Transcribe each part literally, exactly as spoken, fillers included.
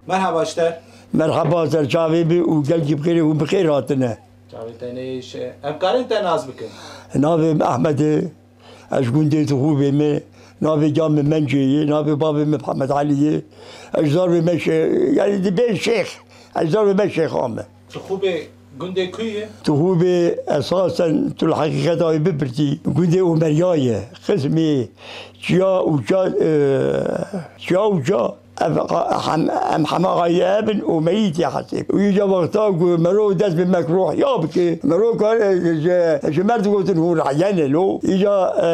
Merhaba ji te. Merhaba, ser çavê bi û gelkî bi xêrê hûn bi xêr hatine. Çavê te neyêşe. Em karin te nas bikin? Navê min Ehmed e. Ez ji gundê Tixûbê me. Navê ca min Mencê ye. Navê bavê min Mihemed Elî ye. Ez zarvê me şê-, yani dibê şêx. Ez zarvê me şêxa me. Tixûbê gundê ku ye? Tixûbê esasen tu li heqîqeta wê bipirtî. Gundê Omeriya ye. Qismê çiya û ça, e, çiya û ça. Ev, hem, em hema xayê hebin û meyîtê hesê. Û îca wexta ku mero dest bi mekruhiya bike, mero kar, e, ji, ji mer digotin hûn rehyenê lo. Îca, e,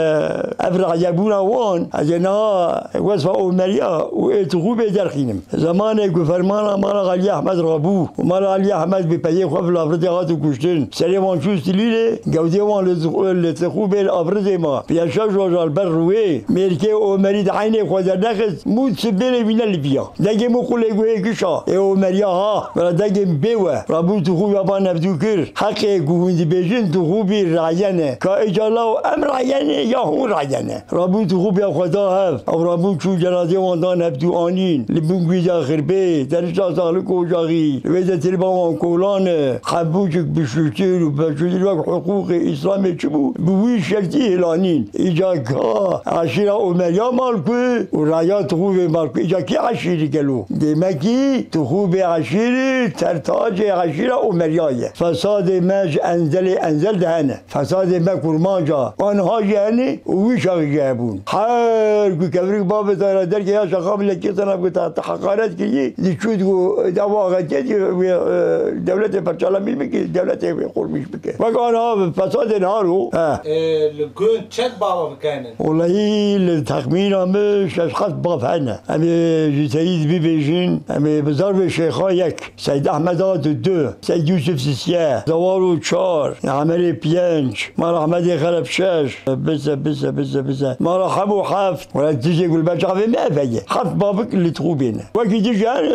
ev rehyebûna wan, ez ê niha wesfa Omeriya û ê Tixûbê derxînim. Zemanê ku fermana mala Xalî Ehmed rabû û mala Xalî Ehmed bi peyê xwe bi Lafritê hate kuştin. Serê wan çû Silîlê, gewdê wan li, li Tixûbê li Afrizê ma. Piya şeş roja li ber rûyê, mêrkê Omerî di eynê xwe dernexist, mû sibêlê wî neliviya. Dengê min qulê guhê kişa, ê Omeriya ha, wela dengê min bê we. Rabû Tixûbê ba nevdû kir. Heqê ku hûn dibêjin Tixûbî rayene. Ka îca law em rayene ya hûn rayene. Rabû Tixûbê xwe da hev. Ew rabû çû cenazê wan dan hevdû anîn. Li bin gwîza xirbê, derişta saxlik ocaxî. Li wê de tirba wan kolan e. Hebûcik bi şuştir û peçûdir wek hiqûqê Îslamê çi bû? Bi wî şertî hilanîn. Îca ka eşîra Omeriya mal ku û raya Tixûvê mal ku. Îca kê eşîrî gelo? Demekî Tixûvê eşîrî tertacê eşîra Omeriya ye. Fesadê me ji enzelê enzel de hene. Fesadê me kurmanca aniha jî hene û wî çaxî jî hebûn. Her ku kevrik bavê te re derkê ya şaxa milekê te ne ku te, te heqaret kiriye, dî çû digo, de va xetiyê dî wê, e, dewletê perçalemîş bike, dewletê wê qurmîş bike. Wek aniha fesadên halo, he. E, li gund çend bava bikenin? Wellahî li texmîna min şeş heft bav hene. Em ê ji Seyîd bibêjin, em ê bi zarvê şêxa yek. Seyd Ehmed Adu du, Seyd Yusuf sisiye, Zawaro çar, Emerê pênc, Mala Ehmedê Xelef şeş, bise, bise, bise, bise, Mala Hemo heft, wela tijê gulbe çavê me efege. Heft babik li Tixûbê ne. Wekî dijan, e,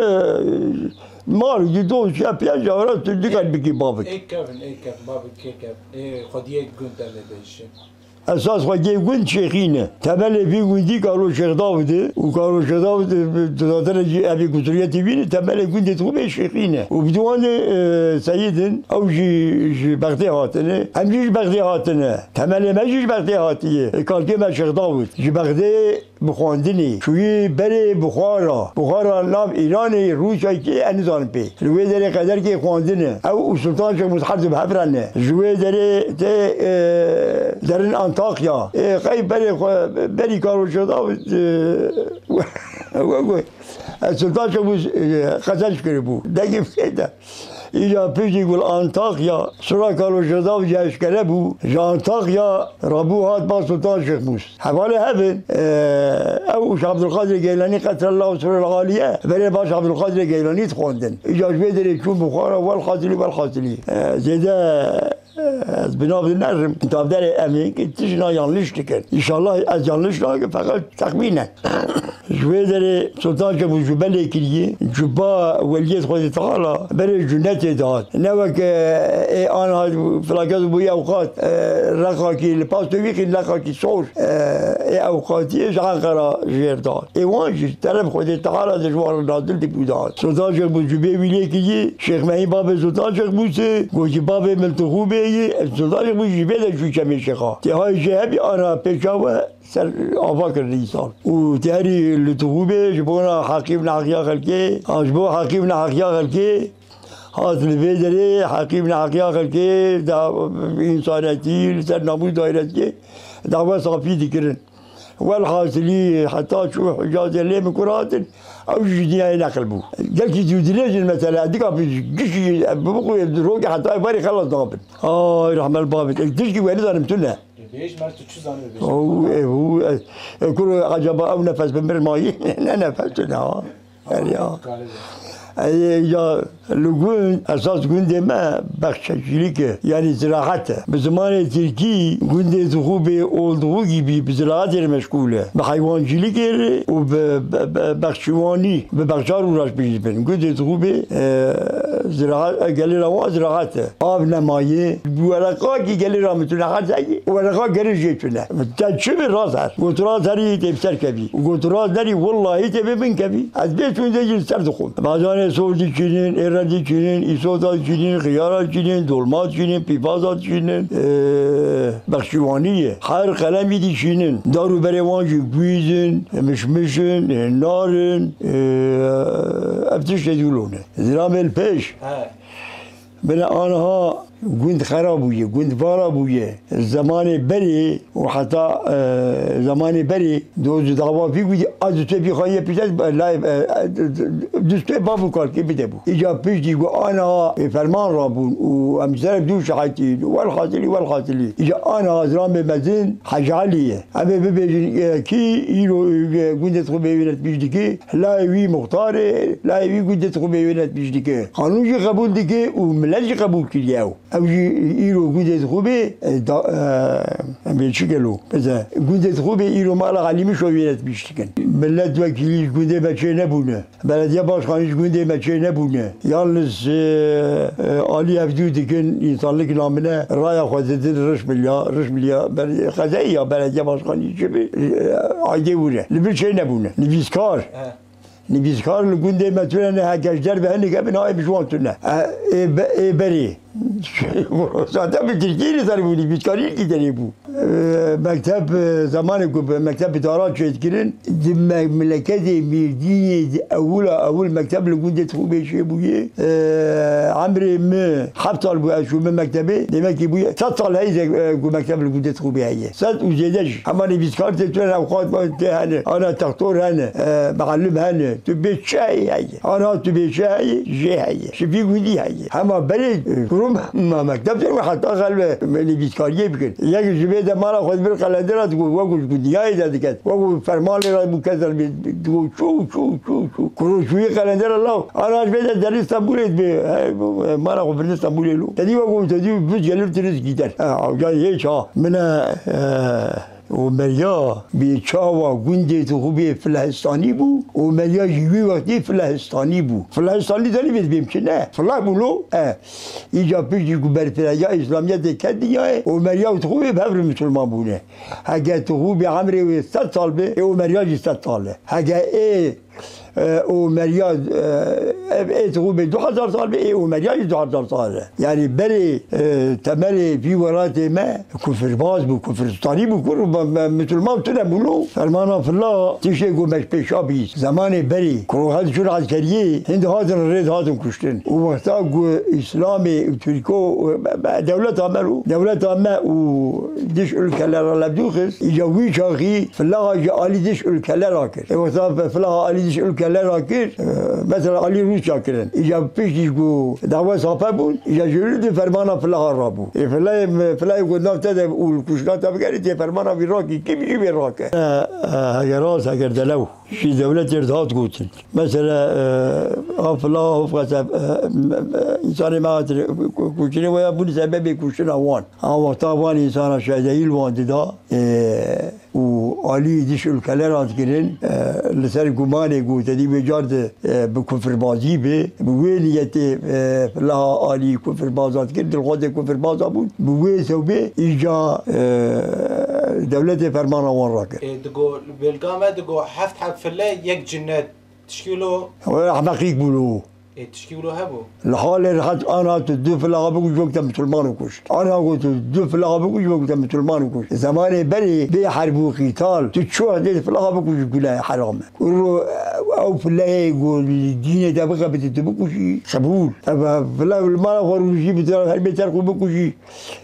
mal, di doz, ya pênc, ya wela tu dikan bikî babik. Ê kevin, ê kevin, babik kê kevin. Ê xwediyê gund em ê bêjin. Esas xwediyê gund Şêxî ne. Temelê vî gundî Karo Şêx Dawid e û Karo Şêx Dawid, e, dizatene jî evî kusuriyetê vî ne, temelê gundê Tixûbê Şêxî ne. Û bi diwan de, e, seyid in, ew jî ji Bexdê hatine, em jî ji Bexdê hatine. Temelê me jî ji Bexdê hatiye. E, kalkê me Şêx Dawid. Ji Bexdê bi xwendinê çûyî berê Buxara. Buxara nav Îranê, Rûsyayê, em nizanin pê. Li wê derê qederkê xwendin e. Ew û Sultan Şêxmûs her du bi hev re ne. Ji wê derê tê, e, derin Antakya. E, qey berê xwe, berî Karo Şêx Dawid, e, we, we, e, Sultan Şêxmûs, e, qezenc kiribû. Dengê fê de. Îca piştî ku li Antakya sura Karo Şêx Dawid ji eşkere bû, ji Antakya rabû hat ba Sultan Şêxmûs. Hevalê hev in, e, ew û Şêx Ebdulqadirê Geylanî qetrellahu sirrul aliye, berê ba Şêx Ebdulqadirê Geylanî dixwendin. Îca ji vê derê çûn Buxara, welhasilî, welhasilî. E, zêde, e, ez bi nav de nerim. Tavderê em ê ki tişna yanlış dikin. Înşallah ez yanlış nakim, feqet texmînen. Ji wê derê Sultan Şêxmûs ji belê kiriye, cuba weliyê Xwedê Teala berê cunetê dihat. Ne weke, e, ê ana felaket bûye ewqat, e, rexakî li pasto vî xîn rexakî sor, e, ê ewqatiyê ji Enqera jêr dihat. Ê wan jî teref Xwedê Teala de ji wan re nadil dibû dihat. Sultan Şêxmûs cubê wî lê kiriye, Şêx Mehî babê Sultan Şêxmûsê, gotî babê min Tixûbê ye, Sultan Şêxmûs ji vê de çû çemê şêxa. Tê hay jê hebî ana pêça we ser ava kirin îsal. Û tê herî li Tixûbê ji bona heqî û neheqiya xelkê, an ji bo heqî û neheqiya xelkê, hat li vê derê heqî û neheqiya xelkê da însanetî li ser namûs daîretiyê dawa safî dikirin. Welhasilî heta çû Hicazê lê min kur hatin, ew jî ji dinyayê neqil bû. Gelkî dû dilêjin mesela, dika bi gişî, bi bixwe rokê heta barê xelas nabin. Ay, rehmet babit. Ê, tişkî we nizanim tu ne. Bêj, mer tu çi zanî bêj. Ew, ew, e, e, kuro, acaba ew nefes bi mir mayî? Ne nefes tu ne ha? Her ya. Ey, ya, li gund, esas gundê me bexçecîlik e, yanî ziraet e. Bi zimanê tirkî gundê Dixûbê olduğu gibi bi ziraetê meşgûl e. Bi heywancîlikê re û bi, bi, bi bexçiwanî, bi bexçar uğraşmış bin. Gundê Dixûbê, e, Ziraat, gelê ra wan ziraat e. Av nemayê. Bi wereqakî gelê ra min tune her zeyê. Wereqa gelê jê tune. Te çi bi raz her. Got raz herî tê bi ser kevî. Got raz nerî wellahî tê bi bin kevî. Ez bê çûn de jî li ser dixwim. Bazanê sor dikînin, êre dikînin, îsota dikînin, xiyara dikînin, dolma dikînin, pîvaza dikînin, ee, bexçîwanî ye. Her qelemî dikînin. Dar û berê wan jî guîz in, mişmiş in, nar in, ee, ev tiştê dûlo ne. Zilamê li pêş. He. Bine aniha gund xera bûye, gund vala bûye. Zemanê berê û heta, e, zemanê berê doz û dava vî gundî a dustê vî xayê pişt, e, layê, e, e, dustê bav û kalkê bide bû. Îca piştî ku aniha, e, ferman rabûn û em ser dû şahitî, welhasilî, welhasilî. Îca aniha zilamê mezin Hecalî ye. Em ê bibêjin, e, kî îro, e, gundê xwe bê wêne pişt dike, Layê wî muxtarê, layê wî gundê xwe bê wêne pişt dike. Qanûn jî qebûl dike û milet jî qebûl kiriye ew. Ew jî îro gundê xwe bê, e, da, e, em bê çi gelo? Mesela, gundê xwe bê îro mala Elî Mişo wêne pişt dikin. Milet wekîlî ji gundê me çê nebûne. Belediye başkanî ji gundê me çê nebûne. Yalnız, e, e, alî hevdû dikin, însanlik namine, raya xwe didin, riş milya, riş milya, bel-, xezeyî ya belediye başkanî çi bi, e, aydê wire. Li vir çê nebûne. Nivîskar. He. Nivîskar li gundê me tune ne, heke ji derve hinek hebin, hayê bi ji wan tune. E, ê be-, ê berê. Zaten bi Tirkiyê li ser bû, nivîskarî li kî derê bû. E, mekteb, e, zamanê ku bi mekteb bi dara çêdikirin, di me-, mileketê Mêrdînê di ewila ewil mekteb li gundê Tixûbê çêbûye. E, emrê min heft sal bû ez çûme mektebê. Demek ki bûye sed sal heyî de, e, ku mekteb li gundê Tixûbê heye. Sed û zêde jî. Hema nivîskar tê tune, ewqat tê hene, ana textor hene, e, meallim hene. Tu bê çi heyî heye. Ana tu bê çi heyî, jê heye. Ji vî gundî heye. Hema berê, e, kurum me mekteb tê heta xelve nivîskariyê bikin. Yek ji vê de mala xwe dibir qelendera digot, wekû ji gundiyayê de diket. Wekû fermanê re bû kes re bê, digot çû, çû, çû, çû. Kuro çûyî qelendera law. Ana ji vê de derê Stenbolê dibê. He, bu, e, mala xwe birine Stenbolê lo. Te dî wekû, te dî vût gelir tiriz gider. Ha, avca yê ça. Mine, e, Omeriya bê çawa gundê Tixûbê Filehistanî bû, Omeriya jî wî wextî Filehistanî bû. Filehistanî zanî bê dibêm çi ne? Fileh bû lo? E. Îca piştî ku berfirehîya Îslamiyetê ket dinyayê, Omeriya û Tixûbê bi hev re misilman bûne. Heke Tixûbê emrê wê sed sal be, ê Omeriya jî sed sal e. Heke ê E, Omeriya, e, ev ê Tixûbê du hezar sal be, ê Omeriya jî du hezar sal e. Yanî berê, e, temelê vî welatê me kufirbaz bû, kufristanî bû, kur, me, me, misilman tune bû lo. Fermana fila, tiştê ku me ji pêşa bîst. Zemanê berê, ku hel çûn eskeriyê, hin dihatin rê dihatin kuştin. Û wexta ku Îslamê û Tirko, e, me, me, dewleta me lo, dewleta me û diş ülkelere levdû xist, îca wî çaxî filaxa ji alî diş ülkelera kir. E, wexta filaha alî diş ülkelera kir, e, mesela alî Rûsya kirin. Îca piştî ku dawa sape bûn, îca ji li di fermana filaha rabû. E, filayê, filayê ku nav te de û li kuştina te bigerî, tê fermana vî rakî, kim jî vê rake. E, e, heger rast, heger delew. Jî dewletê re dihat gotin. Mesela, e, a filaha hofqete, e, me, me, însanê me hatire, ku-, kuştinê we ya bûn sebebê kuştina wan. A wexta van însana şedeyî li wan dida, e, û alî diş ülkeler hat kirin, e, li ser gumanê ku te dî wê car de, e, bi kufirbazî be, bi wê niyetê, e, filaha alî kufirbaz hat kir, dilxwazê kufirbaza bûn, bi wê sebebê îca, e, dewletê fermana wan rakir. Ê, digo, belga me digo heft heb file yek cinnet tişkî lo. Ew ehmeqîk bû lo. Ê, tişkî wilo hebû? Li halê rehet ana tu du filaxa bikû ji wek te misilman û kuşt. Ana ku tu du filaxa bikû ji wek te misilman û kuşt. Zemanê berê bê herb û qîtal, tu çi wextê filaxa bikû ji gule heram e. Ro ew fileyê ku li dînê te bixebitî tu bikuşî, qebûl. Ev fila li mala xwe rûnişî bi te her bê ter xwe bikuşî.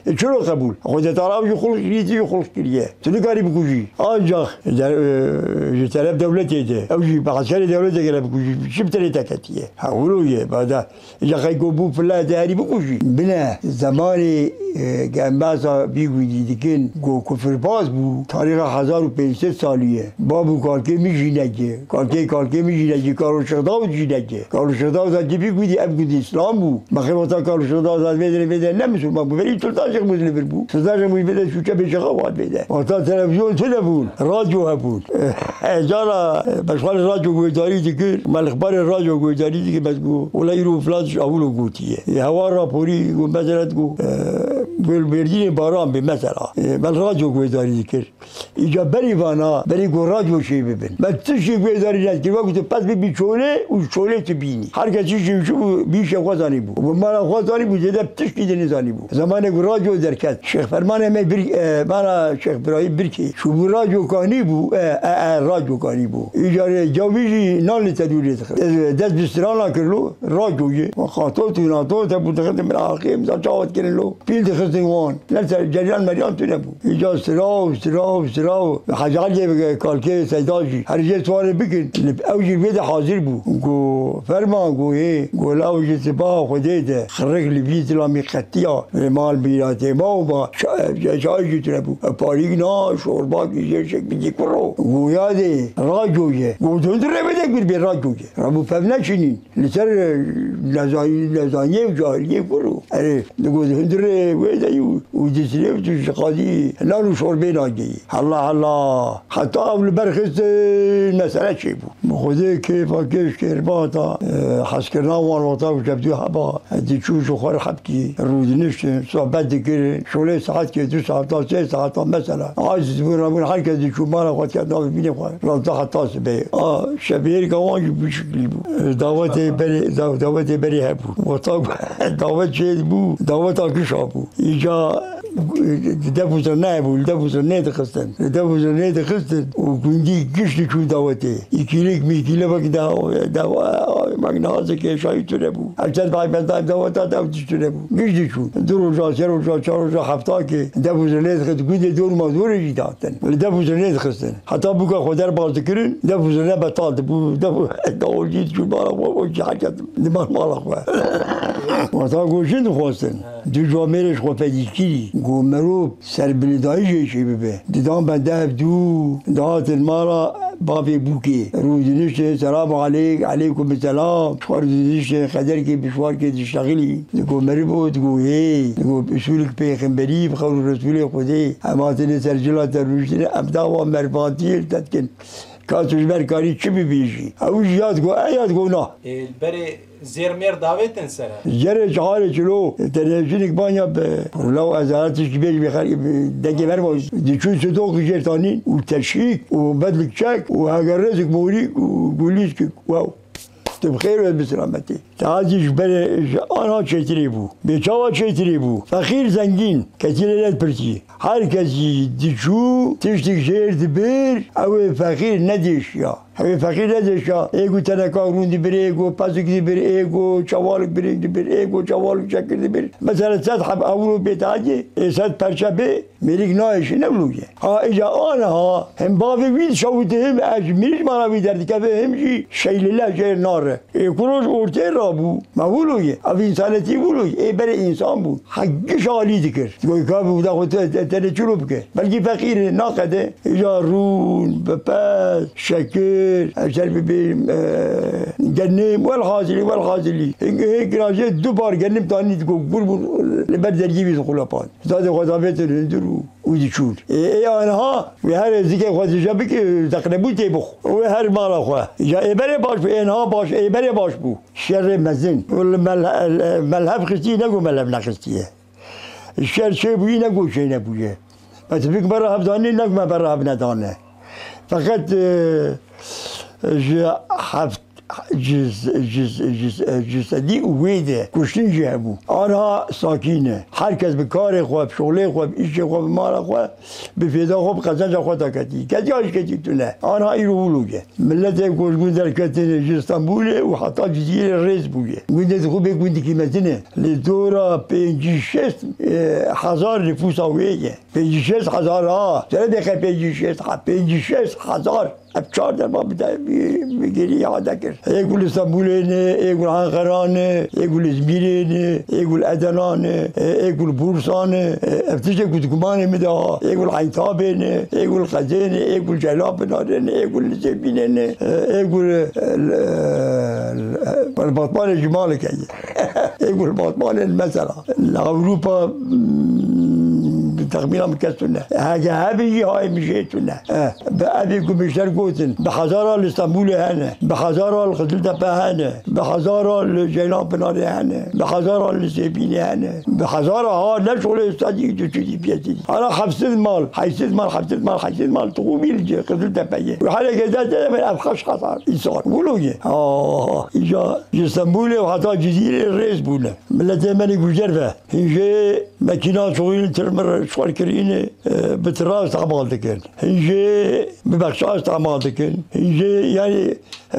E, çilo qebûl? Xwedê Teala jî xulq kiriye, tu jî xulq kiriye. Tu nikarî bikujî. Ancax der-, e, ji teref dewletê de, ew jî bi eskerê dewletê gere bikujî, çi bi tenê te ketiye? Ha, wilo ye, bada. Îca qey ku bû file te herî bikujî. Bine, zemanê, e, gembasa vî gundî dikin, ku kufirbaz bû, tarîxa hezar û pênc sed salî ye. Bab û kalkê min jî neke. Kalkê, kalkê Min jî nekî, Karl Şêx Dawid jî nekî. Karl Şêx Dawid a civî gundî, ev gundî Îslam bû. Mexî wexta Karl Şêx Dawid hat vê derê, vê derê ne misilman bû. Berî Sultan Şêx Mûslim bir bû. Sultan Şêx Mûslim vê derê çû çepê Şêxa hat vê derê. Wexta televîzyon tune bûn, radyo hebûn. Cara, e, beşxalê radyo guhdarî dikir, me lixbarê radyo guhdarî dikir, me digot, wela îro filan tişt awilo gotiye. Ê, hewa raporî, got, mesela digot, e, wê li Bêrdînê baran bê, mesela. E, me li radyo guhdarî dikir. Îca berî vana, berî ku radyo çê bibin. Me tiştî guhdarî nedikir, wekî tu pez bibî çolê û çolê tu bînî. Her kes tiştî çûbû, bî îşê xwe zanîbû. Û mala xwe zanîbû, zêde tiştî din nezanîbû. Zemanê ku radyo derket, Şêx Fermanê me bir, e, mala Şêx Birayî Birkê. Çûbû radyo kanî bû, e, e, e, radyo kanî bû. Îca rê cawî jî nan li tedûrê dixist. Dest, dest bi strana kir lo, radyo ye. Xatot û natot hebû dixistin min axê, min çawa dikirin lo. Pîl dixistin wan. Ne ser ceryan meryan tune bû. Îca siraw, siraw, siraw. Hecî Eliyê Kalkê Seyda jî. Her jê sualê bikin. Li ew jî vê de hazir bû. Go, ferma, go, hê. Go, law ji sibaha Xwedê de. Xirik li vî zilamî qetiya. Vê mal bîratê ma û ma. Ça-, ça-, çay jî tune bû. Parîk na, şorbak, jêrşek bidî kuro. Go, ya de, radyo ye. Go, döndür eve de bir, bir radyo ye. Rabû pev neçinin. Li ser, e, nezanî-, nezaniyê û cahiliyê kur û. Erê, digot hundirê wê de yî û, û dizilê û tu ji qadî nan û şorbê nageyî. Hela, hela. Heta ew li ber xistin, mesele çêbû. Bi Xwedê kêfa kêş kêrbata, e, hezkirina wan wexta ku kevdû heba, e, diçû ji xwe re hebkî, rûdiniştin, sohbet dikirin. Şolê saetkê, du saeta, sê saeta mesela. Aciz bûn, rabûn, her kes diçû mala xwe diket navê bînê xwe. Rasta heta sibê. A, şevbêrka wan jî bu şiklî bû. Dawetê berê, da-, dawetê berê hebû. Wexta dawet çê dibû, daweta kişa bû. Îca def û zirneyê bû, li def û zirnê dixistin. Li def û zirnê dixistin û gundî giş diçû dawetê. Îkîlik mîkîle wek da-, da-, wek nazikê şayî tune bû. Her çend bay bendayê daweta da tişt tune bû. Giş diçû. Du roja, sê roja, çar roja, hefta ke def û zirnê dixist, gundê dor ma dorê jî dihatin. Li def û zirnê dixistin. Heta bûka xwe derbas dikirin, def û zirne betal dibû. Def û dawulcî diçû mala xwe, o jî herket diman mala xwe. Wexta ku jin dixwestin, du camêrê ji xwe fedî kirî, ku merov serbilindayî jê çê bibe. Didan bende hevdû, dihatin mala bavê bûkê. Rûdiniştin, selam aleyk, aleykum selam. Ji xwe rûdiniştin, xederkê bi şwarkê diştexilî. Digo merivo, digo hê, digo usûlik pêxemberî bi xewn û Resûlê Xwedê. Em hatine ser cila te rûniştine, em dawa mervantiyê li te dikin. Ka tu ji ber karî çi bibêjî? Ew jî ya digo e, ya digo na. Ê, li berê zêr mêr davêtin ser e. Cerê çixarê çilo, te ne jinik banya be. Law ez her tişkî bêjî bê xelkê, dengê merva. Diçû sidok jêr tanîn û teşîk û bedlik çek û hegerrezek morîk û gulîskik. Wow. Tu bi xêr û bi selametî. Te azî ji berê, ji ana çêtirê bû. Bê çawa çêtirê bû? Feqîr zengîn, kesî lê nedipirtî. Her kes jî diçû, tiştik jêr dibir, ew ê feqîr nedêşiya. Ew ê feqîr nedêşiya. Ê ku teneka rûn dibir, ê ku pesik dibir, ê ku çawalik birîn dibir, ê ku çawalik çekir dibir. Mesela sed heb ewro bê te azî, ê sed perçe bê, Mêrik nayêşî ne wilo ye. Ha, îca aniha hem bavê wî dişewite hem ez ji mirî ji mala wî derdikeve hem jî şeylile jê nare. Ê ku roj ortê rabû, me wilo ye. Ev însanetî wilo ye. Ê berê însan bû. Hegiş alî dikir. Goyka bû da xwe te, te, tenê çilo bike. Belkî feqîr e, naqede. Îca rûn, bipez, şekir, ev ser bibê, e, genim, welhasilî, welhasilî. Hê, hê kirajê du bar genim tanî diko, gur bû, li ber dergî wî dixulapan. Zadê xwe davêtin hundir û, û diçûn. Ê, ê aniha wê her zikê xwe dije bike, teqlebû tê bixwe. Wê her mala xwe. Ya ê berê baş bû, ê niha baş, ê berê baş bû. Şerê mezin. Wele mel-, melhev xistiye, ne ku melhev nexistiye. Şer çê bûyî, ne ku çê nebûye. Betibik bera hev danî, ne ku me bera hev nedane. Feqet, e, ji heft ji, ji, ji, ji sedî û wê de kuştin jî hebû. Aniha sakîn e. Her kes bi karê xwe, bi şolê xwe, bi îşê xwe, bi mala xwe, bi fêda xwe, bi qezenca xwe daketî. Ketiya jî ketî tune. Aniha îro wilo ye. Miletê ku ji gund derketine, ji Stenbolê û heta Cizîrê rêz bûye. Gundê dixwe bê gundekî mezin e. Li dora pêncî şêst, e, hezar nifûsa wê ye. Pêncî şêst hezar ha. Tere bêxe pêncî şêst ha. Pêncî şêst hezar. Ev çar derman bi te-, bi, bi gerî îade kir. Ê ku li Stenbolê ne, ê ku li Enqera ne, ê ku li Îzmîrê ne, ê ku li Edena ne, ê, ê ku li Bursa ne, ê, ev tiştê ku di gumanê min de ha, ê ku li Eyntabê ne, ê ku li Qezê ne, ê ku li Ceylanpinarê ne, ê ku li Sêbînê ne, ê, ê ku li, li, li, li Batmanê ji malê heye. Ê ku li Batmanê ne mesela. Li Ewropa, mm, bi texmîna min kes tune. Heke hebî jî hayê min jê tune. Eh, bi evê ku min ji te gotin, bi hezara li Stenbolê hene, bi hezara li Qiziltepe hene, bi hezara li Ceylanpinarê hene, bi hezara li Sêbînê hene, bi hezara ha ne şolê stadî tu çû dî piyetî. Ana heft sed mal, heyt sed mal, heft sed mal, heyt sed mal tu bî li Qiziltepe ye. Û hele ke dest de ev xeş hezar însan. Wilo ye. Ah, îca ji Stenbolê û heta Cizîrê rêz bûne. Miletê me li gujer ve. Hîn jê mekîna çoxîn tirmir şixulkirînê, e, bi tira îstehmal dikin. Hîn jê bi bexşa îstehmal dikin. Hîn jê, yanî,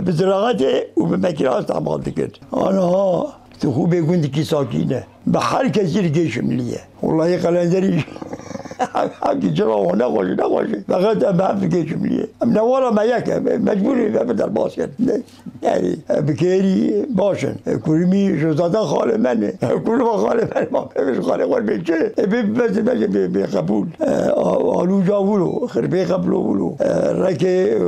bi tiraxetê û bi mekîna îstehmal dikin. Aniha tu xwe bê gundikî sakîn e. Bi her kesî li gêşimlî ye. Wellahî qelenderî hemkî cira wan nexweş, nexweş. Feqet em bi hev digêşimlî ye. Em newala me yek e. Mecbûr e em bi derbas kin. Ne? Yani, e, bi kêrî baş in. E, kurmî ji zaten xalê me ne. E, kurma xalê me ne. Ma pevêj xalê xwe bê çi? E, bê bibeze me bê, bê qebûl. E, a-, alû ca wilo, xirbê qeblo wilo. E, rekê, e,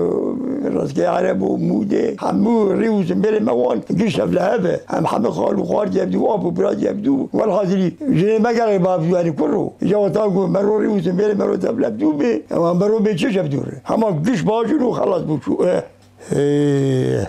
reskê erebo, mûdê, hemû rî û simbêlê me wan giş tevlihev e. Em hemû xal û xwar cevdû, ap û bira cevdû. Welhazirî, jinê me gerek bavdû, yani kuro. Ya weta ku mero rî û simbêlê mero tevlevdû bê, ewa mero bê çi cevdû re? Hema giş bajin û xelas bû çû. E, Ê,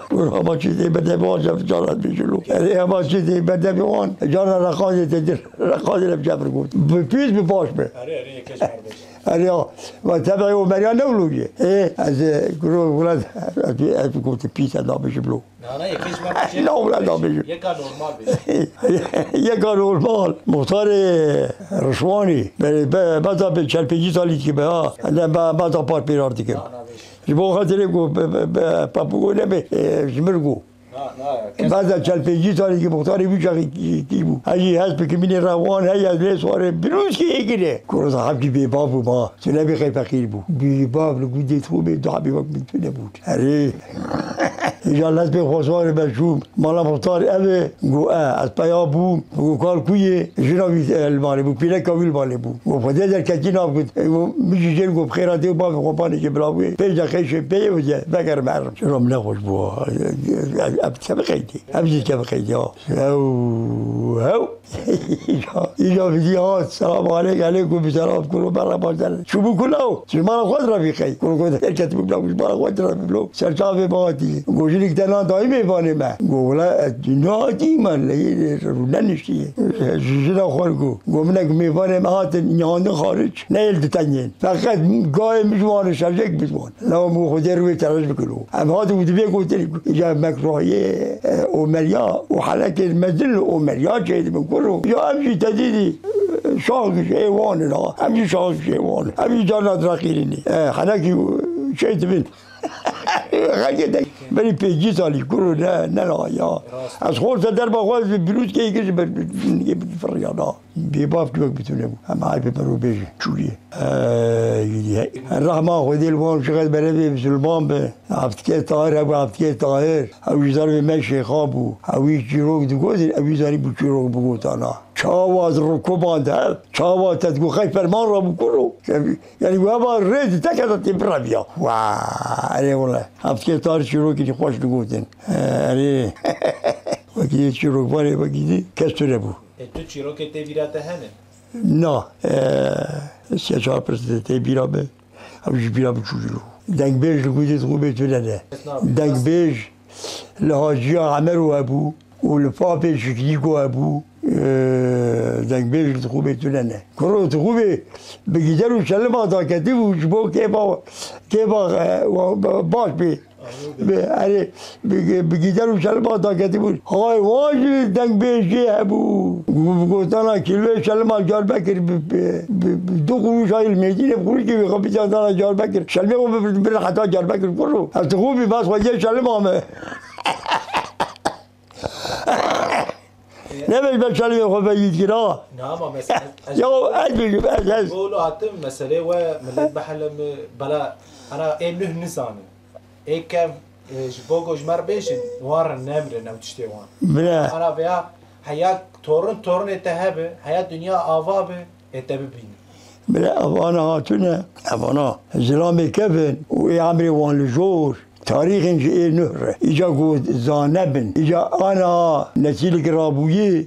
Kurama çi tê berdevê wan cevir caran bêjilo. Erê, hema çi tê berdevê wan, caran reqadê te dir. Reqadê le cevir got. Bi pîs bi baş be. Erê, erê, yekê ji me re bêje. Erê, ya, ve tebî o meriya ne wilo ye. Ê, ez, e, kuro wila, ez, ez gotim pîs, ez nabêjim lo. Na, na, yekê ji me re bêje. Na, wila nabêjim. Yeka normal bêje. Yeka normal. Muxtarê Rişwanî. Be, be, beza be çel pêncî salî dike be, ha. Ne, be, beza par pêrar dikim. Na, na, bêje. Ji bo xatirê ku be, be, be, papugo nebe, e, ji mir ku. Na, na, kes Beza çel pêncî salî ki muxtarê wî çaxî kî, kî bû. Hejî hest bi kimînê re wan heye, ez lê swarê birûskê yekine. Kuro da hevkî bêbav bû ma. Tu nebê qey feqîr bû. Bêbav li gundê tu bê, du hebî wek min tu nebûn. Erê. Îja lez bê xweswarê me çûm. Mala muxtar ev e. Go, e, ez peya bûm. Go, kal ku yê? Jina wî, e, li malê bû. Pîreka wî li malê bû. Go, Xwedê derketî nav got. E, go, min jî jêr go, bi xêra dê û bavê xwe panê jê bila wê. Pênc deqeyê şê pê ye, wece, vegerim herim. Jina min nexweş bû. Ev, ev, ev çi bi qeydê? Ev jî çi bi qeydê, ha? Ew, ew. Îja, îja vîdî hat, selam aleyk, aleykum selam, kuro merhaba der. Çûbû ku law, ji mala xwe re vî qey. Kuro ku derketibû bila, ji mala xwe re vî lo. Ser çavê me hatî. Go jinik te nan dayî mêvanê me. Go wela ez nehatî me, lê rû neniştiye. Ji jina xwe go. Go minek mêvanê me hatin, nihandin xaric. Ne yê li ditengên. Feqet gayê min ji wan re şerjek bi wan. Lawa min Xwedê rûyê te reş bikiro. Em hatin û divê gotin, îca mekruhiyê, e, Omeriya û helekên mezin li Omeriya çêdibin kuro. Ya em jî te dîdî, e, şaxişê wan in ha. Em jî şaxişê wan in. Em jî carna diraqîrînî. E, helekî çêdibin. Xelkê te berî pêncî salî kuro ne, ne la ya. Rast. Ez xorse derba xwe ez birûskeyê kir ji ber, firiyana. Bêbav kîmek bi tune bû. Em aybe berû bêje. Çûye. Ey, yî. Rehma Xwedê li wan şixet berevê Misilman be. Heftike Tahir hebû, Heftike Tahir. Ew ji zarvê me şêxa bû. Ew wî çîrok digotin, ew wî zarî bû çîrok bigotana. Çawa ez rikuband hev, çawa te digot xey ferman rabû kuro. Yani weba rê di te kete tê bireviya. Wa, erê wele. Heftike Tahir çîrokî xweş digotin. Erê. Wekî yê çîrokvanê wekî dî kes tune bû. E, tu çîrokê tê bîra te hene? Na, e, sê çar pirsê tê bîra me. Ew ji bîra min çû jî. Dengbêj li gundê dixwe bê tune ne. Dengbêj li Haciya Emerû hebû û li Papê Şikrîko hebû. E, dengbêj li dixwe bê tune ne. Kuro dixwe bê bi gîder û şelima daketî bû ji bo kêfa, kêfa, e, baş bê. Bi, erê, bi, bi gîder û şelma daketî bûn. Hay wan jî dengbêjê hebû. Bi gotana kîloyê şelma Diyarbekir bi, bi, bi, bi du qurûş ayî li Mêdînê bi qurûşkê wî xwe bidiyandana Diyarbekir. Şelmê xwe bibir, birin heta Diyarbekir kuro. Ez dixwim bî bes xwediyê şelma me. Nebêj be şelmê xwe veyî dikir ha. Na, ama mesela, ez, Ya ez bêjim, ez, ez. Bolo hatim, meselê we, millet behelemi, bela Ana ê nuh nizanin. Ê kevn, e, ji bo ku ji me re bêjin, wan re nemirin ew tiştê wan. Bile. Ana veya heya torun torunê te hebe, heya dinya ava be, ê te bibînin. Bile ev ana hatune, ev ana zilamê kevin û ê emrê wan li jor. Tarîxên ji ê nuh re. Îca ku zane bin. Îca ana nesîlek rabûyê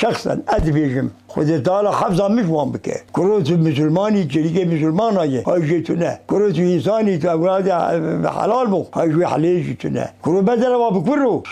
şexsen ez dibêjim. Xwedê Teala hefza min ji wan bike. Kuro tu misilmanî, çirîkê misilmana ye. Hay jê tune. Kuro tu însanî, tu ewladê helal bû. Hay ji wê helê jî tune. Kuro bedere wa bi kuro.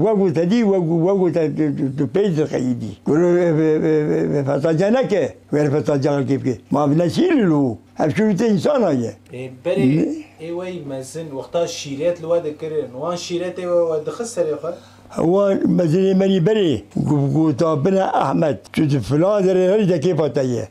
Wek û te dî, wek û, wek û te, tu, tu, tu pê dixeyî dî. Kuro, e, e, e, e, fesadiya neke. Were fesadiya xelkê bike. Ma bi nesîl lo. Ev şûrûtê însana ye. Ê, berê Ne- ê wey mezin wexta şîret li we dikirin, wan şîretê we, we dixist serê xwe? Wan mezinê menî berê, gu-, gota bine Ehmed, tu di filan derê herî de kêfa te ye.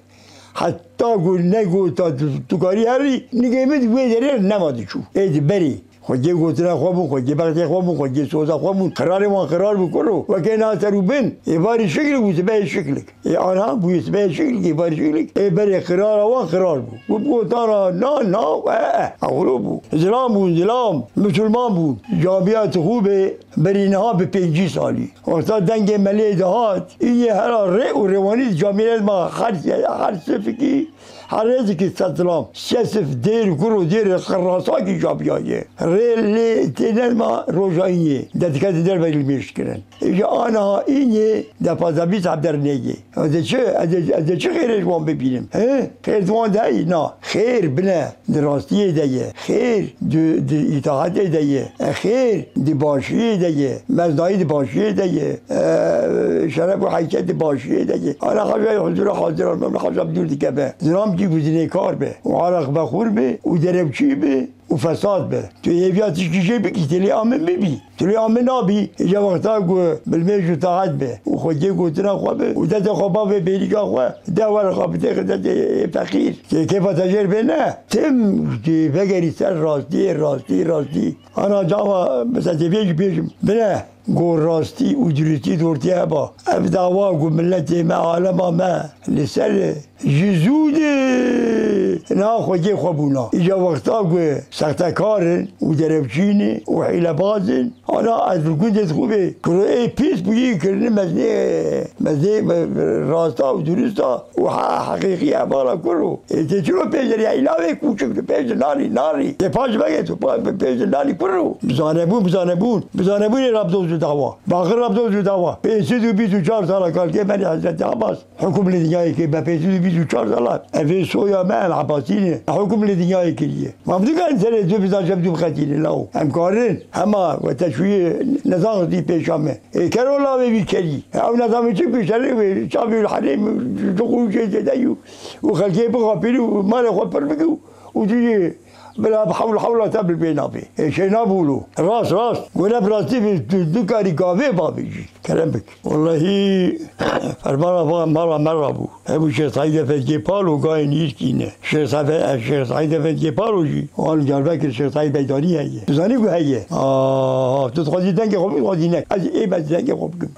Heta ku negota tu, tu karî herî, nigê min di wê derê nema diçû. Ê di berê. Xwediyê gotina xwe bûn, xwediyê bextê xwe bûn, xwediyê soza xwe bûn. Qirarê wan qirar bû kuro. Weke na ser û bin. Ê barî şiklik û sibehê şiklik. Ê ana bûyê sibehê şiklik, ê barî şiklik. Ê berê qirara wan qirar bû. Bû gotana na, na, e, e. Ewro bû. Zilam bûn, zilam. Misilman bûn. Camiya Tixûbê berî niha bi pêncî salî. Wexta dengê melê dihat, îyê hera rê û rêwanî di camiyê de ma her, her sifikî Herêzikî sedlam, sesif dêr, kur û dêr, qirasakî cabiyaye. Rê lê têne ma roja înê, dediketî derve li mêş kirin. Îja anaha înê de pazdeh bîst heb dernegê. Ez ê çi, ez ê, ez ê çi xêrê ji wan bibînim? He? Xêr di wan de heyî? Na. Xêr bine di rastiyê de ye. Xêr di, di îtaetê de ye. E, xêr di başiyê de ye. Mezdayî di başiyê de ye. E, şeref û heyket di başiyê de ye. Ana xeca huzura hazir olmam, xeca bi dûr dikeve. Zilam kî ku zinêkar be û araqvexwir be û derewçî be û fesad be. Tu hêviya tişkî jê bikî, tu lê amin bibî. Tu lê amin nabî, îca wexta ku bi limêj û taet be û xwediyê gotina xwe be û destê xwe bavê bêrîka xwe de were xwe bidê xwe destê feqîr. Tê kêfa te jêr bê ne. Tim tê vegerî ser rastiyê, rastî, rastî. Ana cava mesela tê bêjî bêjim. Bine. Ku rastî û duristî dortî heba. Ev dawa ku miletê me, alema me li ser ji zû de niha xwediyê xwe bûna. Îca wexta ku sextekar in û derewçî ne û hîlebaz in, ana ez bi gundê dixwim ê kuro ê pîs bûyî kirine mezinê, mezinê rasta û durista û he-, heqîqî hebala kuro. Ê tê çiro pêjeriya îlavê kûçik tu pêj de narî, narî. Tê paş vegê tu pa-, pêj de narî kuro. Bizanebûn, bizanebûn. Bizanebûnê rabdoz û dawa. Baxir rabdoz û dawa. Pênc sed û bîst û çar sala kalkê me Hezretî Abbas. Hukum li dinyayê kê me pênc sed û bîst û çar sala. Evê soya me el Abbasî ne. Hukum li dinyayê kiriye. Ma bi dikarin serê tu bizan şev tu bixetîne law. Em karin. Hema we te çûyê nezan xistî pêşa me. Ê kero lavê wî kerî. Ew nezamê çi ku şerê wê, çavê wî herêm, çuqû jê zêde yû. Û xelkê bixapînî û malê xwe pir bikî û, û tu yê bila bi hewl hewla te bil pê nabê. Ê şey nabû lo. Rast, rast. Wele bi rastî bi tu, tu karî gavê bavê jî. Kerem bik. Wellahî fermana va mala me rabû. Hebû Şêx Seîd Efendiyê Palo gayên îrkî ne. Şêx Sefe-, Şêx Seîd Efendiyê Palo jî, wan li Diyarbekir Şêx Seîd Beydanî heye. Tu zanî ku heye? Aa, tu dixwazî dengê xwe bidî, dixwazî nek. Ez ê me dengê xwe bikim.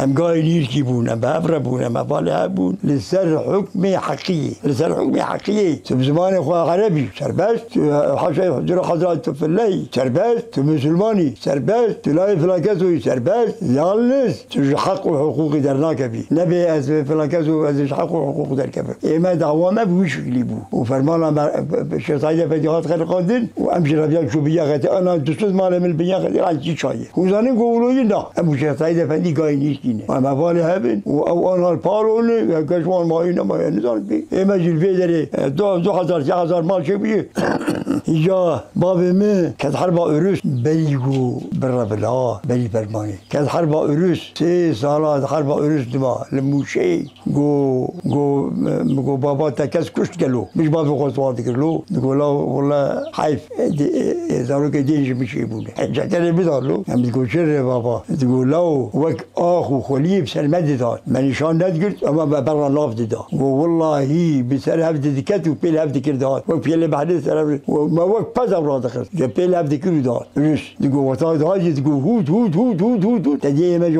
Em gayên îrkî bûn, em bi hev re bûn, em hevalê hev bûn. Li ser hukmê heqiyê. Li ser hukmê heqiyê. Tu bi zimanê xwe erebî, serbest. Tu, e, haşa huzura hazra tu filleyî, serbest. Tu musulmanî, serbest. Tu layê filan kesoyî, serbest. Yalniz. Tu ji heq û hiqûqê dernakevî. Nebê ez filan kes û ez ji heq û hiqûq derkevim. Ê me dawa me bi wî şiklî bû. Û fermana me, Şêx Seîd Efendî hat xeliqandin û em jî reviya çû biya xetê. Ana tu sud malê min biya xetê, an çi çayê. Hûn zanîn ku wilo yî na. Em û Şêx Seîd Efendî gayî nîşkîne. Em hevalê hev in û ew an hal paro ne, ya keş wan mayî nemaye, nizanim pê. Ê me jî li vê derê, e, du, du hezar, sê hezar mal çêbûye. Îca bavê min ket herba Urus, berî ku birre bila, berî fermanê. Kes herba Urus, sê sala di herba Urus dima li Mûşê go, go, go baba te kes kuşt gelo. Min ji bavê xwe sual dikir lo. Digo la wele heyf, e, di, e, e, zarokê din ji min çêbûne. E, cekerê bidan lo. Em digo çi re baba? Digo law wek ax û xweliyê bi ser me didan. Me nîşan nedigirt, ama me berra nav dida. Go wellahî bi ser hev didiket û pêl hev dikir dihat. Wek pêlê behrê ser hev, me wek pez ew radixist. Pêl hev dikir û dihat. Rus. Digo weta daha jî digo hût, hût, hût, hût, hût, hût. Te diyê me ji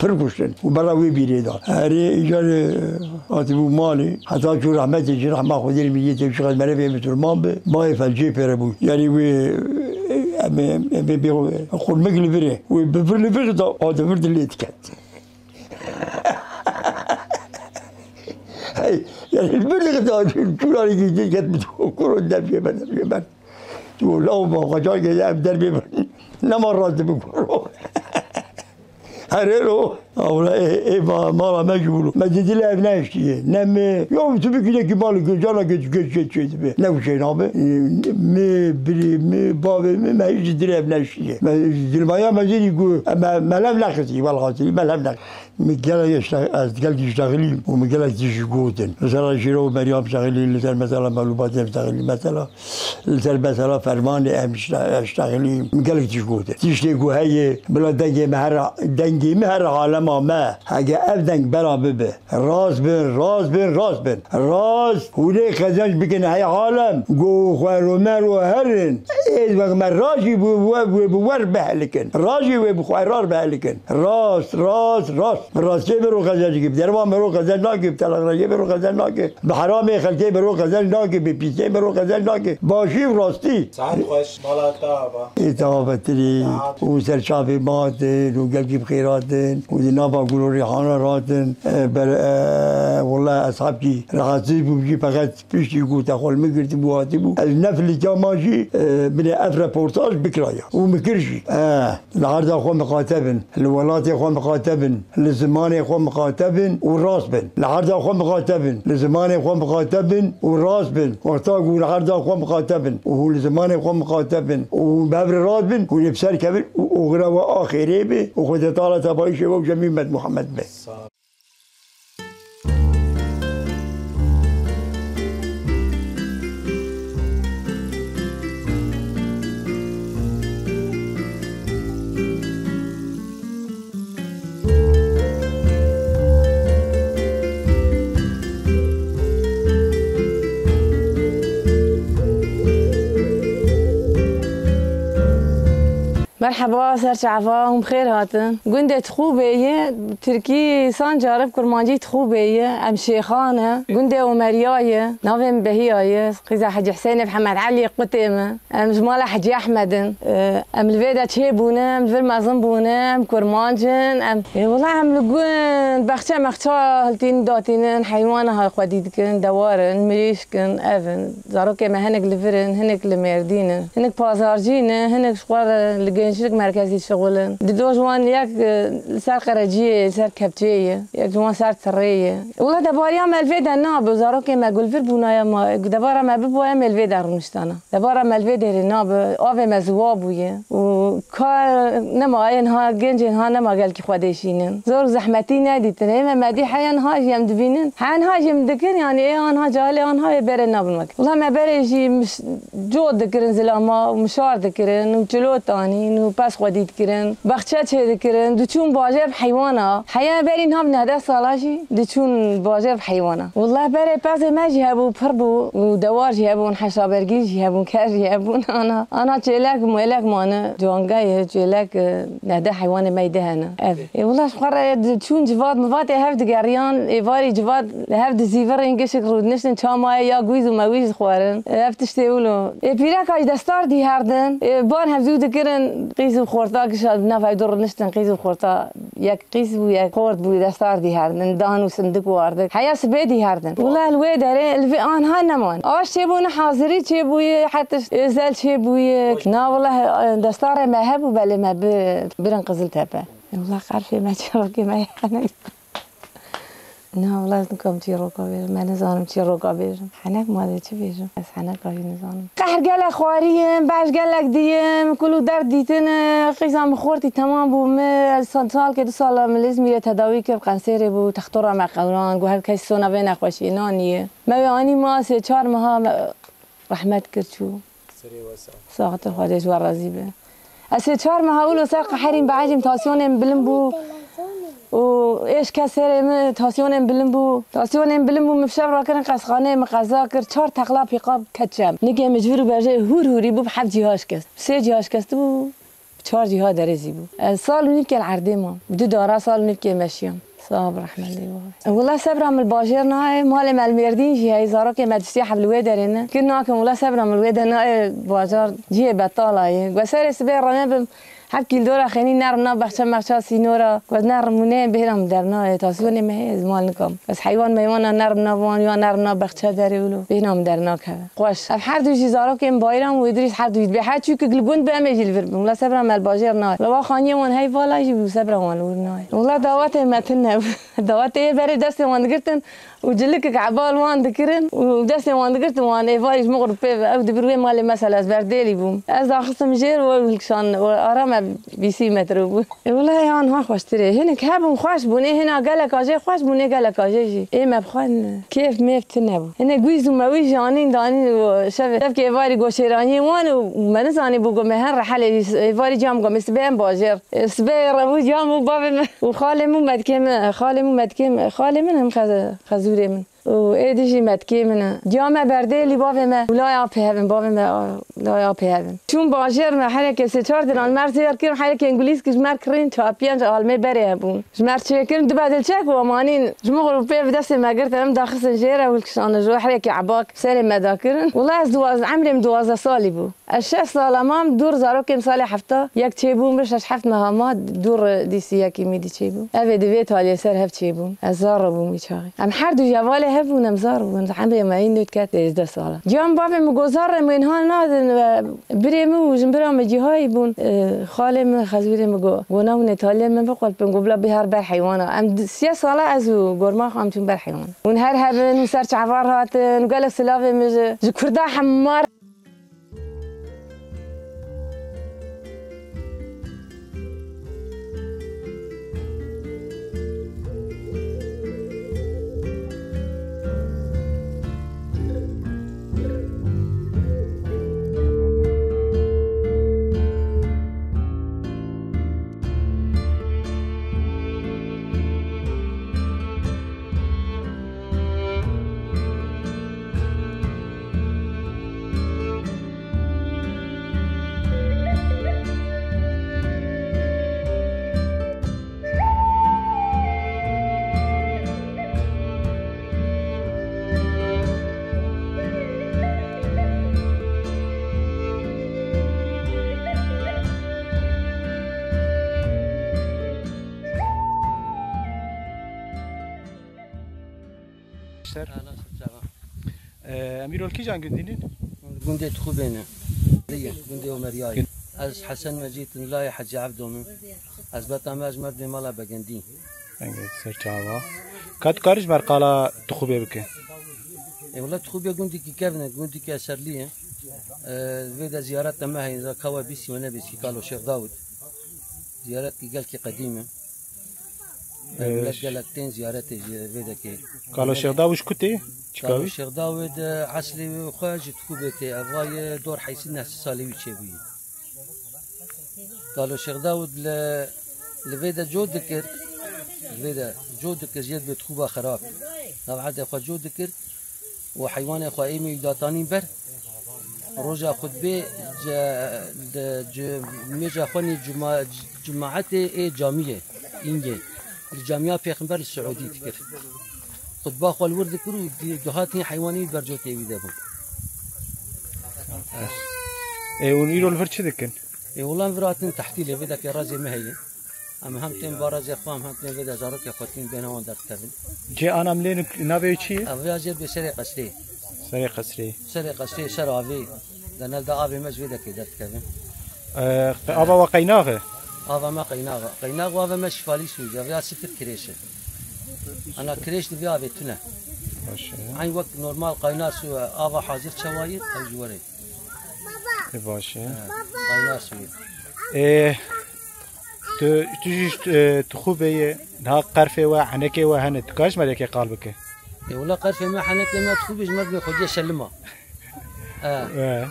pir kuştin. Û bela wê bîrê da. Erê, îcarê hatibû malê. Heta çû rehmetê jî, rehma Xwedê li miriyê tê, çiqas merivê misilman bi, mayê felcê pêre bû. Yanî wê, em ê, em ê bê xurmik li vir e. Wê bi vir li vir da, hatibû vir dilê diket. Hey, yanî li vir li da, çû, çû yanî gî diket bi kuro derbê ben, derbê ben. Tu law ba xwecan ke em derbê ben. Nema rast bi kuro. Herêro, awla ê, ê ma-, mala me ji wilo. Me didî li ev neştiye. Ne mi, yo, tu bikî de ki mal göcana göç, göç, göç, göç, be. Ne uşey nabe. Mi, biri, mi, babe, mi, me hiç didî li ev neştiye. Me, dilmaya me zî ku, me, me lev nexistî, velhasil, me lev nexistî. Mi gelek işte, ez gelek iştahilîm û mi gelek tişt gotin. Mesela Şîro û Meryem şahilî, li ser mesela Melûbatê şahilî, mesela Li ser mesela fermanê em şte-, ştexilî, min gelek tişt gotin. Tiştê ku heye, bila dengê me her, dengê min her alema me. Hege ev deng bela bibe. Rast bin, rast bin, rast bin. Rast, hûnê qezenc bikin hey alem. Go xwe ro me ro herin. Ê wek me rajî bi we, wê bi wer bihelikin. Rajî wê bi xwe rar bihelikin. Rast, rast, rast. Bi rastiyê me ro qezenc dike. Bi derva me ro qezenc nake. Bi telegrajê me ro qezenc nake. Bi heramê xelkê bi ro qezenc nake, bi pîsê bi ro qezenc nake. Başî û rastî. Saet xweş, mala te ava. Ê te ava tirî. Saet. Û ser çavê me hatin, û gelkî bi xêr hatin, û di nava gul û rîhana re hatin. E, ber, e, wela ez hebkî rehatsiz bûm jî, feqet piştî ku te xwe li min girtibû, hatibû. Ez ne filîka ma jî, e, binê ev reportaj bikiraya. Û min kir jî. E. Li herda xwe miqate bin, li welatê xwe miqate bin, li zimanê xwe miqate bin û rast bin. Li herda xwe miqate bin, li zimanê xwe miqate bin û rast bin. Wexta ku li herda xwe miqate bin û hûn li zimanê xwe miqate bin û hûn bi hev re rast bin, hûn ê bi ser kevin û oxira we axêrê be û Xwedê Teala tebayîşê we û cemî ummet Muhammed be. Merheba, ser çava hûn bi xêr hatin. Gundê Tixûbê ye, tirkî Sancar e, bi kurmancî Tixûbê ye. Em Şêxan e, gundê Omeriya ye. Navê min Behiya ye. Qîza Hecî Husênê bi Hemed Elî qutê min. Em ji mala Hecî Ehmed in. Em li vê de çêbûne, em li vir mezin bûne, em kurmanc in. Em, ê, wela em li gund, bexçe mexça hiltînin, datînin, heywana ha xwedî dikin, dewar in, mirîşk in, ev in. Zarokê me hinek li vir in, hinek li Mêrdîn in, hinek pazarcî ne, hinek ji xwe re li gençlik merkezî şixul in. Dido ji wan yek, e, li ser qereciyê, li ser kepçeyê ye, yek ji wan ser tirê ye. Wela debariya me li vê de nabe, zarokê me ku li vir bûnaye ma, debara me bibûye me li vê de rûniştana. Debara me li vê derê nabe, avê me ziwa bûye. Û kar nema, ê niha gencên ha nema gelkî xwe dêşînin. Zor û zehmetî nedîtin. Ê me medî heya niha jî em dibînin. Heya niha jî em dikin, yanî ê anha calê anha ê berê nabin wek. Wela me berê jî miş-, cot dikirin zilama û mişar dikirin û çilot anîn û Pez xwedî dikirin, baxçe çêdikirin, diçûn bajêr bi heywana. Heya berî nav neh deh sala jî diçûn bajêr bi heywana. Wullah berê pezê me jî hebû, pir bû û dewar jî hebûn, heşabergî jî hebûn, ker jî hebûn. Ana, ana çêlek, mêlek mane, cangayê çêlek, e, neh deh heywanê me yê dê hene. Ev. Ê, wullah ji xwe re diçûn civat mivatê hev digeriyan, êvarî civat hev dizîvirên gişik rûdiniştin, çamayê ya gwîz û mewîz dixwarin. Ev tiştê wilo. Ê, pîreka ji destar dîherdin. Ê, ban hevzû dikirin, qîz û xorta gişa di nav hev du rûdiniştin, qîz û xorta yek qîz bû, yek xort bû, destar dîherdin, dan û sindik û ardik. Heya sibê dîherdin. Wila li wê derê, li vê anha neman. Aş çêbû, ne hazirî çêbûye, hetiş, ê, zel çêbûye. Na wila, e, destarê me hebû, belê me bi, birin Qiziltepe. Wila qerfê me, çîrokê me hene. Na, wela ez nikom çîroka bêjim, ez nizanim çîroka bêjim. Henek ma dê çi bêjim? Ez heneka jî nizanim. Qehr gelek xwariyim, beş gelek diyim, kul û derd dîtine, qîza min xortî temam bû, min, ez sal, salkê du sala min li Îzmîrê tedawî kir, bi qenserê bû, textora me qewran, got her kes sona vê nexweşiyê naniye. Me wê anî ma sê çar meha me, rehmet kir çû. Serê we sax. Saxtir Xwedê ji we razî be. Ez sê çar meha wilo ser qeherîm, behecîm, tansiyonê min bilind bû. Û êş kes serê min, tansiyonê min bilind bû. Tansiyonê min bilind bû, min bi şev rakirin qesxaneyê, min qeza kir. Çar texla pîqab ket çem. Nikê min ji vir û berjê hûr hûrî bû, bi heft cîha şikest. Sê cîha şikestî bû. Çar cîha derê zî bû. Ez sal û nîvkê li erdê mam. Bi du dara sal û nîvkê meşiyam. Sab rehmetê bavê. Wela sebra min li bajêr nayê. Malê me li Mêrdîn jî heye. Zarokê me du sê heb li wê derê ne. Kir nakim, wela sebra min li wê de nayê. Bajar cihê betala ye. Gueserê sibê rene bim. Heb kîldora xênî nerim na bexçe mexça sînora. Guez nerim û neyê bêhna min dernayê. Tansiyonê me heye, ez mal nikam. Ez heywan meywana nerim na van ya nerim na bexçe derê wilo. Bêhna min dernakeve. Xweş. Ev her du jî zarokên Bayram û Îdrîs her du jî dibê her çûkik li gund be em ê jî li vir bin. Wila sebra me li bajêr nayê. Wila wa xaniyê wan hey vala jî bû sebra wan li wir nayê. Wila dawetê me tune bû. Dawetê yê berê destê wan digirtin û cilikik ebal wan dikirin û destê wan digirtin wan êvarî ji min re pê ve. Ew dibir wê malê mesela ez berdêlî bûm. Ez daxistim jêr û ew hilkişan û ara me bîsî metre bû. E, wela ya niha xweştir e. Hinek hebûn xweş bûn. Ê hina geleka jê xweş bûn, ê geleka jê jî. Ê me bi xwe ne. Kêf mêf tune bû. Hinek gwîz û mewîz jî anîn danîn û şevê. Şevkê êvarî goşêraniyê wan û me nizanî bû ku me her rehelê jî êvarî cam ku me sibê em bajêr. E, sibê re bû cam û bavê me. Û xalê min û metkê min. Xalê min û metkê min. Xalê min hem xeze-, xezûrê min. Û êdî jî metkê min e. Diya me berdêlî bavê me û laya pê hevin, bavê me, a, laya pê hevin. Çûn bajêr me, herekê sê çar diran mer zêr kirin, herekên gulîskî ji mer kirîn, çar pênc almê berê hebûn. Ji mer çêkirin, dibe dilçek û emanîn. Ji min re pê bi destê me girtin, em daxistin jê re û hilkişandin ji herekê ebak serê me dakirin. Wela ez duwaz-, emrê min duwazdeh salî bû. Ez şeş sala mam, dûr zarokê min salê hefta yek çêbûm, bi şeş heft meha ma dûr dîsî yekî mîdî çêbûm. Ev ê di vê taliyê ser hev çêbûn. Ez zar bûm wî çaxê. Em her du hevalê hev bûn, em zar bûn. Emrê me yî nût ket sêzdeh sala. Ciyan bavê min got, zar re min ha nadin, e, birê min û jinbira min cihayî bûn. E, xalê min, xezûrê min got, got, na hûn ê taliyê min biqulpin, got, bila bihar ber heywana. Em di-, siyeh sala ez û gorma xwe em çûn ber heywana. Hûn her hebin, hûn ser çavar hatin, gelek silavê min ji, ji kurda hemar. Ser. Ee, Emirol kîjan gundî nîn? Gundê Tixûbê ne. Gundê Omeriyayê. Ez Hesen Mecîd in, layê Hecî Evdo min. Ez beta me ji merdê mala Begindî. Engê ser çava. Ka tu karî ji ber qala Tixûbê bike? E, wela Tixûbê gundîkî kevn e, gundîkî eserlî ye. E, vê de ziyaret de me heye, za kawa bîsî we nebîsî, Kalo Şêx Dawid. Ziyaretkî gelkî qedîm e. Ee, Millet gelek tên ziyaretê jî vê dekê. Kalo Şêx Dawid ji ku tê? Çikavî? Kalo Şêx Dawid, e, eslê wê xwe ji Tixûbê tê. Eva ye dor heysî neh salê wî çêbûyî. Lalo Şêx Dawud li, li vê de cot dikir, li vê de cot dikir, jê dibê dixuba xerab. Nav erdê xwe cot dikir û heywanê xwe êmî wî datanîn ber. Roja xutbê ce-, de ce-, mêja xwe nê cuma-, cemaetê ê camiyê, îngê. Li camiya Pêxember li Siûdî dikir. Xutba xwe li wir dikir û di-, dihat hîn heywanî ber cotê wî de bû. Ê, hûn îro li vir çi dikin? Ê, wela em vir hatin tehtîlê, vê dekê rezê me heye. Em hem tên barazê xwe, em hem tên vê de zarokê xwe tên bêhna wan derdikevin. Cê ana milên navê wî çi ye? Ev ya jê bê serê qesrê. Serê qesrê. Serê qesrê, ser avê. De nel de avê me ji vê dekê derdikevin. Ee, ava wa qeynax e? Ava me qeynax e. Qeynax û ava me şifalî sûc e. Ev ya sifir kirêş e. Ana kirêş di vê avê tune. Baş e. Eyn wek normal qaynar su e. Ava hazir çawa ye? Ew ji were. Ê, baş e. He, qaynar su ye. Ê, tu, tu jî, e, tu xû bêyê, niha qerfê we, henekê we hene, tu kaş me yekê qal bike? Ê, wela qerfê me, henekê me, tu xû bê ji me bê xwediyê şelima. He. He.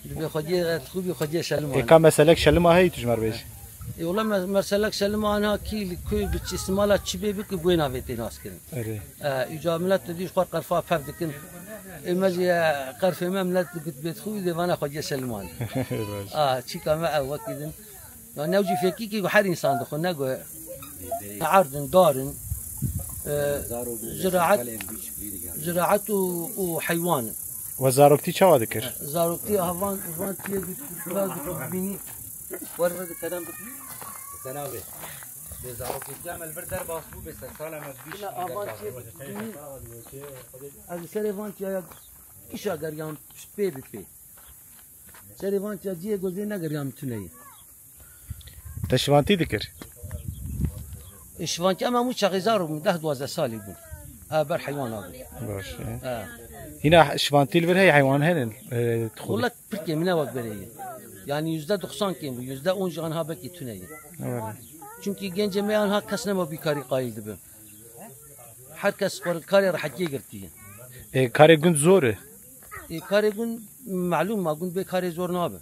Dibê xwediyê, tu xû bê xwediyê şelima. Ê, ka meselek şelima heyî tu ji me bêjî? Ê, wela me-, meselek şelima ana kî li ku bi çi istimala çi bê bike, bu êna vê tê nas kirin. Erê. E, îca milet tu dî ji xwe qerfa pev dikin. Ê me jî, e, qerfê me milet digot bê dixwî dê vana xwe cê şelman. Baş. A, çîka me ew wekî din. Ya new jî fêkî kî her însan dixwe, ne go erdin, darin, e, ziraet, ziraet û, û heywan in. We zaroktî çawa dikir? Zaroktî ha van, van tiye bî, bînî. Wer ve kerem bikî. Selam be. Bê zarokê me li vir derbas bû, bê ser sala me bîş. Bila avan çê bî. Ez li serê van çiya ya kişa geriyam pê bi pê. Serê van çiya cihê gozê negeriyam tuneyê. Te şivantî dikir? E, şivantî em hemû çaxê zarok bûn, deh duwazdeh salî bûn. Ha, ber heywan abin. Baş e. Ha. Hîna şivantî li vir heye, heywan hene, e, dixwin? Wela pirkê min ne wek berê ye. Yani yüzde doksan kêm bû, yüzde on jî anha belkî tune ye. Evet. Çunkî gencê me anha kes nema bîkarî qayîl dibe. Her kes xwe karê rehetiyê girtiye. E, karê gund zor e? E, karê gund malûm ma gund bê karê zor nabe.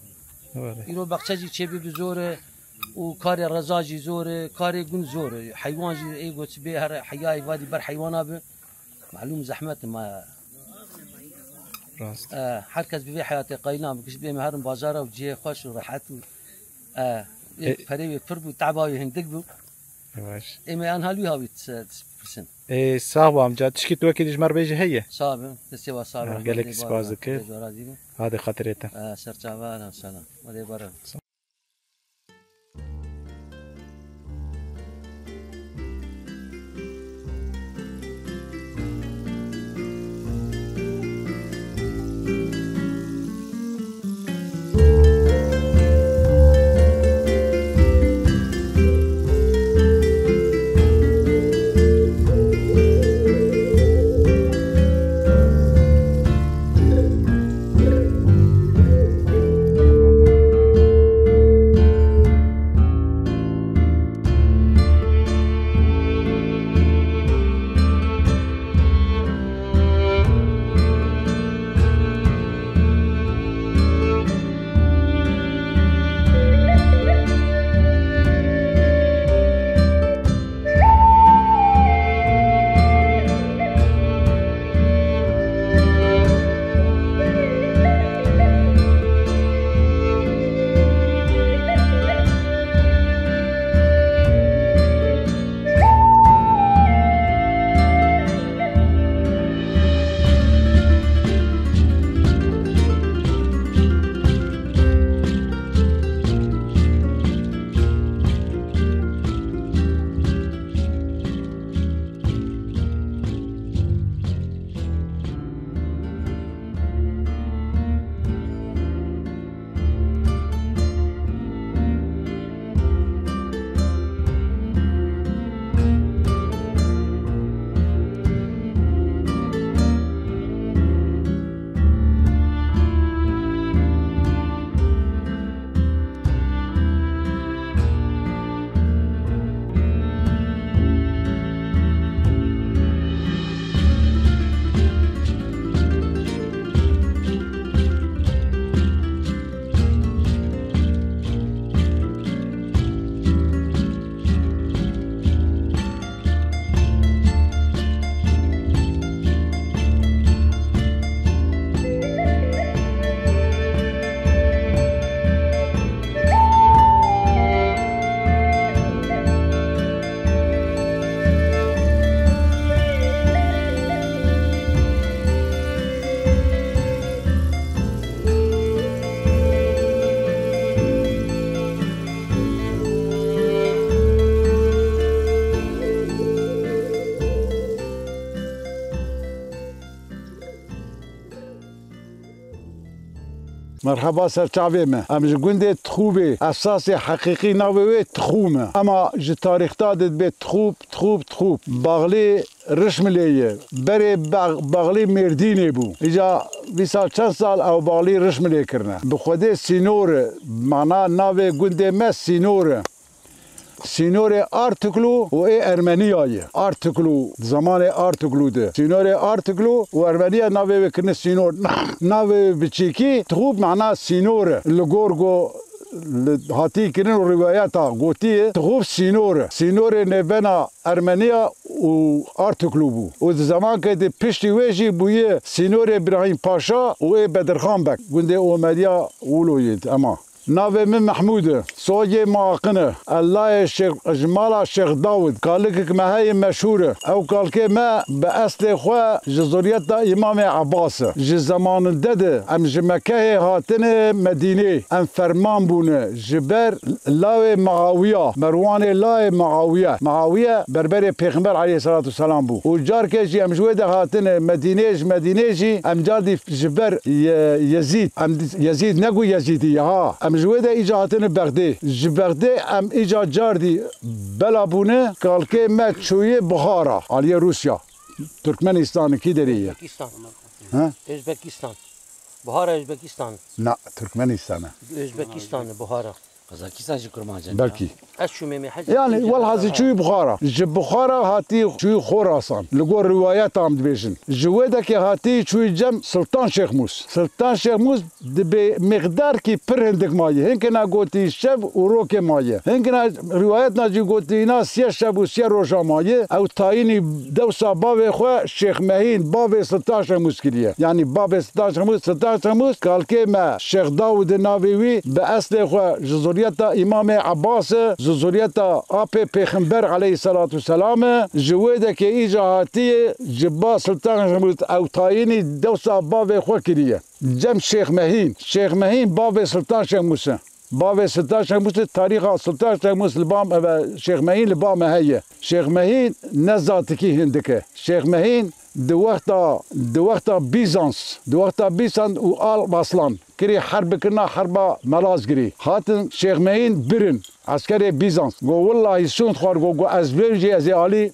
Evet. Îro baxçe jî çêbibe zor e û karê reza jî zor e, karê gund zor e. Heywan jî ê got bê her heyayê vadî ber heywana be. Malûm zehmet ma. Rast. E, her kes bi vê heyatê qayîl nabe. Giş bê me herin bazara û cihê xweş û rehet û, e, E- perê wê pir bû, teba wê hindik bû. Baş. Ê me an halî hawî t-, t-, pirsin. Ê, sax be amca, tişkî tu wekî dijmar bêjî heye? Sax be, destê wa sax be. Ha, gelek spas dikir. Hadi xatirê te. E, serçava, selam. Hadi bara. Merheba ser çavê me. Em ji gundê Tixûbê, esasê heqîqî navê wê Tixûm e. Ema ji tarîxta de dibê Tixûb, Tixûb, Tixûb. Baxlî Rişmilê ye. Berê Bax-, Baxlî Mêrdînê bû. Îca vî sal çend sal ew Baxlî Rişmilê kirine. Bi xwedê sînor e. Mana navê gundê me sînor e. Sînorê Artuklu û ê Ermeniya ye. Artuklu, di zemanê Artuklu de. Sînorê Artuklu û Ermeniya navê wê kirine sînor. Navê wê biçîkî Tixûb mana sînor e. Li gor go li hatî kirin û rîwayeta gotiye Tixûb sînor e. Sînorê nêvbena Ermeniya û Artuklu bû. Û di zemankê de piştî wê jî bûye sînorê Birahîm Paşa û ê Bedirxan Beg. Gundê Omeriya Wilo yê ema. Navê min Mehmûd e. Soyê min Aqin e. Ez layê Şêx, ji mala Şêx Dawid. Kalikek me heye meşhûr e. Ew kalkê me bi eslê xwe ji zuriyeta Îmamê Ebas e. Ji zemaninde de em ji Mekehê hatine Medînê. Em ferman bûne ji ber lawê Meawiya, Merwanê layê Meawiye. Meawiye berberê Pêxember aleyhisselatu selam bû. Û carkê jî em ji wê de hatine Medînê, ji Medînê jî em cardî ji ber Ye-, Yezîd. Em di-, Yezîd ne ku Yezîdî ye ha. Em ji wê de îca hatine Bexdê. Ji Bexdê em îca cardî bela bûne, kalkê me çûye Buxara, aliyê Rûsya. Türkmenistanê kî derê ye? Özbekistan. Ha? Özbekistan. Buhara Özbekistan. Na, Türkmenistan e. Özbekistan, Buhara. Qazakistan jî Kurmancan ya. Belkî. Ez çûmê me hecî. Yani, welhasî çûyî Buxara. Ji Buxara hatî çûyî Xorasan. Li gor rîwayeta em dibêjin. Ji wê dekê hatî çûyî cem Sultan Şêxmûs. Sultan Şêxmûs dibê miqdarkî pir hindik maye. Hinkina gotî şev û rokê maye. Hinkina rîwayetna jî gotî îna siyê şev û siyê roja maye. Ew tayînî dewsa bavê xwe Şêx Mehîn, bavê Sultan Şêxmûs kiriye. Yani bavê Sultan Şêxmûs, Sultan Şêxmûs, kalkê me Şêx Dawid e navê wî, bi eslê xwe ji zuriyeta Îmamê Ebbas e, ji zuriyeta apê Pêxember aleyhisselatu selam e, ji wê dekê îca hatiye, ji ba Sultan Şêxmûs ew tayînî dewsa bavê xwe kiriye. Cem Şêx Mehîn, Şêx Mehîn bavê Sultan Şêxmûs e. Bavê Sultan Şêxmûs e, tarîxa Sultan Şêxmûs li ba me, Şêx Mehîn li ba me heye. Şêx Mehîn ne zatikî hindik e. Şêx Mehîn di wexta, di wexta Bîzans, di wexta Bîzans û Alp Aslan kirî herb bikirina herba Melazgirî. Hatin Şêx Mehîn birin eskerê Bîzans. Go, "Willahî sûnd xwar," go, "go ez vê jî ez ê alî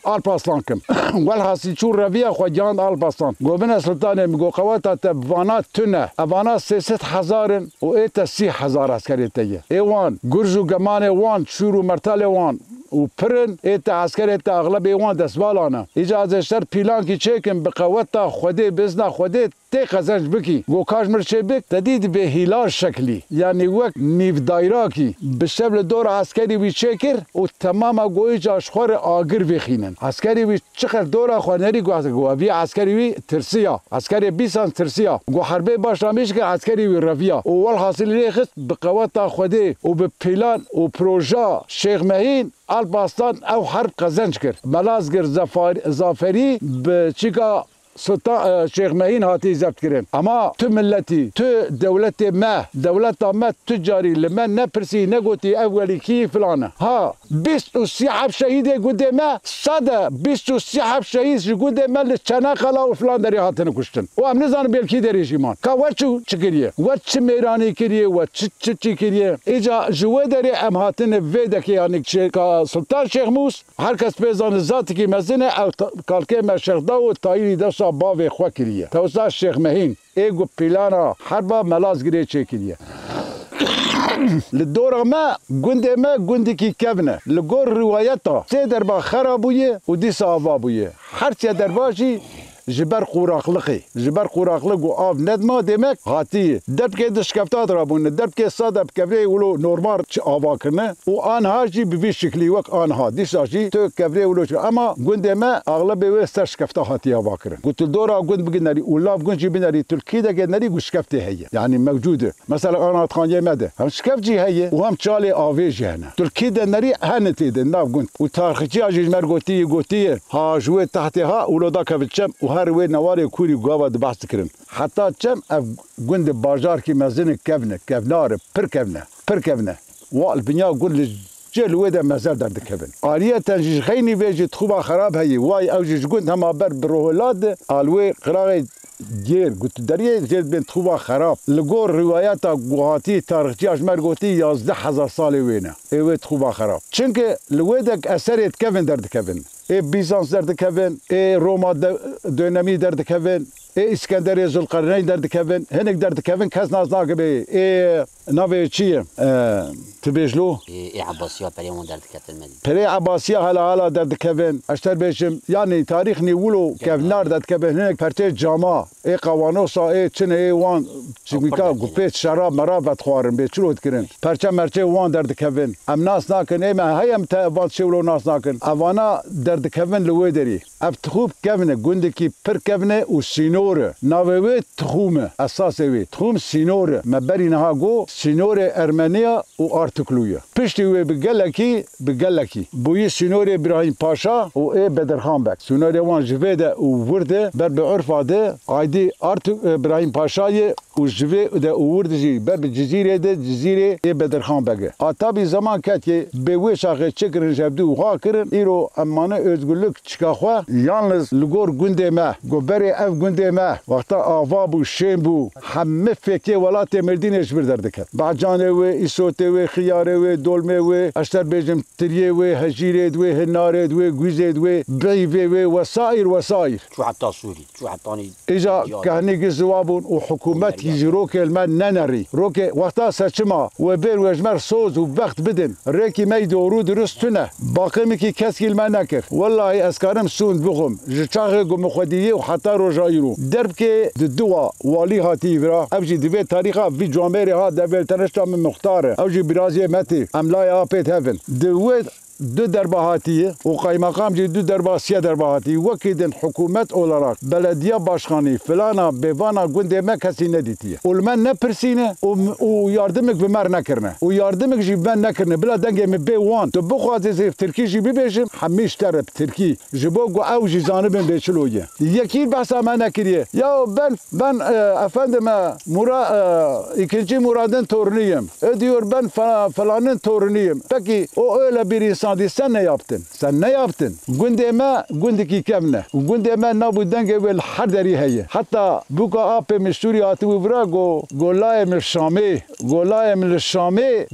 Alp Aslan kim." Welhasî çû reviya xwe gihand Alp Aslan. Go, "Bine sultanê min," go, "qeweta te vana tune. Evana sê sed hezar in û ê te sî hezar eskerê te ye. Ê wan, gurj û gemanê wan, şûr û mertalê wan û pir in, ê te eskerê te exlebê wan destvala ne. Îca ez ê ji te re pîlankî çêkim, bi qeweta Xwedê, bi izna Xwedê tê qezenc bikî." Go, "Ka ji min re çê bik, te dî dibê hîlal şeklî, yanî wek nîvdayrakî, bi şev li dora eskerî wî çêkir û temama go, îca ji xwe re agir vêxînin." Eskerî wî çiqas dora xwe nerî, go, go, vî eskerî wî tirsiya. Eskerê Bîzans tirsiya. Go, "Herbê baş namîş ke eskerî wî reviya." Û welhasilî lê xist bi qeweta Xwedê û bi pîlan û proja Şêx Mehîn, Alp Aslan ew herb qezenc kir. Melazgir Zafar-, Zaferî bi çîka Sultan, e, Şêx Mehîn hatî zebt kirin. Ama tu miletî, tu dewletê me, dewleta me tu carî li me nepirsî, negotî ev welî kî filan e. Ha, bîst û sî heb şehîdê gundê me, sade bîst û sî heb şehîd ji gundê me li Çeneqala û filan derê hatine kuştin. Û em nizanin bêlkî derê jî man. Ka we çi, çi kiriye? We çi mêranî kiriye? We çi, çi, çi kiriye? Îca ji wê derê em hatine vê dekê, yanî çi ka Sultan Şêxmûs, her kes pê zane zatikî mezin e, ew ta-, kalkê me Şêx Dawid tayînî dewsa bavê xwe kiriye. Tewsa Şêx Mehîn, ê ku pîlana herba Melazgirê çêkiriye. Li dora me, gundê me gundekî kevn e. Li gor rîwayeta sê derba xera bûye û dîsa ava bûye. Her sê derba jî ji ber qûraqliqê, ji ber qûraqlik û av nedima demek hatî. Derbkê di şikefta de rabûne, derbkê sade bi kevrê wilo normal çi ava kirine û anha jî bi vî şiklî wek anha. Dîsa jî tu kevrê wilo çi. Ema gundê me axlebê wê ser şikefta hatiye ava kirin. Ku tu dora gund biginerî û lav gund jî binerî, tu li kî deke nerî ku şikeftê heye. Yanî mewcûd e. Mesela Anatxaniyê me de hem şikeft jî heye û hem çalê avê jî hene. Tu li kî de nerî hene tê de nav gund. Û tarixçiya jî ji me re gotiye, gotiye, ha ji wê tehtê ha wilo da kevin çem û her wê newarê kûrî gava di behs dikirin. Heta çem ev gund e, bajarkî mezin e, kevn e, kevnar e, pir kevn e, pir kevn e. Wa li binya gund li cê li wê de mezer derdikevin. Ariyeten jî ji xeynî vê jî tixûba xerab heye. Way ew jî ji gund hema ber bi rohê lad de, a li wê qiraxê Gêr, got, deriyê jê dibên tixûba xerab. Li gor riwayeta ku hatî tarixçiya ji me re gotî, yazdeh hezar salê wê ne. Ê wê tixûba xerab. Çimkî li wê de eserê dikevin derdikevin. Ê Bîzans derdikevin, ê Roma de-, dönemî derdikevin, ê Îskenderê Zulqerneyn derdikevin, hinek derdikevin, kes nas nake bê. Ê navê çi ye? E, tu bêj lo? Ê, ê Ebasiya perê wan derdiketin me dî. Perê Ebasiya hala hala derdikevin. Ez ter bêjim, yanî tarîx nî wilo kevnar derdikevin. Hinek perçê cama, ê qawanosa, ê çine, ê wan çimîka ku pê şerab merab vedixwarin, bê çilo dikirin. Perçe merçê wan derdikevin. Em nas nakin, ê me heye em te van tişê wilo nas nakin. Evana derdikevin li wê derî. Ev tixûb kevn e, gundekî pir kevn e û sînor e. Navê wê tixûm e, esasê wê. Tixûm sînor e. Me berî niha got, sînorê Ermeniya û Artuklu ye. Piştî wê bi gelekî, bi gelekî bûyî sînorê Birahîm Paşa û ê Bedirxan Beg. Sînorê wan ji vê de û wir de, ber bi urfa de aydî Artuk, e, Birahîm Paşa ye û ji vê de û wir de jî ber bi Cizîrê de, Cizîrê ê Bedirxan Beg e. A tabî zeman ketiye, bê wê çaxê çi kirin, ji hevdû wiha kirin, îro em mane özgürlük çika xwe. Yalnız li gor gundê me, ku berê ev gundê me wexta ava bû, şên bû, hemî fêkê welatê Mêrdînê ji vir derdiket. Becanê wê, îsotê wê, xiyarê wê, dolmê wê, ez ter bêjim tiriyê wê, hejîrê wê, hinarê wê, guîzê wê, beyvê wê, wesaîr, wesaîr. Çû heta Sûrî, çû hetanî Îja kehnî giziwa bûn û hikûmet jî rokê li me nenerî. Rokê wexta seçima we bêr we ji me re soz û bext bidin. Rêkî me yî doğru dirust tune. Baqimikî keskî li me nekir. Wellahî ez karim sûnd bixwim. Ji çaxê ku min xwedî yê û heta roja îro. Derbkê di dua walî hatî vira. Ev jî di vê tarîxa vî camêrê ha devê li tenişta min muxtar e. Ew jî biraziyê me tê. Em layê apê hevin. Di wê du derba hatî û qaymeqam jî du derba, sê derba hatî. Wekî din hikûmet olarak, belediya başkanî, filana, bêvana gundê me kesî nedîtiye. Û li me nepirsîne û, û yardimik bi me re nekirine. Û yardimik jî bi me nekirine. Bila dengê min bê wan. Tu bixwazî zêf tirkî jî bibêjim, hemî ji te re bi tirkî. Ji bo ku ew jî zanibin bê çilo ye. Yekî behsa me nekiriye. Ya ben, ben, e, efendim, e, Mura-, e, ikinci Murad'ın torunuyum. E diyor ben fa-, falanın torunuyum. Peki o öyle bir insan değil, sen ne yaptın? Sen ne yaptın? Gundê me gundekî kevn e. Û gundê me nav û dengê wê li her derî heye. Heta bûka apê min Sûrî hatibû vira, go, go layê min Şamê. Go layê min li Şamê.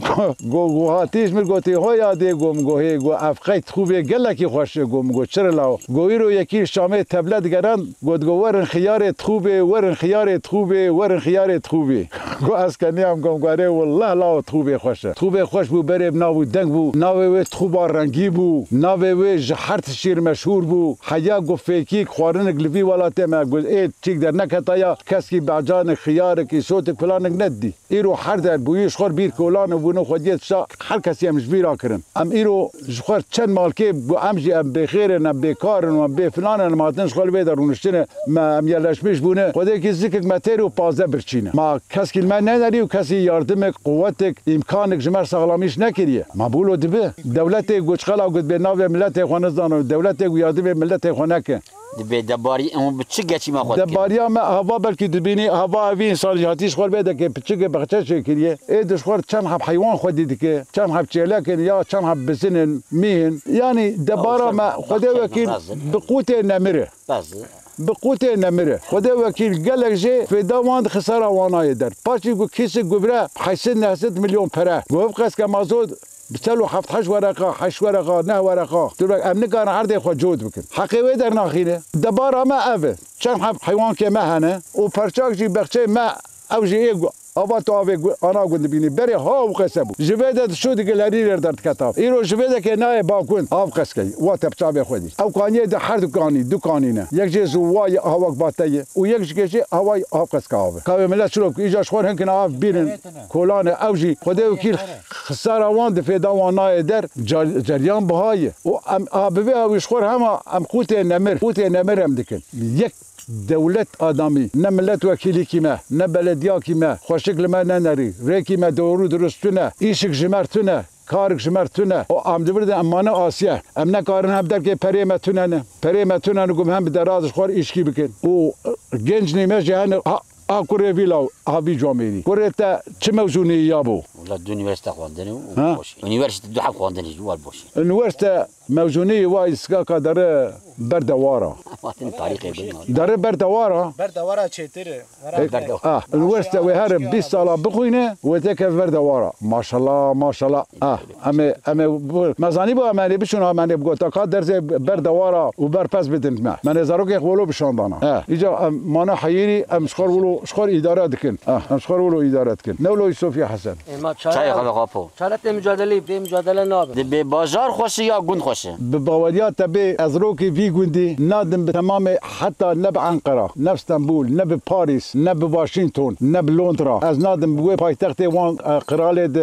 Go, go hatî ji min gotî, ho yadê, go min go hê, go ev qey tixûvê gelekî xweş e, go min go çi re law. Go îro yekî Şamê tevle digeran, go digo werin xiyarê tixûvê, werin xiyarê tixûvê, werin xiyarê tixûvê. Go ez keniyam, go min go erê willah law tixûvê xweş e. Tixûvê xweş bû, berê bi nav û deng bû. Navê wê tixûba rengî bû. Navê wê ji her tiştî re meşhûr bû. Heya go fêkîk xwarinik li vî welatê me, go ê çîk derneketa ya, keskî becanik, xiyarik, îsotik, filanik nedidî. Îro her der bûyî ji xwe re bîr kolan û bûne xwediyê tişta her kesî em ji bîra kirin. Em îro ji xwe re çend malkê bû, em jî em bêxêr in, em bêkar in û em bê filan in, em hatin ji xwe li vê de rûniştine, me, em yerleşmiş bûne. Xwedêkî zikik me têr û pazdeh birçîne. Ma keskî li me nenerî û kesî yardimik, quwetik, îmkanik ji me re saxlamîş nekiriye. Ma bûlo dibe. Dewletê ku çiqala ku dibê navê miletê xwe nizane, dewletê ku yardimê miletê xwe neke. Dibê debarî, hûn bi çi geçî me xwe dikin? Debariya me hava belkî dibînî, hava evî însan jî hatî ji xwe vê deke piçikê bexçe çêkiriye. Ê di ji xwe çend heb heywan xwedî dike, çend heb çêlek in ya çend heb bizin in, mîh in. Yanî debara me, Xwedê wekîl, bi qûtê nemir e. Bi qûtê nemir e. Xwedê wekîl gelek jê fêda wan di xisara wan nayê der. Paşî ku kîsik guvre heyt sed neh sed milyon pere. Ku ev qeske mazot Bi çel û heft heşt wereqa, heşt wereqa, neh wereqa, tu bek, em nikarin erdê xwe cot bikin. Heqê wê dernaxîne. Debara me ev e. Çend heb heywankê me hene û perçak jî bexçeyê me, ew jî ê gu-, ava tu avê gu-, ana gund dibînî. Berê ha û qese bû. Ji vê de dişû digil herî lêr derdiketa. Îro ji vê de ke nayê bakund. Av qeskey. Wa te bi çavê xwe dît. Ew kaniyê de her du kanî, du kanî ne. Yek jê zû wa ye, hawak bate ye. Û yek ji ke jê haway av qeska av e. Ka wê milet çilo bike. Îca ji xwe re hinkine av bîrin. Kolane ew jî Xwedê wekîl xisara wan di fêda wan nayê der, car-, ceryan biha ye. Û em a bi vê awî ji xwe re hema em qûtê nemir, qûtê nemir em dikin. Yek dewlet adamî, ne milet wekîlîkî me, ne belediyakî me, xweşik li me nenerî, rêkî me doğru dirust tune, îşik ji me re tune, karik ji me re tune. Û em di vir de em mane asiye. Em nekarin hem derkê perê me tune ne. Perê me tune ne ku em hem bi deraz ji xwe re îşkî bikin. Û genc nîme jî hene ha, A kurê vî law, a vî camêrî. Kurê te çi mewzûnî ya bû? Wala du unîversîte xwendinê û Ha? boş e. Unîversîte du heb xwendinê jî wal boş e. Unîversîte mewzûnî wa îskaka dere berdewara. Hatin tarîxê gund. Dere berdewara. Berdewara çêtir e. Berdewara. Ah, unîversîte wê here bîst sala bixwîne, wê têke berdewara. Maşallah, maşallah. Ah, em ê, em ê bu, me zanî bu em ê biçûn, em ê bi gotaka dersê berdewara û berpes bidin me. Me nê zarokê xwe wilo bişandana. Eh, îca em mana heyîrî, em ji xwe wilo, ji xwe îdare dikin. Ah, em ji xwe wilo îdare dikin. Ne wilo Yusufî Hesen. Ê ma çare Çayê xwe ve xapo. Çare tê mücadele, bê mücadele nabe. Di bê bajar xweş e ya gund xweş e? Bi baweriya te bê ez rokê vî gundî nadim bi temamê heta ne bi Enqera, ne bi Stenbul, ne bi Parîs, ne bi Washington, ne bi Londra. Ez nadim bi wê paytextê wan, e, qiralê di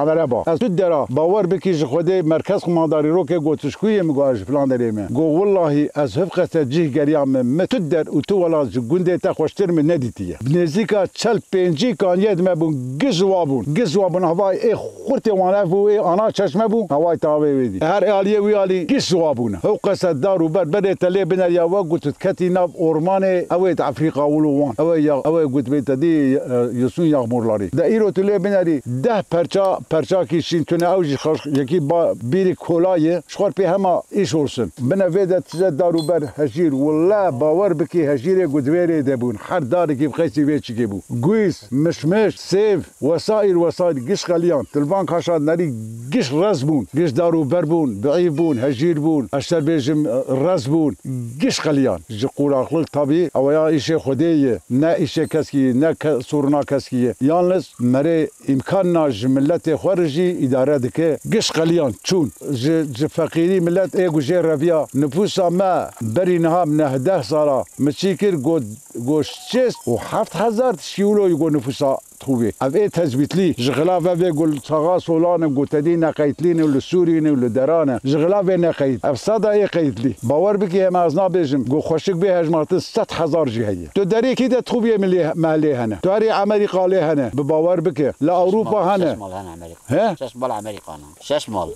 Emereba. Ez tu dera bawer bikî ji Xwedê merkez xumandarî rokê gotişkuyê min got ji filan derê me. Got, willahî ez hifqete cih geriya min, min tu der û tu welat ji gundê te xweştir min nedîtiye. Bi nêzîka çel pêncî kaniyê di me bûn, giş wa bûn, giş wa bûn. Havay ê xurtê wan ev bû, ê ana çeşme bû, havay tavê wê dî. Her aliyê wî alî giş wa bûne. Ew qese dar û ber berê te lê bineriya we got tu ketî nav ormanê, ew ê di Efrîqa wilo wan. Ew ê ya, ew ê got bê te dî, e, Yusûn Yaxmurlarî. De îro tu lê binerî deh perça, perçakî şîn tune ew jî xweş, yekî ba, bîrî kolayê, ji xwe pê hema îş olsun. Bine vê de tije dar û ber hejîr. Wille bawer bikî hejîrê ku di vê rê de bûn. Her darekî bi qeysî vê çikê bû. Guîz, mişmiş, sêv, wesaîr, wesaîr, giş xeliyan. Tilvan kaşa nerî giş rez bûn. Giş dar û ber bûn, biîv bûn, hejîr bûn. Ez şer bêjim, rez bûn. Giş xeliyan. Ji quraxlik tabî, ew ya îşê Xwedê ye. Ne îşê keskî ye, ne ke-, soruna keskî ye. Yalnız merê îmkanna ji miletê xwe re jî îdare dike. Giş qeliyan çûn. Ji, ji feqîrî milet ê ku jê reviya. Nifûsa me berî niha bi neh deh sala min çî kir, got, got şêst û heft hezar tişkî wilo yî got nifûsa Txûbê. Ev ê tezbîtlî. Ji xilav ev ê ku li Saxa Solan in, ku tedî neqeytlî ne û li Sûrî ne û li deran e. Ji xilav ê neqeyt. Ev sada ê qeytlî. Bawer bikî hema ez nabêjim. Ku xweşik bê hejmartin sed hezar jî heye. Tu derê kî de tixûbiyê min lê, me lê hene. Tu herî Amerîka lê hene. Bi bawer bike. Li Ewropa hene. Şeş mal hene Amerîka. He? Şeş mal Amerîka ne. Şeş mal.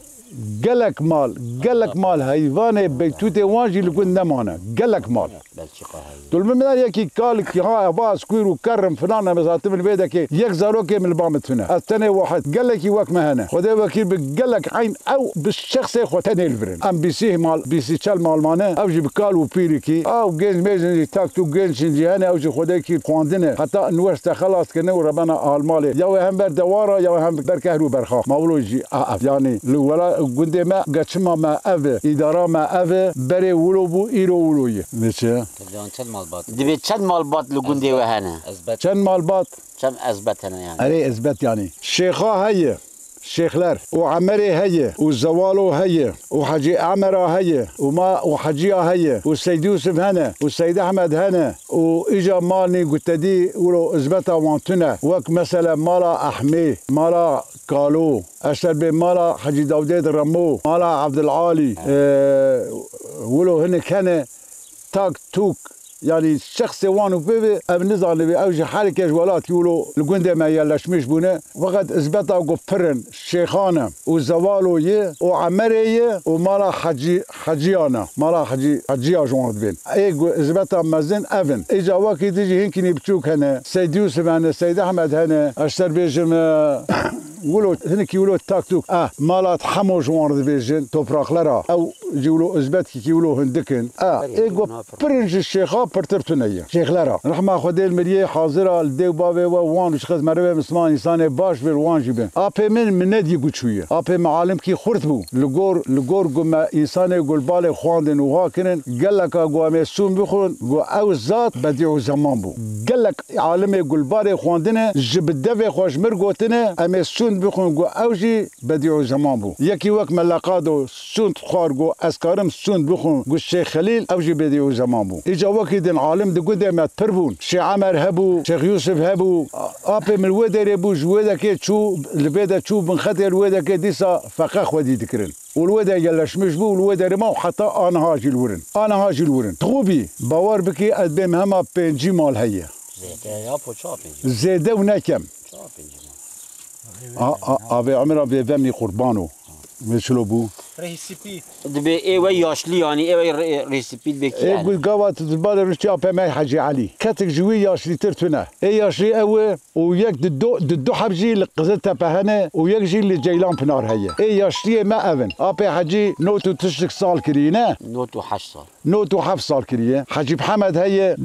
Gelek mal, gelek mal heyvanê beytûtê wan jî li gund nemane. Gelek mal. Belçîka heye. Tu li min biner yekî kalik ki ha eva ez kûr û ker im filan em ez hatim li vê dekê yek zarokê min li ba min tune. Ez tenê wahid. Gelekî wek me hene. Xwedê wekîl bi gelek eyn ew bi şexsê xwe tenê li vir in. Em bîsî mal, bîsî çel mal mane. Ew jî bi kal û pîrikî. Ew genç mêjin jî tak tu genç in jî hene. Ew jî xwedê kî xwendine. Heta üniversite xelas kirine û rebena Almalê. Ya wê hem ber dewara ya wê hem ber kehr û berxa. Ma wilo jî a ev. Yanî li wela gundê me geçima me ev e. Îdara me ev e. Berê wilo bû, îro wilo ye. Neçe? Tevliyan çend malbat? Dibê çend malbat li gundê we hene? Ezbet. Çend malbat? Çend ezbet hene yani? Erê ezbet yani. Şêxa heye. Şêxler. Û Emerê heye. Û Zewalo heye. Û Hecî Emera heye. Û ma û Heciya heye. Û Seyd Yûsif hene. Û Seyd Ehmed hene. Û îca malnî gutedî wilo ezbeta wan tune. Wek mesele mala Ehmê, mala Kalo. Eşter bê mala Hecî Dawdê di Remo, mala Evdil Alî, e, wilo hinek hene, tak, tûk, yanî şexsê wan û pê ve, ev nizanibê, ew ji herkê ji welatî wilo li gundê me yerleşmiş bûne. Feqet izbeta ku pir in, şêxan e û zewalo ye û emerê ye û mala Hecî, Hecîyan e, mala Hecî, Hecîya ji wan dibên. Ê ku izbeta mezin ev in. Îca wekî din jî hinkînî biçûk hene, Seyd Yûsif hene, Seyd Ehmed hene, ez ser bêjim, e, Wilo, hinekî wilo tak tuk. Ah, malat hemo ji wan re dibêjin, topraklara. Ew jî wilo izbetkî wilo hindik in. Ah, ê ku pirin ji şêxa pirtir tune ye. Şêxlera. Rehma Xwedê li miriyê hazira, li dê û bavê we wan û ji xez merivê misliman însanê baş bir wan jî bin. Apê min minet yî guçû ye. Apê min alimkî xurt bû. Li gor, li gor ku me însanê gulbalê xwandin û ha kirin, geleka ku em ê sûn bixwin, ku ew zat bedî û zeman bû. Gelek Alimê gulbarê xwendine, ji bi devê xwe ji mir gotine, em ê sûnd bixwin, got ew jî bedîûzeman bû. Yekî wek me leqado sûnd xwar, got ez karim sûnd bixwim, got Şêx Xelîl, ew jî bedîûzeman bû. Îca wekî din alim di gundê me pir bûn. Şêx Emer hebû, Şêx Yûsif hebû. Apê min wê derê bû, ji wê dekê çû, li vê de çû bin xetê li wê dekê dîsa feqe xwedî dikirin. Û li wê de yerleşmiş bû û li wê derê ma û heta aniha jî li wir in. Aniha jî li wir in. Tixûbî, bawer bikî ez bêm hema pêncî mal heye. Zêde ya po çawa pêncî mal? Zêde û ne kem. Çawa pêncî mal? A, a, avê Emir a vê vemî qurbano. Vê çilo bû? Rêhî spî. Dibê ê we yaşlî, yanî ê we rê-, rêhî spî dibê kî Ê yani? Gu gava tu di balê rûştî apê me Hecî Elî. Ketik ji wî yaşlîtir tune. Ê yaşlî ew e û yek di du, di du heb jî li Qiziltepe hene û yek jî li Ceylan Pinar heye. Ê yaşliyê me ev in. Apê Hecî not û tiştik sal kirî ne? Not û heşt sal. Not û heft sal kiriye. Hecî Mihemed heye,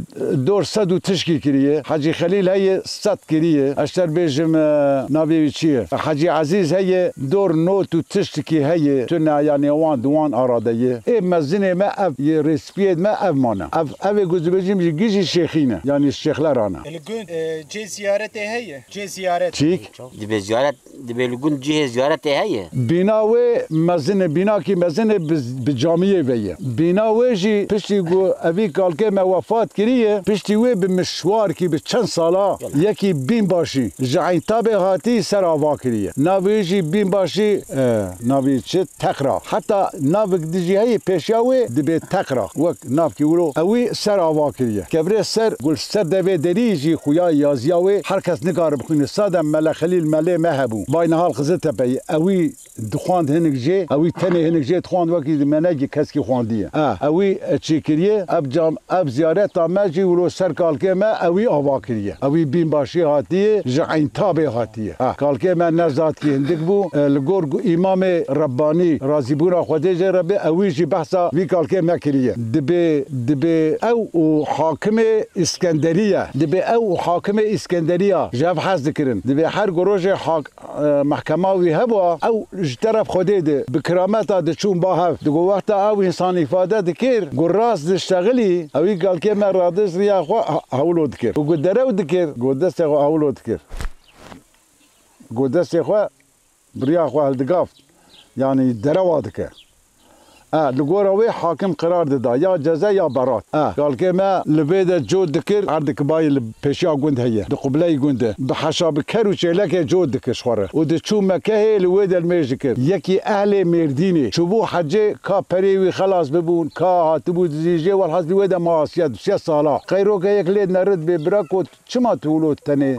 dor sed û tişkî kiriye. Hecî Xelîl heye, sed kiriye. Ez ter bêjim, e, navê wî çi ye? Hecî Ezîz heye, dor not û tiştikî heye. Tune, yanî wan di wan ara de ye. Ê mezinê me ev, yê rêspiyê me ev mane. Ev, ev ê ku dibêjim jî gijî şêxî ne. Yanî şêxleran e. Li gund, e, cê ziyaretê heye. Cê ziyaret. Çîk? Dibê ziyaret Dibê li gund cihê ziyaretê heye? Bîna wê mezin e, bînakî mezin e, bi, bi camiyê ve ye. Bîna wê jî piştî ku evî kalkê me wefat kiriye, piştî wê bi mişwarkî bi çend sala yekî bînbaşî ji Eyntabê hatî ser ava kiriye. Navê wî jî bînbaşî, e, navê çi? Teqra. Heta navik dijî heye pêşiya wê dibê Teqra. Wek navkî wilo ewî ser ava kiriye. Kevirê ser, gul ser devê derî jî xuya yaziya wê her kes nikare bixwîne. Sadem Mele Xelîl melê me hebû. Bay Nihal Qiziltepeyî. Ewî dixwand hinik jê, ewî tenê hinik jê dixwand wekî di menegî keskî xwandiye. E, ewî çêkiriye, ev cam, ev ziyareta me jî wilo ser kalkê me ewî ava kiriye. Ewî bînbaşî hatiye, ji Eyntabê hatiye. E, kalkê me ne zatkî hindik bû. E, li gor gu-, Îmamê Rebbanî, razîbûna Xwedê jê re be, ewî jî behsa vî kalkê me kiriye. Dibê, dibê ew û hakimê Îskenderiye. Dibê ew û hakimê Îskenderiya ji hev hez dikirin. Dibê her ku rojê hak-, e, mehkema wî hebûa, ew ji teref Xwedê de bi kirameta diçûn ba hev. Digo wexta ew însan îfade dikir, ku rast diştexilî, ewî kalkê me radist riya xwe he-, hewlo dikir. Û ku derew dikir, ku destê xwe hewlo dikir. Ku destê xwe bi riya xwe hildigaft, yanî derewa dike. E, li gora wê hakim qerar dida, ya ceze ya berat. E, kalkê me li vê de cot dikir, erdek bayê li pêşiya gund heye, di qubleyê gund e. Bi heşa bi ker û çêlekê cot dikir ji xwe re. Û diçû Mekehê li wê de limêj dikir. Yekî ehlê Mêrdînê çûbû hecê, ka perê wî xelas bibûn, ka hatibû dizî jê, welhasilî wê de ma asiya du sê sala. Qeyroke yek lê dinere dibê bira kot, çima tu wilo tenê?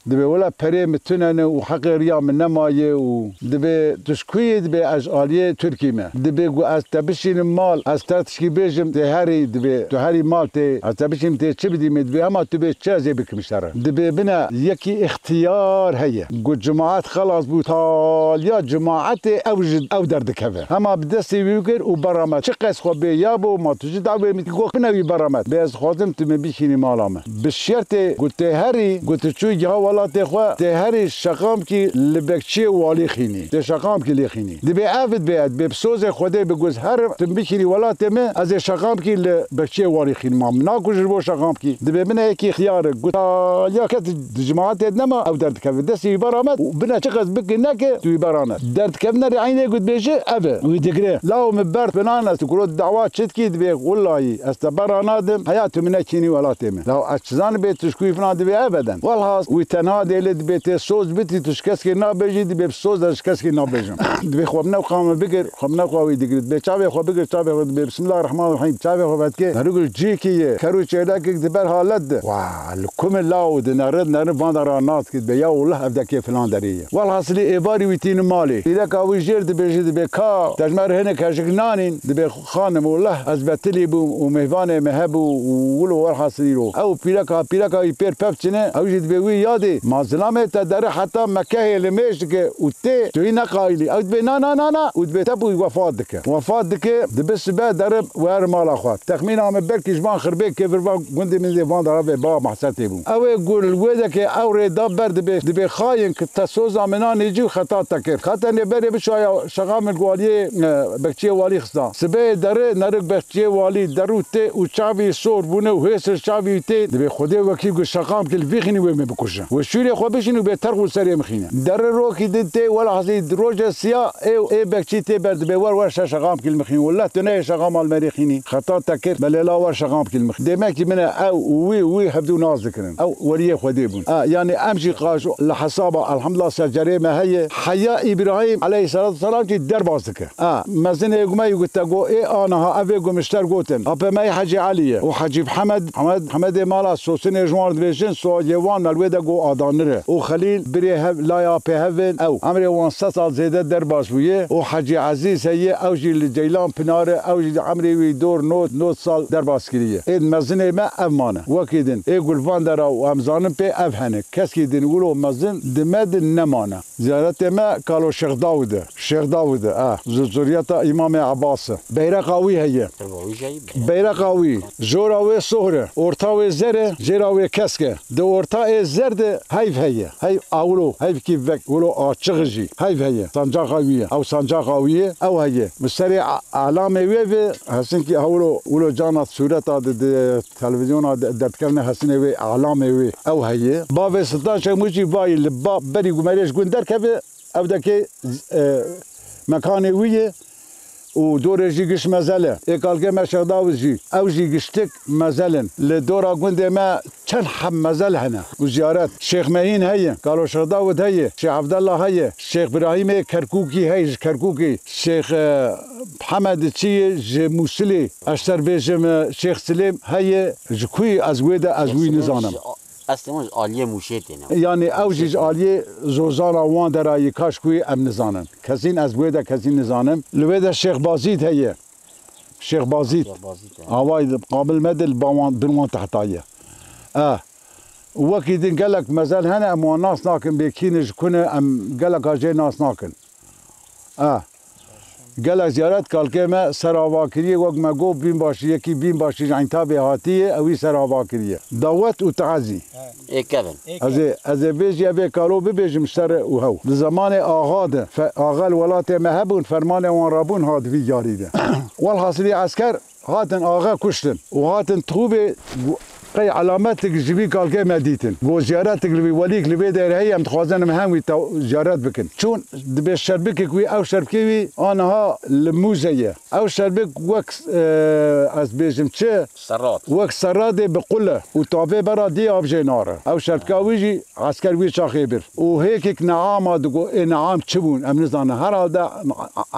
Dibê wela perê min tune ne û heqê riya min nemaye û dibê tu ji ku yî? Dibê ez aliyê Tirkî me. Dibê ku ez te bişînim mal, ez te tişkî bêjim, tê herî, dibê tu herî mal tê, ez te bişînim tê çi bidî min? Dibê hema tu bê çi ez ê bikim ji te re? Dibê bine yekî îxtiyar heye. Ku cemaet xelas bû, taliya cemaetê ew ji ew derdikeve. Hema bi destê wî kir û bera me. Çi qes xwe bê ya bo, ma tu ji dawê min gox bine wî bera me. Bê ez dixwazim tu min bişînî mala me. Bi şertê ku tê herî, ku tu çû giha welatê xwe, tê herî şeqamkî li bekçiyê walî xînî. Tê şeqamkî lê xînî. Dibê ev dibê, dibê bi sozê Xwedê bi guz her tu bişînî welatê min, ez ê şeqamkî li bekçiyê walî xînim. Ma min nakujir bo şeqamkî. Dibê min yekî xiyar e. Got, ya ket di cemaetê nema ew derdikeve. Destê wî bera me û bine çiqas bike neke tu wî bera ne. Derdikevine rê eynê got bêje ev e. Wî digre. Law min ber filan ez tu kuro dawa çi dikî dibê wullayî. Ez te bera nadim, heya tu min nekînî welatê min. Law ez çi zanim bê tu ji ku yî filan dibê ebeden. Welhas, wî tenha dê lê dibê tê soz bitî, tu ji keskê nabêjî, dibê bi soz ez ji keskê nabêjim. Dibê xwe bi newqa min bigir, xwe bi newqa wî digir. Dibê çavê xwe bigir, çavê xwe dibê Bismillahirrahmanirrahîm. Çavê xwe vedikê, herû gul cîkî ye, ker û çêlekek di ber halet de. Wa, li ku min law dinere, dinere van de ra nas dikir, dibê ya wullah ev dekê filan derê ye. Welhasilî êvarî wî tînim malê. Pîreka wî jêr dibêje, dibê ka, te ji me re hinek hejik nanîn, dibê Xanim, wullah ez betilî bûm û mêvanê me hebû û wilo welhasilî ro. Ew pîreka, pîreka wî pêr pev çine, ew jî dibê wî yadê, ma zilamê te dere heta Mekehê li mêj dike û tê, tu yî neqayilî. Ew dibê na, na, na, na û dibê tep û wefat dike. Wefat dike, dibe sibe dere wer mala xwe. Texmîna min belkî ji van xirbê kêvirvan gundê min dê van dara vê ba Mahsetê bû. Ew ê ku li wê deke ew rê da ber dibê, dibê xayên ki te soza min a nêcî û xeta te kir. Ka tenê berê bişaya şexa min waliyê, e, bekçiyê walî xista. Sibê derê nerik bekçiyê walî derû tê û çavî sor bûne û hêsir çavî tê. Dibê Xwedê wekî ku şeqam kil vîxînî wê me bikuje. Wê şûrê xwe bişîn û bê terx û serê min xîne. Derê rokî din tê, wela hezî di roje siya ê, ê bekçî tê ber dibê wer wer şe şeqam kil min xîn. Wela tu neyê şeqam al merê xînî. Xeta te kir. Belê la wer şeqam kil min xîn. Demekî min e ew û wî û wî hevdû nas dikirin. Ew weliyê Xwedê bûn. A, yanî em jî qaş li hesaba elhamdulillah secerê me heye. Heya Îbrahîm eleyhîsselatu wesselam jî derbas dike. A, mezinê ku me yî ku te got ê aniha ev ê ku min ji te re gotin. Apê me yî Hecî Elî ye û Hecî Mihemed, Mihemed, Mihemedê mala Sosinê ji wan re dibêjin, soyê wan me li wê de got Adanir e. Û Xelîl birê hev, laya pê hev in ew. Emrê wan sed sal zêde derbas bûye. Û Hecî Ezîz heye, ew jî li Ceylan Pinar e, ew jî emrê wî dor nod, nod sal derbas kiriye. Ê mezinê me ev mane. Wekî din, ê Gulvan Dera û em zanin pê ev hene. Keskî din wilo mezin di me din nemane. Ziyaretê me Kalo Şêx Dawid e. Şêx Dawid e, e. Zu-, zuriyeta Îmamê Ebas e. Beyreqa wî heye. Beyreqa wî. Jora wê sohr e. Orta wê zer e. Jêra wê kesk e. Di orta ê zer de heyv heye. Heyv awlo, heyvkî vek, wilo açiq jî. Heyv heye. Sancaqa wî ye. Ew sancaqa wî ye. Ew heye. Bi serê a-, alamê wê ve, hesinkî hewlo, wilo cana sureta di, di Televîzyona de-, derdikevne hesinê wê, alamê wê ew heye. Bavê Sultan Şemû jî vayî li ba-, berî ku merê ji gund derkeve, ew dekê, e, mekanê wî ye û dorê jî giş mezel e. Ê kalkê me Şêx Dawid jî, ew jî giştik mezel in. Li dora gundê me çend heb mezel hene û ziyaret. Şêx Mehîn heye, Kalo Şêx Dawid heye, Şêx Evdela heye, Şêx Birahîmê Kerkûkî heye ji Kerkûkê, Şêx, e, Mihemed çi ye ji Mûsilê. Ez ser bêjim, e, Şêx Silêm heye, ji ku ye ez wê de ez wî nizanim. Eslê wan ji aliyê Mûşê têne. Yanî ew jî ji aliyê zozana wan derayî kaş ku ye em nizanin. Kesîn ez wê de kesîn nizanim. Li wê de Şêx Bazîd heye. Şêx Bazîd. Şêx Bazîd, he. Away qabil me dil ba wan bin wan tehta ye. E, wekî din gelek mezel hene em wan nas nakin bê kî ne ji ku ne em geleka jê nas nakin. E, gelek ziyaret kalkê me ser ava kiriye, wek me got, bînbaşî, yekî bînbaşî ji Eyntabê hatiye, ewî ser ava kiriye. Dawet û teezî. Ê kevin. Ez ê, ez ê vê jî evê kalo bibêjim ji ser û hew. Di zemanê axa de, fe-, axa li welatê me hebûn, fermanê wan rabûn hat vî yarî de. Welhasilî esker hatin axe kuştin û hatin tûbê gu-, qey elametik ji vî kalkê me dîtin. Go ziyaretik li vî welîk li vê derê heye, em dixwazin em hem wî te-, ziyaret bikin. Çûn dibê şerbikek wî, ew şerbikê wî aniha li mûze ye. Ew şerbik wek, e, ez bêjim çi? Serrat. Wek serradê bi qul e û tavê bera dê av jê nare. Ew şerbika wî jî esker wî çaxê bir. Û hêkek neama digo, ê neam çi bûn? Em nizanin. Herhalde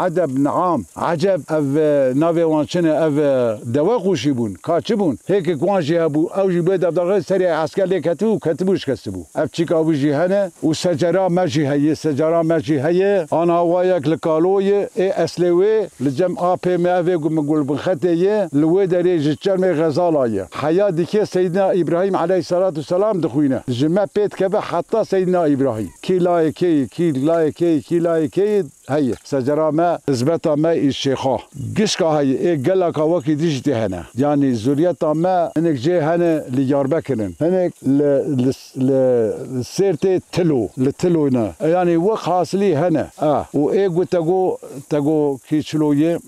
eceb neam, eceb ev, e, navê wan çi ne? Ev, e, dewe qûşî bûn. Ka çi bûn? Hêkek wan jî hebû. Ew jî bê devdaxê serê esker lê ketibû û ketibû şikestibû. Ev çîka wî jî hene û secera me jî heye, secera me jî heye. Ana wa yek li kalo ye, ê eslê wê li cem apê me ev ê ku min gul bin xetê ye, li wê derê ji çermê xezala ye. Heya dikê Seydina Îbrahîm eleyhîsselatu selam dixwîne. Ji me pê dikeve heta Seydina Îbrahîm. Kî layê kê ye, kî layê kê ye, kî layê kê ye heye. Secera me, hizmeta me î şêxa. Gişka heye, ê geleka wekî dî jî tê hene. Yanî zuriyeta me hinek jê hene li Diyarbekir in. Hinek li, li, li Sêrtê Tilo, li Tilo ne. Yanî wek hasilî hene. A, û ê ku te go, te go kî çilo ye,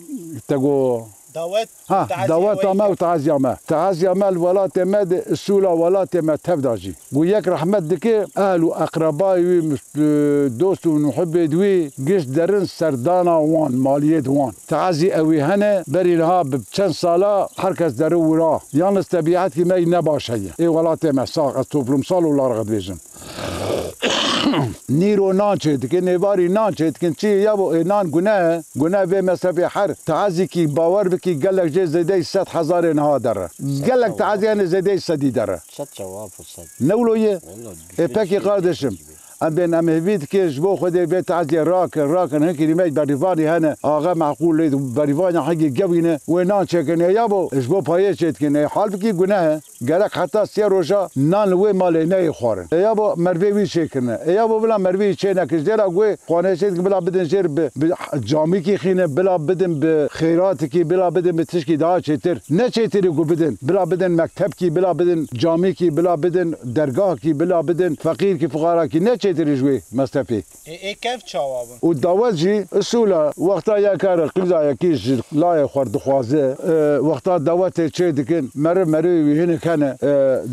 te go Dawet, ha, tazîya daweta wê me û tazîya me. Tazîya me li welatê me de, isûla welatê me tev da jî. Ku yek rehmet dike, ehl û eqrebayê wî, mis-, e, dost û muhibbê wî giş derin serdana wan, maliyê di wan. Tazî ewî hene, berî niha bi çend sala her kes deri wira. Yalnız tebiatkî me ne baş heye. Ê welatê me sax, ez toplumsal olarak dibêjim. Nîro nan çêdikin, êvarî nan çêdikin. Çi ye yabo, ê nan gune, gune vê mesefê her. Teezîkî bawer bikî gelek jê zêdeyî sed hezarê niha dere. Gelek teezî hene zêdeyî sedî dere. Sed çawa bu sed? Ne wilo ye? Ê pekî kardeşim. Em bên em hêvî dikin ji bo Xwedê vê teeziyê rakin, rakin. Hinkî rîmek berîvanî hene. Axe meqûl lê berîvanya hingî gewîne. Wê nan çêkin. Ê yabo, ji bo payê çêdikin. Ê halbikî gune he. Gerek heta sê roja nan li wê malê neyê xwarin. E yabo mervê wî çêkirine. E yabo bila mervê wî çê nekin. Ji dêra guê xwanê çê dikin bila bidin jêr bi, bi camîkî xîne, bila bidin bi xêratikî, bila bidin bi tişkî daha çêtir. Ne çêtirî ku bidin. Bila bidin mektebkî, bila bidin camîkî, bila bidin dergahkî, bila bidin feqîrkî, fuqarakî. Ne çêtirî ji wê mestefê. Ê, ê kev çawa bûn? Û dawet jî isûl e. Wexta yek here qîza yekî ji layê xwe dixwaze, e, wexta dawetê çê dikin, meriv merivê wî hinek hene, e,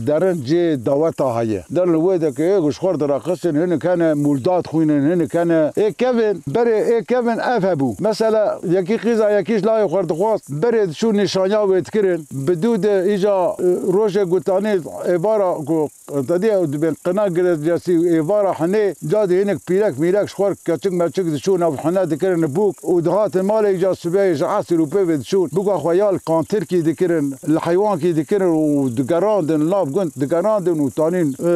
derin cê daweta heye. Derin li wê de ke ê ku ji xwe diraxistin, hinek hene mûldat xwînin, hinek hene. Ê kevin, berê ê kevin ev hebû. Mesela yekî qîza yekî ji layê xwe dixwast, berê diçû nîşanya wê dikirin, bi dû de îca, e, rojê gutanî êvara ku Te dî ew dibên qina girêdiyasî û êvara Hinê ca dî hinek pîrek mîrek ji xwe keçik meçik diçûn, ev hine dikirin bûk û dihatin malê, îca sibê ji esir û pê ve diçûn. Bûka xwe ya li kantirkî dikirin, li heywankî dikirin û digerandin, li nav gund digerandin û tanîn, e,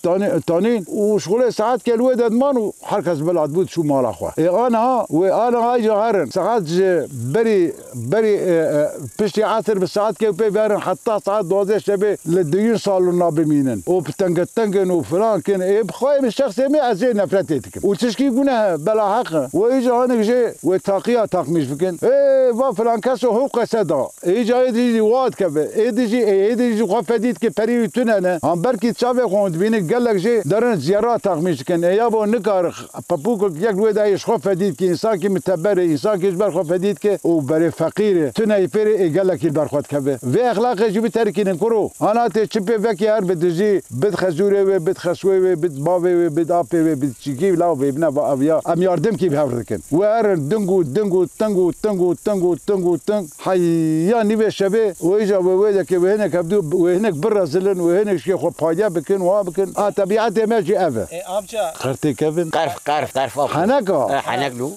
tanî-, tanîn û şixulê saetkê li wê de diman û her kes bila dibû diçû mala xwe. Ê aniha wê aniha îca herin. Saet ji berî Berî, e, e, piştî esir bi saet kewt pê verin heta saet duwazdeh şevê li duyîn salona bimînin. Û bi tengin tengin û filan kin. Ê bi xwayê min şexsê min ez jê nefretê dikim. Û tişkî guneh e, bela heq e. Wê îca hinek jê wê taqiya takmîş bikin. Ê va filan keso hû qese da. Ê îca ê dijî wa dikeve. Ê dijî, ê, ê dijî xwe fedî dike perî wî tune ne. Han belkî çavê xwe hûn dibînin gelek jê derin ziyara takmîş dikin. Ê ya bo nikar Pepûkek yek wê de yê ji xwe fedî dikî, însankî miteber e, însankî ji ber xwe fedî dike û berê feqîr e. Tune yê pêrê ê gelekî li ber xwe dikeve. Vê exlaqê jî biterikînin kuro. Ana tê çi pê vekî her bidijî, bid xezûrê wê, bid xeswê wê, bid bavê wê, bid apê wê, bid çîkî law bê bine va ev ya. Em yardimkî bi hev dikin. Wê herin ding û ding û ting û ting û ting û ting û ting. Heya nîvê şevê û îja wê wê dekê wê hinek hevdû, wê hinek birezilin, wê hinek ji xwe paye bikin, wa bikin. A, tebiatê me jî ev e. E, amca. Qertê kevin. Qerf, qerf, qerf, af. Heneka. E, henek lû.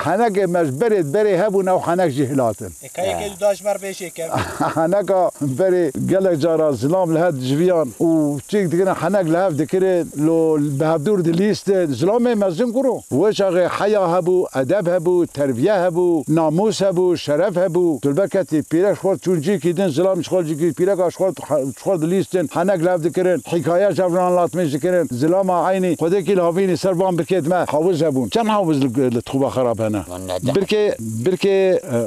Henekê me ji berê, berê hebûn, ew henek jî hilatin. E, ka yekê du da ji me re bêjê kevin. Heneka berê gelek cara zilam li hev dijiviyan û çîk dikirin, henek li hev dikirin, lo bi hevdûr dilîstin. Zilamê mezin kuro. Wê çaxê heya hebû, edeb hebû, terbiye hebû, namûs hebû, şeref hebû. Tu li ber ketî pîrek ji xwe çûn cîkî din, zilam ji xwe cîkî, pîreka ji xwe, ji xwe dilîstin, henek lev dikirin, hîkaye ji hev re anlatmîş dikirin. Zilama eynî, xwedêkî li havînî ser van birkê dime hawiz hebûn. Çend hawiz li, li Tixûba Xerab hene? Birkê, birkê, e,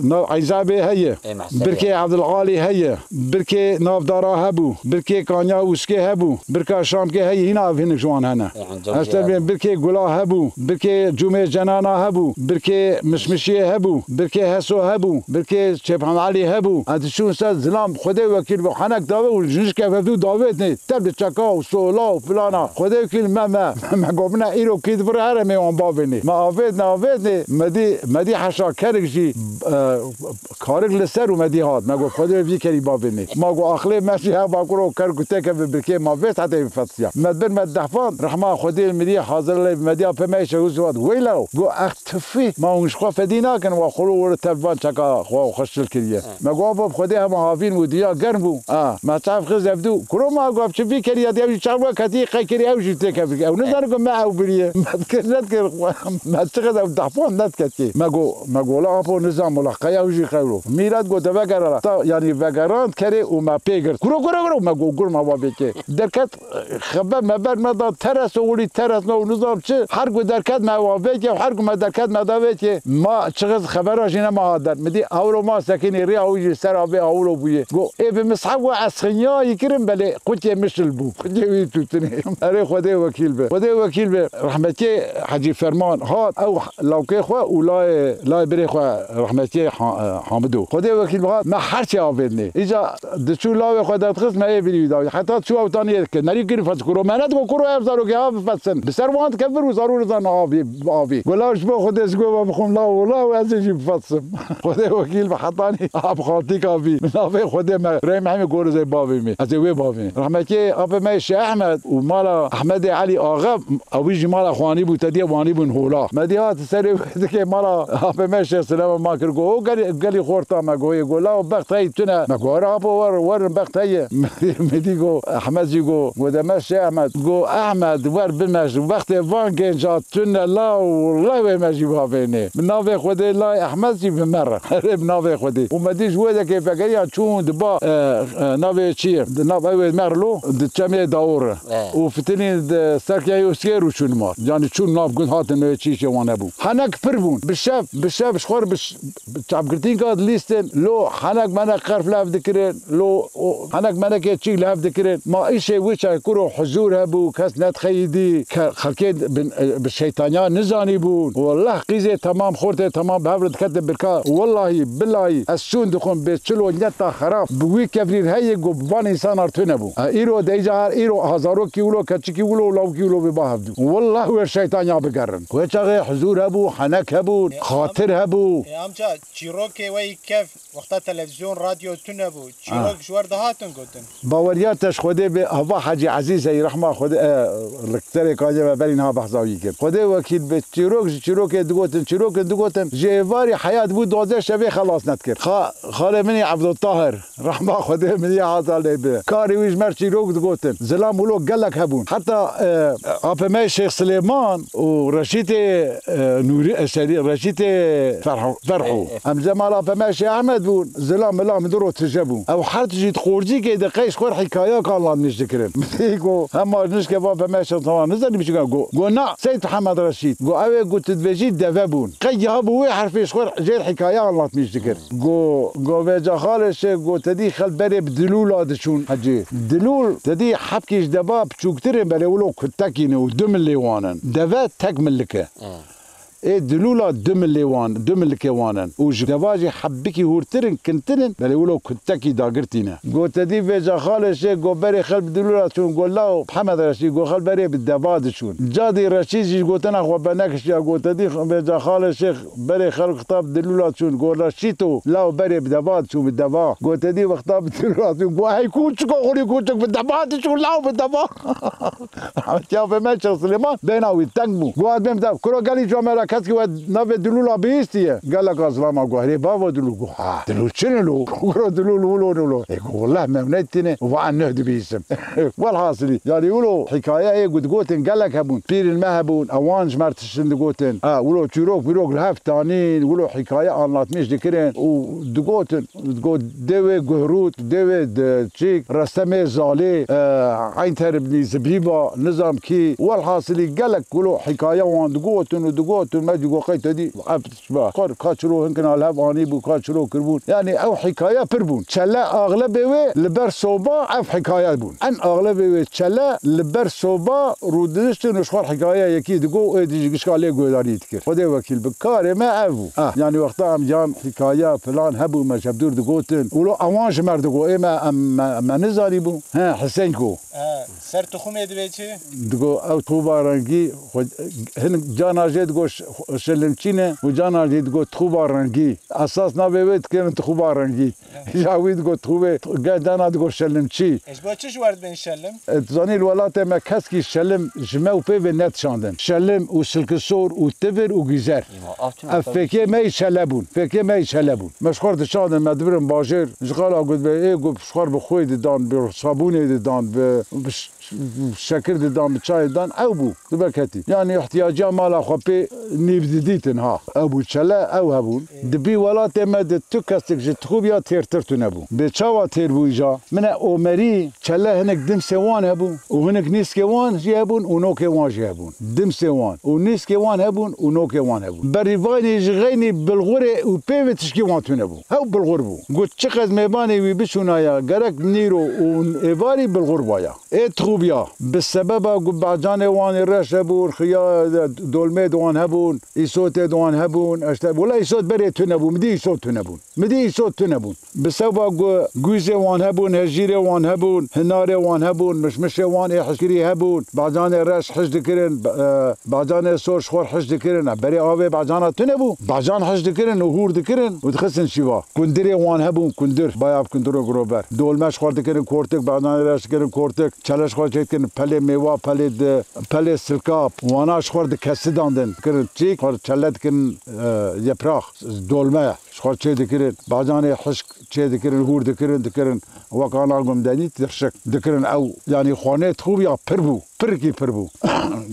nav Eyzabê heye. Birkê Evdilxalî heye. Birkê Navdara hebû. Birkê Kanya Ûskê hebû. Birka Şamkê heye. Hîna ev hinek ji wan hene. Hester bên birkê Gula hebû, birkê Cumê Cenana hebû, birkê Mişmişiyê hebû, birkê Heso hebû, birkê Çêphem Elî hebû. Ez diçûn ser zilam, Xwedê wekîl be, henek dave û jinişke vevdû davêtnê, tev li çeka û sola û filana. Xwedê wekîl me, me, me gomine îro kî di vir heremê wan bavênê. Me avêtne, avêtnê, me dî, me dî heşa kerik jî, e, Karik li ser û me dî hat. Me got, Xwedê vî kerî bavênê. Ma got, axlê me jî heva kuro ker ku têke bi birkê ma vêt hetê bifesiya. Me bir me dehfan, rehma Xwedê li mirî hazir lê me dî apê me şehû zivat. Weyla, got, ex tifî, ma hûn ji xwe fedî nakin, wa xulu were tev van çeka xwe xwe şil kiriye. Me got, abo bi Xwedê hema havîn bû, dinya germ bû. A, me çav xiz evdû. Kuro ma got, çi vî kerî ya diye, ew jî çav we ketî, qey kerî ew jî têke vî. Ew nizane ku me ew biriye. Me dikir, nedikir, me çi xiz ew dehfan nediketî. Me got, Me gola apo nizam ola, qeya wî jî xewlo. Mîrat got, de vegera. Ta, yanî vegerand kerê û me pê girt. Kuro, kuro, kuro, me got, gur me va bêkê. Derket, xeber me ber me da teres û wî teres me û nizam çi. Her ku derket me va vêkê, her ku me derket me da vêkê. Ma çixiz xebera jî nema hat der. Mi dî ewro ma sekinî rîya wî jî ser avê awlo bûye. Go, ê bi misheb we ez xinya yî kirin belê qutiyê mişil bû. Qutiyê wî tûtinê. Erê Xwedê wekîl be. Xwedê wekîl be. Rehmetiyê Hecî Ferman hat ew lawkê xwe û layê, layê birê xwe rehmetiyê Ha-, e, Hamido. Xwedê wekîl bihat me her çi avêdinê. Îca diçû lawê xwe derdixist me ê birî wî dawî. Heta çû ew taniyê dikir. Nerî kir fes kuro. Me nedigo kuro ev zarokê ha bifesin. Bi ser wan dikevir û zarû rizan avî, avî. Go law ji bo Xwedê ji go ve bixwim law û law ez ê jî bifesim. Xwedê wekîl bi hetanî ab xaltîk avî. Bi navê Xwedê me rê me hemî gorizê bavê me. Ez ê wê bavê. Rehmetiyê apê me Şêh Ehmed û mala Ehmedê Elî Axe Ewî jî mala xwanî bû, te diye wanî bûn hola. Me dî hat serê wê dikê mala apê me Şêx Silêman ma kir, go, o gelî, gelî xorta me, go, yê, go, lawo bext hey tune. Me go, here apo wer, werin bext heye. Me dî, me dî go, Ehmed jî go, go, de me Şêx Ehmed. Go, Ehmed, wer bime ji wextê van genca tune law, lawê me jî bavênê. Bi navê Xwedê lay Ehmed jî bi me re. Herê bi navê Xwedê. Û me dî ji wê dekê vegeriyan çûn diba, e, e, navê çi ye? Di nav ew ê me re lo, di çemê dawor re. E. Û fitilî di serkeyê û siyê rû çûn mar. Yanî çûn nav gund hatin wê çîşê wan hebû. Henek pir bûn. Bi şev, bi şev ji xwe re bi ş-, bi çavgirtînka dilîstin. Lo henek menek qerf lev dikirin. Lo o henek menekê çîk lev dikirin. Ma îşê wî çay kuro huzûr hebû, kes nedixeyîdî, ke-, xelkê bi, bi şeytanya nizanî bûn. Wallah qîzê temam, xortê temam bi hev re diketin birka. Wallahî, billahî, ez şûn dixwim bê çilo niyeta xerab. Bi wî kevrî re heye ku bi van însanar tune bû. E, îro de îca her îro hazarokî wilo, keçikî wilo û lawikî wilo bê ba hevdû. Wallah wê şeytan ya bigerin. Wê çaxê huzûr hebû, henek hebû, xatir hebû. E, amca, çîrokê we yî kev, wexta televîzyon, radyo tune bû. Çîrok ji wer dihatin gotin. Baweriya te ji Xwedê bê, hava Hecî Ezîz ey rehma Xwedê, e, Li serê kayê ve berî niha behsa wî kir. Xwedê wekîl be, çîrok ji çîrokê digotin, çîrokin digotin, ji êvarî heya dibû duwazdeh şevê xelas nedikir. Xa-, xalê min ê Evdotahir, rehma Xwedê min ê hata lê be. Karê wî ji me çîrok digotin. Zilam wilo gelek hebûn. Heta, e, A P M Şêx Silêman û Reşîtê, e, Nûrî, e, serî, Reşîtê Ferho-, Ferho. Em ji mala A P M Şêx Ehmed bûn. Zilam milam min diro tije bûn. Ew her tijî di qorcîkê de qey ji xwe hikayek anlatmîş dikirin. Min dî ku hema nişke va P M Şêx Silêman nizanî biçûka go. Go na, Seyd Mihemed Reşîd. Go ew ê ku tu dibêjî deve bûn. Qey giha bû wê herfê ji xwe jêr hikaye anlatmîş dikir. Go, go vêca xalê şê, go te dî xelk berê bi dilûla diçûn hecî. Dilûl, te dî hebkî ji deva piçûktir in, belê wilo kutekî ne û du milê wan in. Deve tek milik e. Ê dilûla du milê wan, du milikê wan in. Û ji deva jî hebikî hûrtir in, kintir in, belê wilo kutekî dagirtî ne. Go te dî vêca xalê şê, go berê xelk bi dilûla çûn, go law, Mihemed Reşîd, go xelk berê bi deva diçûn. Cadî Reşîd jî ji gotina xwe benekişiya, go te dî vêca xalê şê, berê xelk xtab dilûla çûn, go Reşîto, law berê bi deva diçûn, bi deva. Go te dî wexta bi dilûla çûn, go hey kûçiko, xurî kûçik, bi deva diçûn, law bi deva. Rahmetiya P M Şêx Silêman, bêhna wî teng bû. Go ez bêm dev. Kuro gelî camera keskî we navê dilûla bihîstiye. Geleka zilama go herê bavo dilûl. Go ha, dilûl çi ne lo? Kuro dilûl wilo ne lo. Ê go wellah me neytîne. Va ez neh dibihîsim. Welhasilî, yanî wilo hikayeyê ku digotin gelek hebûn. Pîrên me hebûn, ewan ji me re tiştin digotin. Ha, wilo çîrok pîrok li hev tanîn, wilo hikaye anlatmîş dikirin û digotin, go dê wê Guhrût, dê wê de çîk, Restemê Zalê, e, Eynter ibnî Zibîba, nizam kî. Welhasilî gelek wilo hikaye wan digotin û digotin, me digo qey te dî ev Ba, xwar ka çiro hinkina li hev anî bû, ka çiro kiribûn. Yanî ew hikaye pir bûn. Çele axlebê wê li ber soba ev hikaye bûn. En axlebê wê çele li ber soba rûdiniştin û ji xwar hikaye yekî digo, ê dî jî gişka lê guhdarî dikir. Xwedê wekîl bi karê me ev bû. Ah, yanî wexta em yan hikaye filan hebû me ji hevdûr digotin. Wilo ewan ji me re digo, ê me, em, me, me nizanî bû. He, Hisenko. E, ser tuxumê divê çi? Digo, ew tuxuba rengî, xwe, hinek cana jê digo ş-, şelimçî ne û cana jê digo tuxuba rengî. Esas navê wê dikirin tuxuba rengî. Ya wî digo tuxubê, ge dana digo şelimçî. E, ji bo çi ji we re dibên şelim? E, tu zanî li welatê me keskî şelim ji me û pê ve nedişandin. Şelim û silkisor û tivir û gîzer. Ev fêkê me yî çele bûn. Fêkê me yî çele bûn. Me ji xwe re dişandin, me dibirin bajêr. Ji xala ku dibe, ê ku ji xwe re bi xwê didan, bi sabûnê didan, bi, bi ş-, şekir didan, bi çayê didan, ew bû. Dibe ketî. Yanî ihtiyaciya mala xwe pê nîv didîtin ha. Ew bû çele, ew hebûn. Di bî welatê me de tu kesik ji tixûbiya têrtir tune bû. Bê çawa têr bû îja? Mine Omerî, çele hinek dimsê wan hebû û hinek nîskê wan jî hebûn û nokê wan jî hebûn. Dimsê wan û nîskê wan hebûn û nokê wan hebûn. Berîvanî ji xeynî bilxurê û pê ve tişkî wan tune bû. Hew bilxur bû. Got, çiqas mêvanê wî biçûnaya, gerek nîro û êvarî bilxur baya. Ê tixûbiya, bi sebeba ku bacanê wan ê reş hebûn, xiya, dolmê di wan hebûn, îsotê di wan hebûn, eşte, wela îsot berê tune bû, min dî îsot tune bûn. Min dî îsot tune bûn. Bi seba ku gûzê wan hebûn, hejîrê wan hebûn, hinarê wan hebûn, mişmişê wan ê hişkirî hebûn, bacanê reş hiş dikirin, ba-, e, bacanê sor ji xwe hiş dikirin. Berê avê bacana tune bû. Bacan hiş dikirin û hûr dikirin û dixistin şîva. Kundirê wan hebûn, kundir, bayav kundir û girober. Dolme ji xwe dikirin kortik, bacanê reş dikirin kortik. Çele ji xwe çê dikirin pelê mêwa, pelê di, pelê silka. Wana ji xwe dikesidandin. Dikirin çîk, xwe çele dikirin, e, yeprax, dolme. Ji xwe çê dikirin, bacanê hişk çê dikirin, hûr dikirin, dikirin. Wek ana gumdenî tirşik dikirin ew, yanî xwanê tixûbiya pir bû, pirkî pir bû.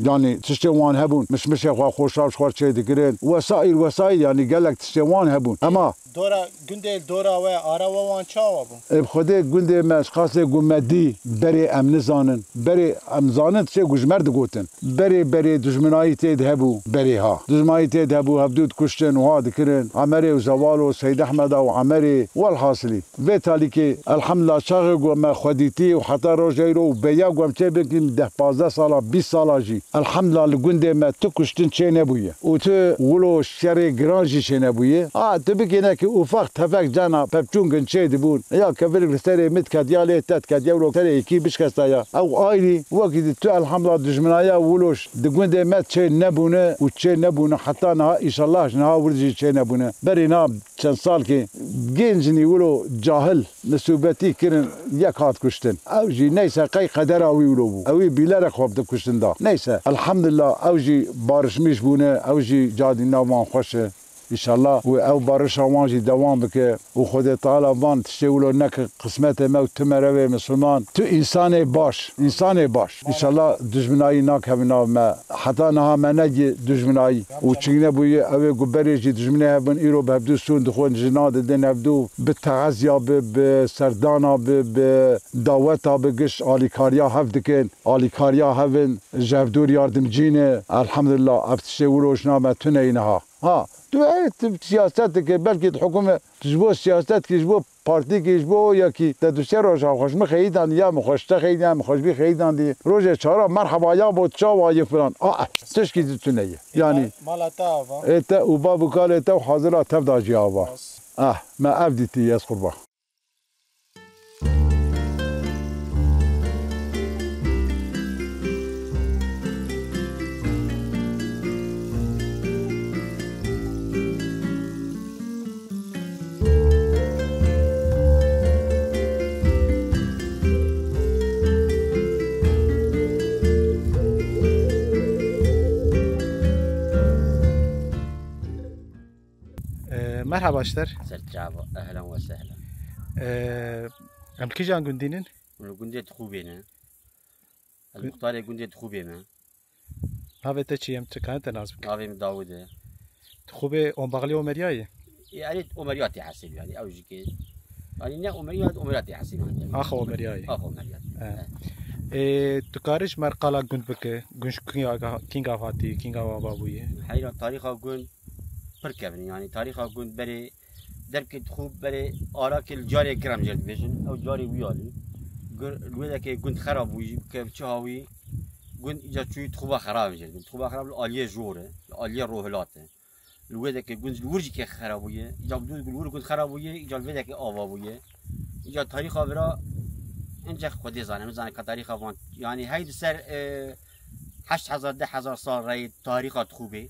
Yanî tiştê wan hebûn, mişmişê xwe xoşaf ji xwe çê dikirin. Wesaîl, wesaîl, yanî gelek tiştê wan hebûn. Ema Dora, gundê dora we, ara we wan çawa bû? Ê bi Xwedê gundê me ji qasê ku me dî, berê em nizanin. Berê em zanin tiştê ku ji me re digotin. Berê, berê dijminayî tê de hebû, berê ha. Dijminayî tê de hebû, hevdû dikuştin, wiha dikirin. Emerê û Zewal û Seyd Ehmeda û Emerê, welhasilî. Vê talîkê, elhemdulillah, çaxê ku me xwe dîtî û heta roja îro û beya ku em çê bikin deh pazdeh sala, bîst sala jî, elhemdulillah, li gundê me tu kuştin çê nebûye. Û tu wilo şerê giran jî çê nebûye. A, tu bikî nekî ufak tefek cana pevçûngin çê dibûn. Ya kevirik li serê min diket, ya lê te diket, ya wilo serê yekî bişkesta ya. Ew ayrî, wekî di tu elhamdulillah dijminaya wilo ş-, di gundê me çê nebûne û çê nebûne heta niha, îşallah ji niha wir jî çê nebûne. Berî na Çend salkê gêncî wilo cahil misûbetî kirin, yek hat kuştin. Ew jî neyse qey qedera wî wilo bû. Ew ê bîlerek xwe bide kuştin da. Neyse, elhamdulillah, ew jî barişmîş bûne, ew jî cadî nav wan xweş e. Înşallah û ew barişa wan jî dewam bike û Xwedê Teala van tiştê wilo neke qismetê me û tu merevê misilman, tu însanê baş, însanê baş. Înşallah dijminayî nakeve nav me. Heta niha me negî dijminayî û çing nebûye, ew ê ku berê jî dijminê hev bin, îro bi hevdû sûn dixwin, jina didin hevdû, bi teezya bi, bi serdana bi, bi daweta bi, giş alîkariya hev dikin, alîkariya hev in, ji hevdûr yardimcî ne. Elhamdulillah, ev tiştê wilo jina me tune yî niha. Ha, tu, e, tu siyaset dike, belkî tu hikûmet, tu ji bo siyaset kî, ji bo partî kî, ji bo yekî, te du sê roja xweş mi xeyîdan ya mi xweş, te xeyîdan ya mi xweş bî xeyîdan dî. Rojê çara merheba ya bo çawa ye filan. A, e, tişkî di tune ye. Yanî, mala te ava. Ê te û bav û kalê te û hazira tev da jî ava. Ah, me ev dîtî, ez qurban. Ee, merhaba ji te re. Ser çava, ehlen ve sehlen. Ee, em li kîjan gundî nin? Min gundê Dixûbê ne. Ez muxtarê gundê Dixûbê me. Navê te çi ye? Em çi karin te nas bikin? Navê min Dawid e. Dixûbê Ombaxlê Omeriya ye? Ê, erê Omeriya tê hesêb yani, ew jî ke. Yani ne Omeriya, Omeriya tê hesêb yani. Axa Omeriya ye. Axa Omeriya. He. He. Ê, tu karî ji me re qala gund bike, gund ji kînga, kînga hatî, kînga ava bûye? Heyra tarîxa gund pir kevin e, yani tarîxa gund berê derkê Dixûb berê Arakê li carê giran jê dibêjin. Ew carê wî alî. Gir, li wê dekê gund xera bûyî, ke çi hawî, gund îca çûyî Dixûba xera jê dibêjin. Dixûba xera li aliyê jor e, li aliyê rohilat e. Li wê dekê gund li wir jî ke xera bûye. Îca bi dû li wir gund xera bûye, îca li vê dekê ava bûye. Îca tarîxa vira encex Xwedê zane, min zane ka tarîxa van. Yani hey di ser, e, heşt hezar, deh hezar sal reyê tarîxa Dixûbê.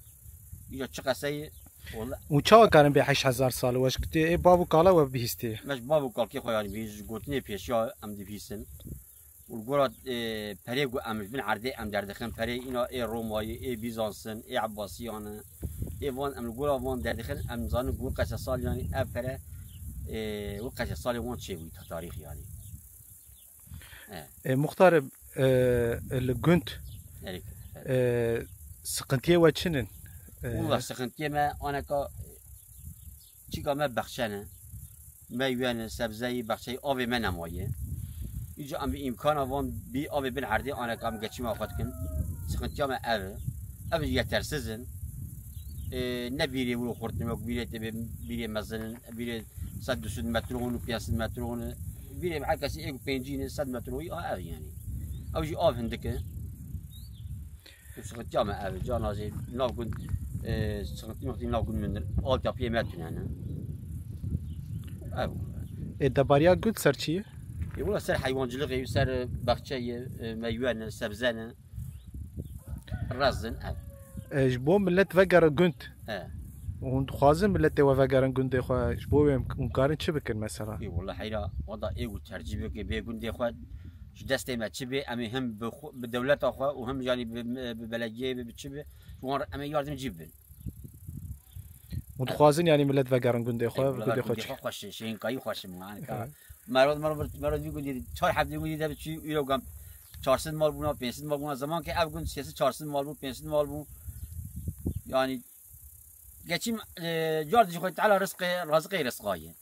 Îca çi qeseyê? Wala- Û çawa karin bê heşt hezar sal? We ji kitê ê bav û kala we bihîstê? Me ji bav û kalkê xwe yani bihîst, ji gotinê pêşiya em dibihîstin. Û li gora, e, perê ku em ji bin erdê em derdixin, perê îna ê Romayê, ê Bîzansin, ê Ebbasiyan e, ê van em li gora van derdixin, em zanin ku wir qeşe sal yani ev pere, e, wir qeşe salê wan çêbûyî ta tarîx yani. E. E, muxtarê, e, li gund, Erê, e, siqintiyê we çi nin? E, Wala siqintiyê me aneka çîka me bexçe ne. Meywe ne, sebzeyî, bexçeyî, avê me nemaye. Îca em bi îmkana van bî avê bin erdê aneka em geçîma xwe dikin. Siqintiya me ev e. Ev jî yetersiz in. E, ne bîrê wilo xurt in, wek bîrê tê bê, bîrê mezin in, bîrê sed du sed metron û pênc sed metron e. Bîrê her kesî ê ku pêncî ne, sed metron a ev yani. Ew jî av hindik e. Û siqintiya me ev e. Carna jî nav gund, e, siqintî mixtî nav gund min altyapiyê me tune ne. Ev. Ê debariya gund ser çi ye? Ê wila ser heywanciliqê, ser, e, baxçe ye, e, meywe ne, sebze ne. Rezin ev. E, ji bo millet vegere gund. He. Hûn dixwazin milletê we vegerin gundê xwe, ji bo wê hûn karin çi bikin mesela? Ê wila heyra, wada ê û tercîh bike, bê gundê xwe ji destê me çi bê, em ê him bi xwe, bi dewleta xwe û him yanî bi, bi belediyeyê bi, bi çi bi, ji wan re em ê yardimcî bibin. Hûn dixwazin yanî millet vegerin gundê xwe, Ê, wila gundê xwe gundê çi? Xwe xweş e, şênkayî xweş e, yani ka Evet. Merod, merod, merod vî gundî çar heftê gundî de çi îro gam çar sed mal bûna, pênc sed mal bûna, zaman ke ev gund sê sed çar sed mal bû, pênc sed mal bû. Yani geçîm, e, car dijî xwe Teala rizqê, razıqê rizqa ye.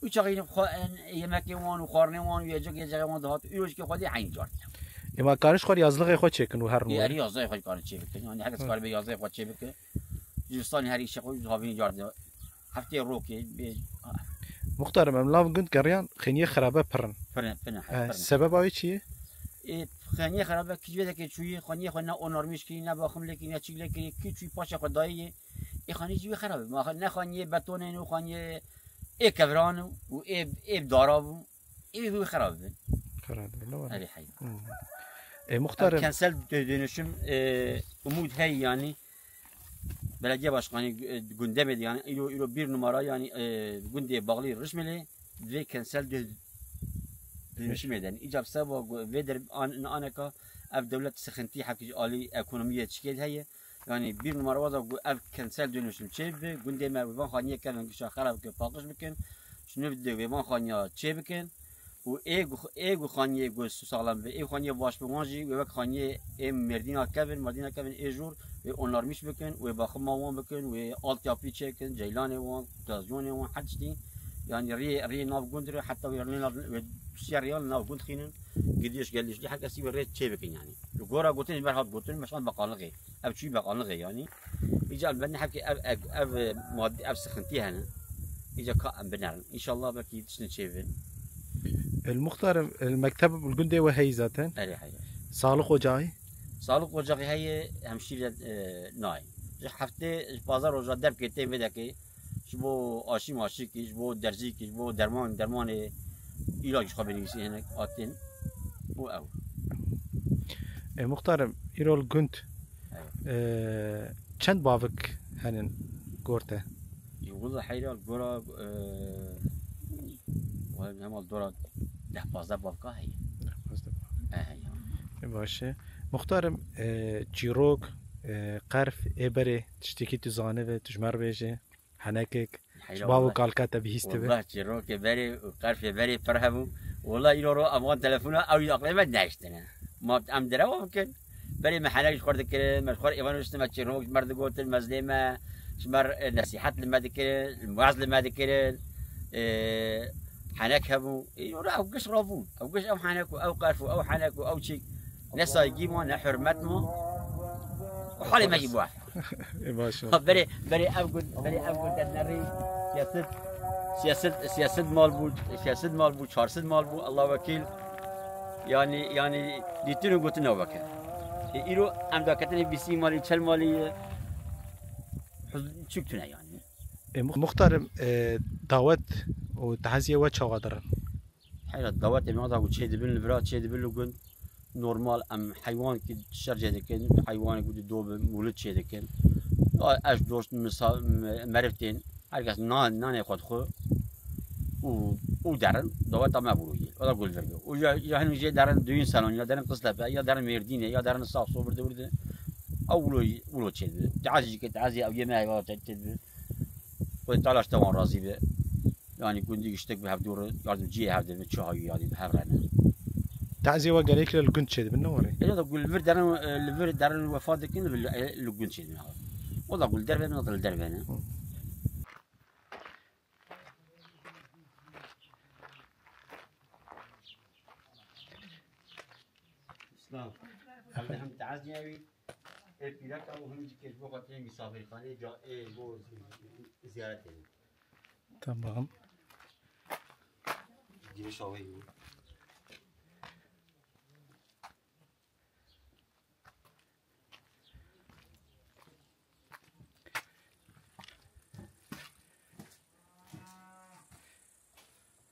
Û çaxî xwe, en, yemekê wan û xwarinê wan û yecek yecexê wan dihat. Îro jî ke xwedê heyn car. Ê ma karin ji xwe yazlixê xwe çêkin û her Ê nû. Erî yazlixê xwe karin çê bikin. Yani her kes Hı. karibe yazlixê xwe çê bike. Zivistanê her îşe xwe ji havînî car de. Heftê rokê bê. Muxtarım, em nav gund geriyan, xêniyê xerabe pir in. Pir in, pir in, E, pir in. Sebeba wê çi ye? Ê, xêniyê xerabe kî vê dekê çûyî, xêniyê xwe ne onarmîş kî, ne baxim lê kî, ne çîk lê kî, kî çûyî paşê xwe dayî yê. Ê xanî jî wê xerab e. Ma ne xaniyê betonê ne, xaniyê ê kevran û ê, ê dara bû. Ê wê xerab bin. Xerab bin, ne var? Erê hey. Hmm. E, Muxtarım. Kentsel dö-, dönüşüm, e, umut hey yani. Belediye başkanı, e, gündemê de, yani îro, îro bir numara, yani, e, gundê Bağlı Rişmilê vê kentsel dö-, dönüşümê de. Îca bi seba gu-, vê der an-, aneka ev dewlet sıkıntı hekî alî ekonomiyê çikê de heye. Yani bir numara waza gu-, ev kentsel dönüşüm çê bi, gundê me van xaniyê kevin gişa xerab ke paqij bikin. Şunu de vê van xaniya çê bikin. Û ê gu-, ê gu xaniyê gu sağlam bi, ê xaniyê baş bi wan jî, wê wek xaniyê ê Mêrdîna kevin, Mêrdîna kevin ê jor, wê onarmîş bikin, wê baxima wan bikin, wê altyapî çêkin, ceylanê wan, gaziyonê wan, her tiştî. Yani rê, rê nav gund re, heta wê rê nav, wê siyar riyal nav gund xînin, gidiş geliş, her kesî wê rê çê bikin yani. Li gora gotin, ji ber hat gotin, meşan bakanlığı. Ev çûyî beqanixê yanî. Îca em benî hevkê ev, ev, ev, maddi, ev sıkıntı hene. Îca ka em binerin. İnşallah belkî tiştin çêbin. El muxtar, el mekteb li gundê we heyî zaten. Erê heye. Sağlık ocağı? Sağlık ocağı heye, hemşire, e, nayê. Ji heftê, ji pazar roja derkê tê vê dekê. Ji bo aşî maşîkî, ji bo derzîkî, ji bo derman, dermanê îlac xwe binivîsî hinek atin û ew. E, muxtarım, îro li gund, Evet. e, çend bavik henin gor te? Ji gunda heyra gora, e, wayim hemal dora deh pazdeh bavka heye. Deh pazdeh bavik. E, heye. E, baş e. Muxtarım, e, çîrok, e, qerf, ê berê tiştekî tu zanibe, tu ji me re bêje. Henekek, Heyra ji bav û wele. Kalka te bihîstibe. Wallah çîrokê berê û qerfê berê pir hebû. Wallah îro ro em wan telefona ew yî aqlê me nehiştine. Ma em derewa bikin. Berê me henek ji xwe dikirin, me ji xwe êvan niştin, me çîrok ji me digotin, mezlê me, ji me, e, nesîhet li me dikirin, waz li me dikirin. E, henek hebû. Îro ro ew giş rabûn. Ew giş ew henek û ew qerf û ew henek û ew çîk. Ne saygî ma, ne hurmet ma. Û halê me jî bû. E, baş e. Ha, berê, berê ev gund, berê ev gund dernerî siyaset, siyaset, siyaset mal bû, siyaset mal bû, çarset mal bû, Allah vekîl. Yani, yani dîtin û gotin ew veke. E, îro em daketinê bîsî malî, çel malî, e, huz-, çûk tune yani. E, muh-, muxtarım, e, dawet û teziye we çawa dirin? Heyra dawetê me da ku çê dibin li vira, çê dibin li gund. Normal em heywan ki şer çê dikin, heywanê ku di do bi mûlid çê dikin. Ya eş dost misa-, me-, meriv tên, her kes nan, nanê xwe dixwe û, û derin, daweta me bû yê. O da gul vir bi. Û ya, ya hin jê derin düğün salonu, ya derin Qiztepe, ya derin Mêrdînê, ya derin Saxso, wirdi wirdi. Ew wilo, wilo çê dibi. Teazî jî ke teazî ew yê me heywan çê dibi. Xwedê Teala ji te wan razî be. Yani gundî giştek bi hevdû re yardimciyê hev dibin, çi hayî yadî bi hev re ne. Tazî we gelek li gund çêdibin, ne warê? Êla da gul vir derin, e, li vir derin wefa dikin, li, e, li gund çêdibin. O da gul derve ne, o da li derve ne. Hı. Selav. Em de hem teazî ew ê pîrek û hem jî ke ji bo xatirê misafirxaneyê ca ê bo ziyaretê. Tamam. Giriş avê bû.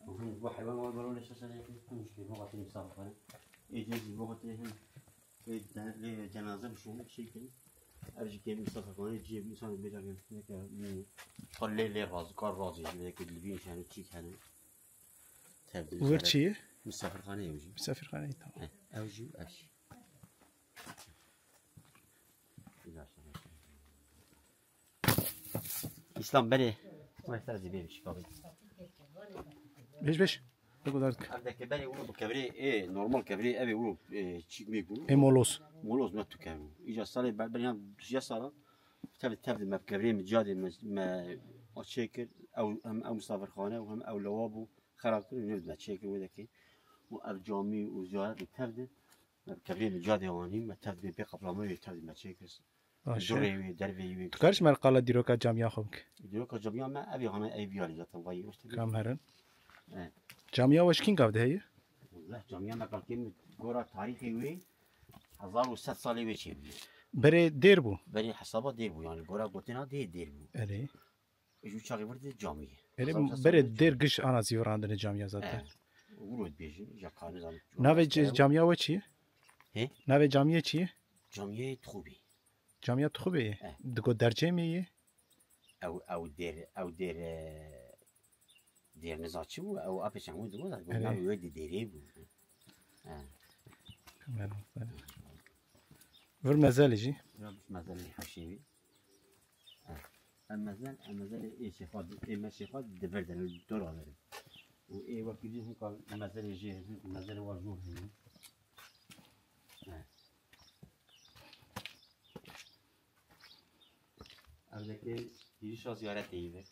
Hûn ji bo heywan wan bero neşe serê, hûn ji bo xatirê misafirxane. Ê cihê ji bo xatirê hin. Ê de-, lê cenaze bi şûnê çêkin. Ev jî kêm misafirxane cihê bi însan bêca neke nîne. Xwe lê lê razî, kar razî ji vê yekê li vîn şehî çîk hene. Tevdi Wir çi ye? Misafirxane ew jî. Misafirxane, tamam. He, ew jî, ev jî. İslam berê. Vay, sen zî bê bir şey kabul. Beş, beş. Ne kadar? Evdeki berê û bu kevrê, e, normal kevrê, ev û, e, çîk mî ku. E, moloz. Moloz ne tu kevrê. Îca salê ber-, beryan dusiya sala. Tev, tev de me kevrê mi cadê me, me açê kir. Ew hem ew misafirxane û hem ew lewabû. Xerab kir, ne me çê kir wê dekê. Û ev camî û ziyaret li tev de. Me kevrê mi cadê anî, me tev de bê qeplama wê tev de me çê kir. Baş e. Durê wê, derveyî wê. Tu karî ji me re qala dîroka camiya xwe bike? Dîroka camiya me, ev ê hana ev biyarî zaten vayî wiştî. Kam herin? Evet. Camiya we ji kîn gav de heye? Welleh camiya me kalkê min gora tarîxê wê hezar û sed salê wê çêbûye. Berê dêr bû? Berê hesaba dêr bû, yani gora gotina dê dêr bû. Erê. Ji wî çaxê vir de camî ye. Erê, hezar û sed berê salê dêr giş ana zîvirandine camiya zaten. Evet. Wilo dibêjin, ja ka nizanim. Navê c-, camiya we çi ye? He? Navê camiyê çi ye? Camiyê Tixûbî. Camiya Tixûbê ye. Eh. Digo dercê me ye. Ew, ew dêr, ew dêr, e, dêr niza çi bû? Ew apê çemû digo, digo Erê. Navê wê di dêrê bû. Eh. Vir mezelê jî. Ya, mezelê heşî wî. Eh. Em mezel, em mezelê ê şêxa di, ê me şêxa di vir de, li dora vir. Û ê wekî dî hinka mezelê jê, hinka mezelê wa zor heye. Eh. Ev deke girişa ziyaretê yî ve.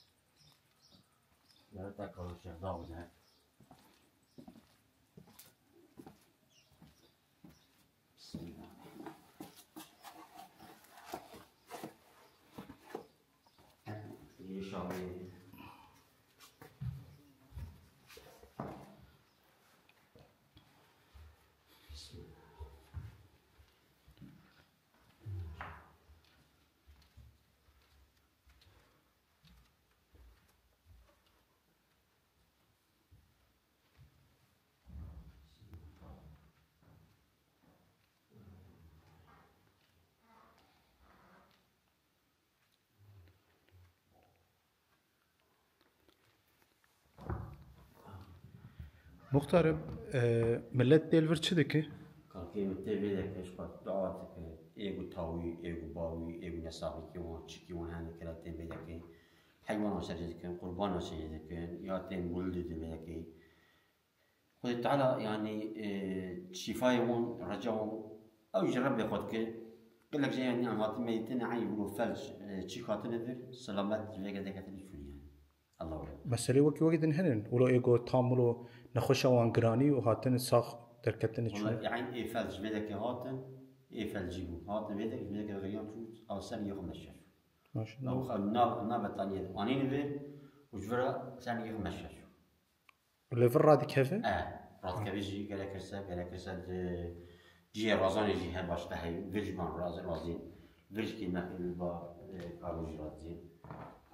Ziyareta Kalo Şehda bûne. Bismillah. Girişa wê. Bismillah. Muxtarım, e, millet tê li vir çi dike? Kalkê min tê vê deke, ji xwe dua dike. Ê ku tawî, ê ku bawî, ê ku nesaxîkî wan, çikî wan hene kira tên vê deke. Heywana şerê dikin, qurbana şerê dikin, ya tên mûlidê di vê deke. Xwedê Teala, yanî, e, şîfayê wan, reca wan, ew ji Rebbê xwe dike. Gelek jê, yanî, em hatin me dîtin, eyn wilo felc, e, çîk hatine vir, selamet ji vê gede ketine çûn, yanî. Allahu Ekber. Meselê wekî wekî din hene. Wilo ê got tam wilo nexweşa wan giranî û hatine sax derketine çûn. Wala, eyn ê felc ji vê deke hatin, ê felcî bû. Hatin vê deke, ji vê deke veriyan çû, ew ser yê xwe meşe çû. Maşallah. Ew xwe na, na betaniyê anîne vir û ji vira ser yê xwe meşe çû. Li vir radikeve? E, radikeve jî gerekirse, gerekirse di cihê razanê jî her başka heyî, vir jî ban raz-, razîn. Vir jî kî nexî li ba, e, karo jî razîn.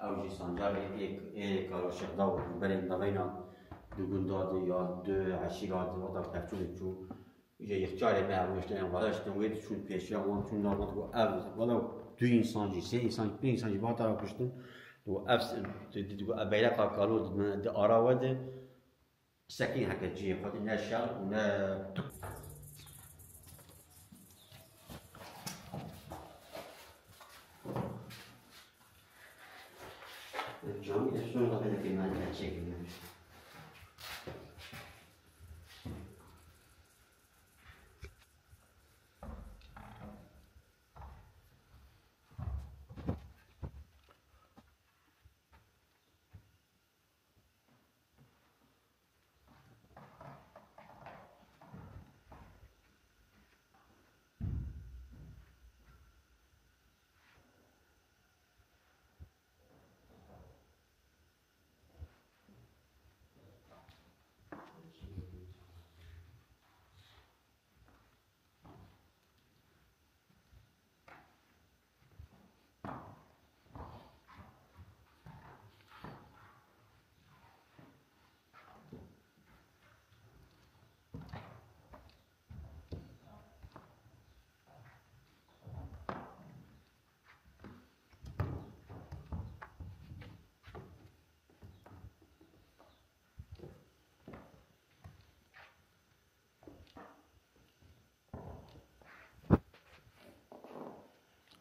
Ew jî sancarê ê, ê karo Şexda û berê naveyna du gunda di ya du eşîra di wada pevçûnê çû. Îja yexçarê me hevû işte, em wada işte wê diçûn pêşiya wan çûn nava digo ev, wada du însan jî, sê însan jî, pênc însan jî bihata kuştin. Digo ev s-, di, di, digo ev beyreqa kalo di, di ara we de sekîn heke cihê xwe de ne şer û ne tu. Camî de şûn xwe de kêmane çêkiriyor.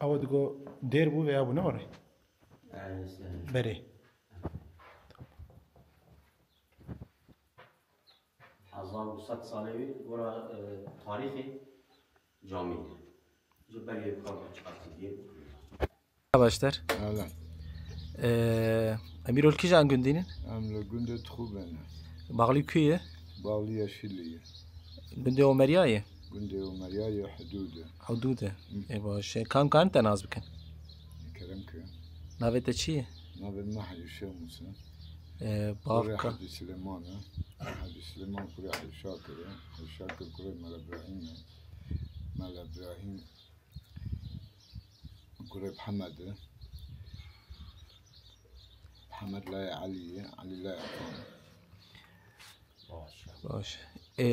Ew digo dêr bû veya bû ne were? Berê. Hezar û sed salê wî gora, e, tarîxê camî ye. Ji berê kar çiqasî dê. Başlar. Öyle. Ee, em îro li kîjan gundî ne? Em li gundê Tixûbê ne. Baxlî ku ye? Baxlî Yeşilî ye. Gundê Omeriyayê? Gundê Omeriyayê hudûd e. Hudûd e. Hı. Ê baş e. Kam karin te nas bikin? Kerem ke. Navê te çi ye? Navê me Hecî Şêmûs e. Ee, Kurê bavka. Hecî Silêman e. Hecî Silêman kurê Hecî Şakir e. Hecî Şakir kurê Mela Birahîm e. Mela Birahîm Kurê Mihemed e. Mihemed layê Elî ye, Elî layê Efan e. Baş. Ê,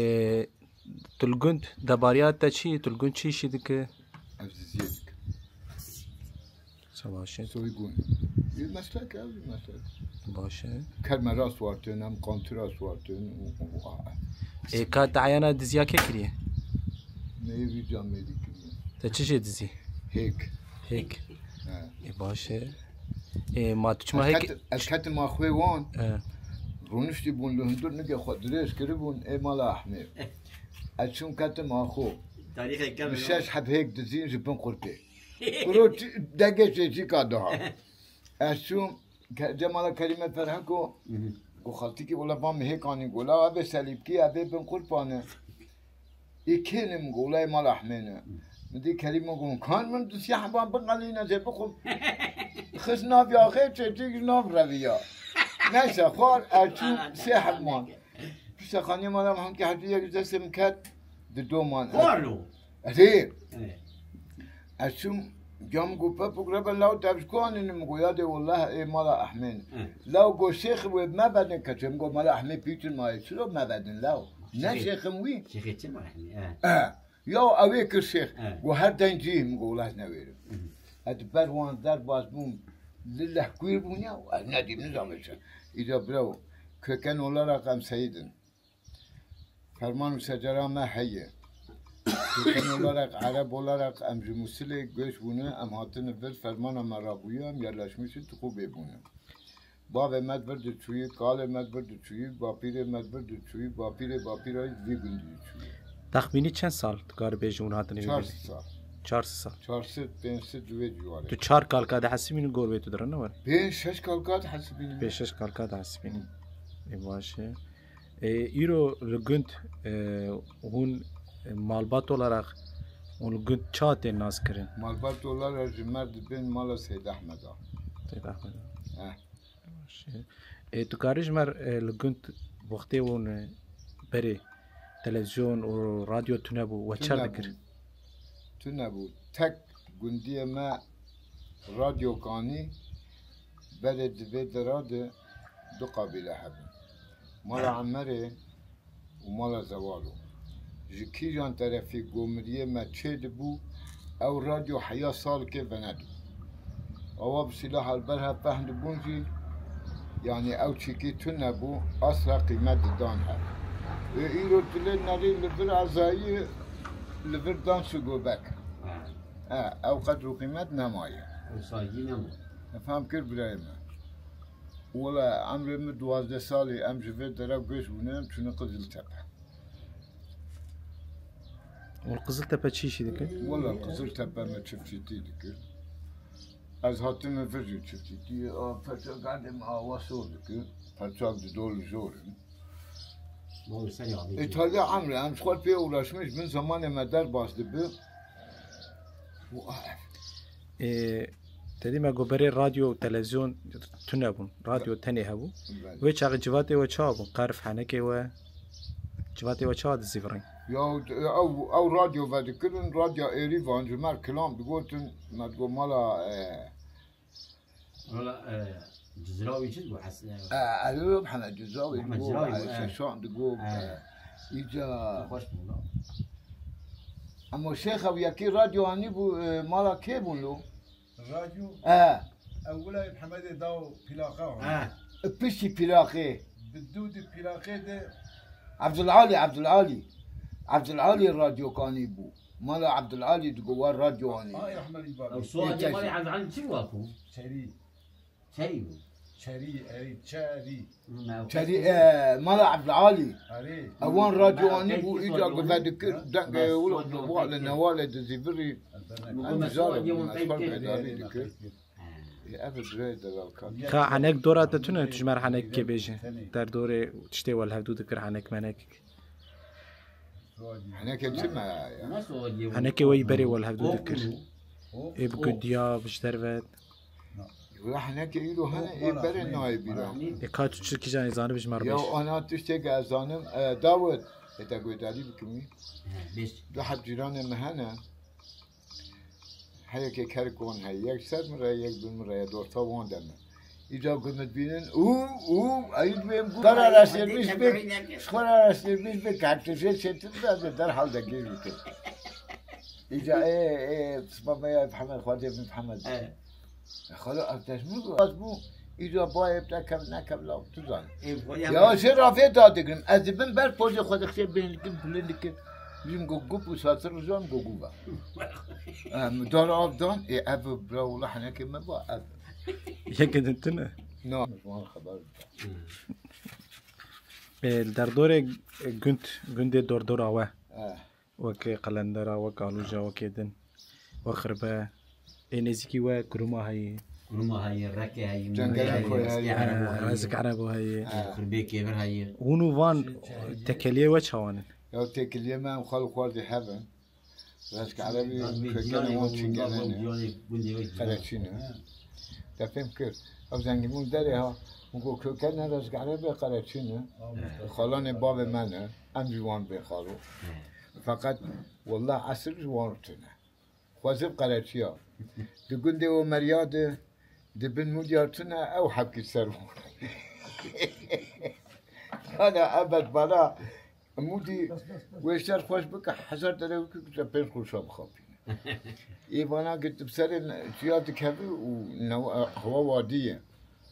tu li gund debariya te çi ye? Tu li gund çi îşî dike? Ev ziziyê dike. Çabaşê. Soygun. Bir meslek ya, bir meslek. Baş e. Kermera suartin, hem kantira suartin. Ê, ka te eyana diziya kê kiriye? Meyvî camêrî kiriye. Te çi jê dizî? Hêk. Hêk. Ha. Ê, baş e. Ê, ma tu çima hêk? Ez ketim axwê wan. E, Rûniştî bûn li hundir nigê xwe dirêj kiribûn ê mala Ehmê. Ez çûm ketim axo. Tarîxê kevin. Şeş heb hêk dizîn ji bin qurpê. Kuro degê çêçîka daha. Ez çûm ke- Cemala Kerîme Ferheko. Go xaltikî wela van mi hêk anî, go la ev ê selîbkî, ev ê bin qurpane. Ê kê ne, min go wela ê mala Ehmê ne. Min dî Kerîme go kan min du sê heban biqelîne zê bixwim. Xist nav yaxê çêçîk ji nav reviya. Neyse xwar ez çûm sê heb man. Piştexaniyê mala Mehemkê Hecî yek ji destê min ket di doman. Xwarlo. Erê. Evet. Ez çûm cam go pepûk rebe law tevşko anînim go ya dê wellah ê mala Ehmên. Evet. Law go şêx wê mevedin keçim go mala Ehmê pîtin mayê çilo mevedin law. Ne Şêxê. Şêxim wî. Şêxê çi var hani? E, ya ew ê kir şêx. Evet. Go her dencî min go wellah ez newêrim. Ez di ber wan derbas bûm. Li lehkûyê bûn ya ez nedîm nizam çi. Îca bira köken olarak em seyidin. Ferman û secera me heye. Köken olarak, Ereb olarak em ji Musilê göç bûne, em hatine vir fermana me rabûye, em yerleşmişin Tuxûbê bûne. Bavê me di vir diçûyî, kalê me di vir diçûyî, bapîrê me di vir diçûyî, bapîrê bapîra wî vî gundî diçûyî. Texmînî çend sal dikare bêjin hûn hatine vî Çar gundî? sal. Çar sal. Çar sed, pênc sed di wê ciwarê. Tu çar kalka dihesibînî gor wê tu dirin ne were? Pênc şeş kalka dihesibînim. Pênc şeş kalka dihesibînî. Ê, baş e. Ê, îro li gund, e, hûn, e, malbat olarak hûn li gund ça tên nas kirin? Malbat olarak ji me dibên mala Seyd Ehmeda. Seyd Ehmed. Eh. Baş e. Ê, tu karî ji me, e, li gund wextê hûn, e, berê televîzyon û radyo tune bû, we çer dikir? Tune bû. Tek gundiyê me radyo kanî berê di vê dera de du qabîle hebûn. Mala Emerê û mala Zewalo. Ji kîjan terefî gomiriyê me çê dibû, ew radyo heya salkê venedibû. Awa bi sîlaha li ber hev fehm dibûn jî, yanî ew çîkî tune bû, asla qîmet didan hev. Ê îro tu lê nerî li vir ezayî, li vir dan çi gobek. Ha. E, ew qedr û qîmet nemaye. O saygî nema. Fam kir birayê me. Wela emrê min duwazdeh salî em ji vê dera göç bûne, em çûne Qiziltepe. Û Qiziltepe çi işî dikir? Wela Qiziltepe me çiftçîtî dikir. Ez hatime vir jî çiftçîtî, a perçak erdê me awa sor dikir. Perçak di dol jor in. Bol sen abi. Îtalya emre, em ji xwe pê uğraşmiş bin zamanê me derbas dibi. Ê, te dî me got berê radyo û televîzyon tune bûn. Radyo tenê hebû. Belê. Wê çaxê civatê we çawa bûn? Qerf, henekê we, civatê we çawa dizîvirîn? Ya ew, ew radyo vedikirin, radyo Êrîvan ji me kilam digotin, me digot mala, e, Valla, e, Cizrawî çi bu? Has- e, e, Elî Mehmet Cizrawî Mehmet digot, Cizrawî, e, e. Şeşan digot, E. e, îca Xweş bû la. Ema şêx ew yekî radyo anî bû, e, mala kê bûn lo? Radyo E, ewila Mehemedê daw plaqa. Ha. Piştî plaqê. Bi dû di plaqê de Abdülalî, Abdülalî. Abdülalî radyokanî bû. Mala Abdülalî digo wa radyo anî. Ay Ahmed İbadi. Ew sual Yeter. Cemal Azali çi wa ku? Çeri. Çeri bu. Çeri, eri, çeri. Çerî, e, mala Abdülalî. Eri. Ewan radyo anî bû, îca guve dikir, dengê wilo wale newale dizîvirî. Em zar bûn, ez xwe bedarî dikir. Ê, ev birayê delal kat. Ka henek dora te tune, tu ji me re henekê bêje. Derdorê tiştê we li hevdû dikir, henek menek. Henekê çi me ya? Nasıl o diye? Henekê we yî berê we li hevdû dikir. O, Ê bi gundiya, bi ji derve. Wela henekê îro hene, ê berê nayê bîra. Ê ka tu çi kijan ê zanibî ji me re Ya bêje. ana tiştê ke ez zanim, e, Dawid, ê te guhdarî bikim wî. Ha, beş. Du heb cîranê me hene. Heyekê kerik wan heye. Yek ser min re, yek bin min re, ya dorta wan de me. Îca ku min dibînin, û, û, eyî dibêm ku. Xwara rastêrmîş bik, xwara rastêrmîş bik, heptê jê çêtir de, de derhal de gêj bikin. Îca, ê, ê, sipa me ya Mihemed, Xwedê Mihemed. Evet. Xalo, ez dejmir bû. Ez bû, îca bayê te kev nekev law, tu zanî. Ê, xwe ya Ya jê ravê da digrim. Ez dibim ber pozê xwe dixşê bêndikim, bilindikim. Jim go gup û satir rijan go guva. Em dar av dan, ê ev bira wila henekê me ba, ev. Yekê din tune? Na, ji wan xeber bida. Ê, li derdorê gund, gundê dordora we. Eh. Wek Qelendera, wek Aluja, wekê din. Wek Xirbe. Ê nêzîkî we Kuruma heye. Kuruma heye, Reke heye, Cengelê Mûrê heye, Koyê Rezkê heye. Erebo heye. Rezik Erebo heye. Ha. Xurbê Kêvir heye. Hûn û van tekeliyê we çawan in? Ya tekeliyê me em xal û xwardî hev in. Rezik Erebî Gazmê kökenê Cîlanê wan û çingene Gazmê ne. Cîlanê gundê we Cîlan. Qereçî ne. Ha. Te fêm kir. Ev zengîbûn derê ha. Min got kökenê Rezik Erebî Qereçî ne. Ha. Xalanê bavê me ne. Em jî wan bên xalo. Ha. Feqet, wallah, esil ji wan tune. Xwezib Qereçiya. Di gundê Omerya de, di bin Mûdya tune, ew hebkî ser wan. Ana ebed bala Mûdî wê şer xweş bike, hezar dere wekî kuçe pênc qurşa bixapîne. Ê vana girtib serê çiya dikeve û new-, hewa wadî ye.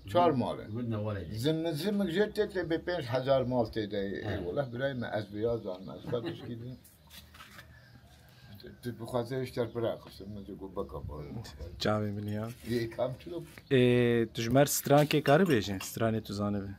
Çar mal e. Gund newale ye. Zimik zimik jê tê tê bê pênc hezar mal tê de ye. He. Ê wele birayê me ez vêya zanim, ez xwe tişkî din. Tu dixwaze îşter bira xistin, min jî got beka baro. Çavê min ya. Yê kam çilo? Ê, tu ji mer strankê kari bêjin, stranê tu zanibi?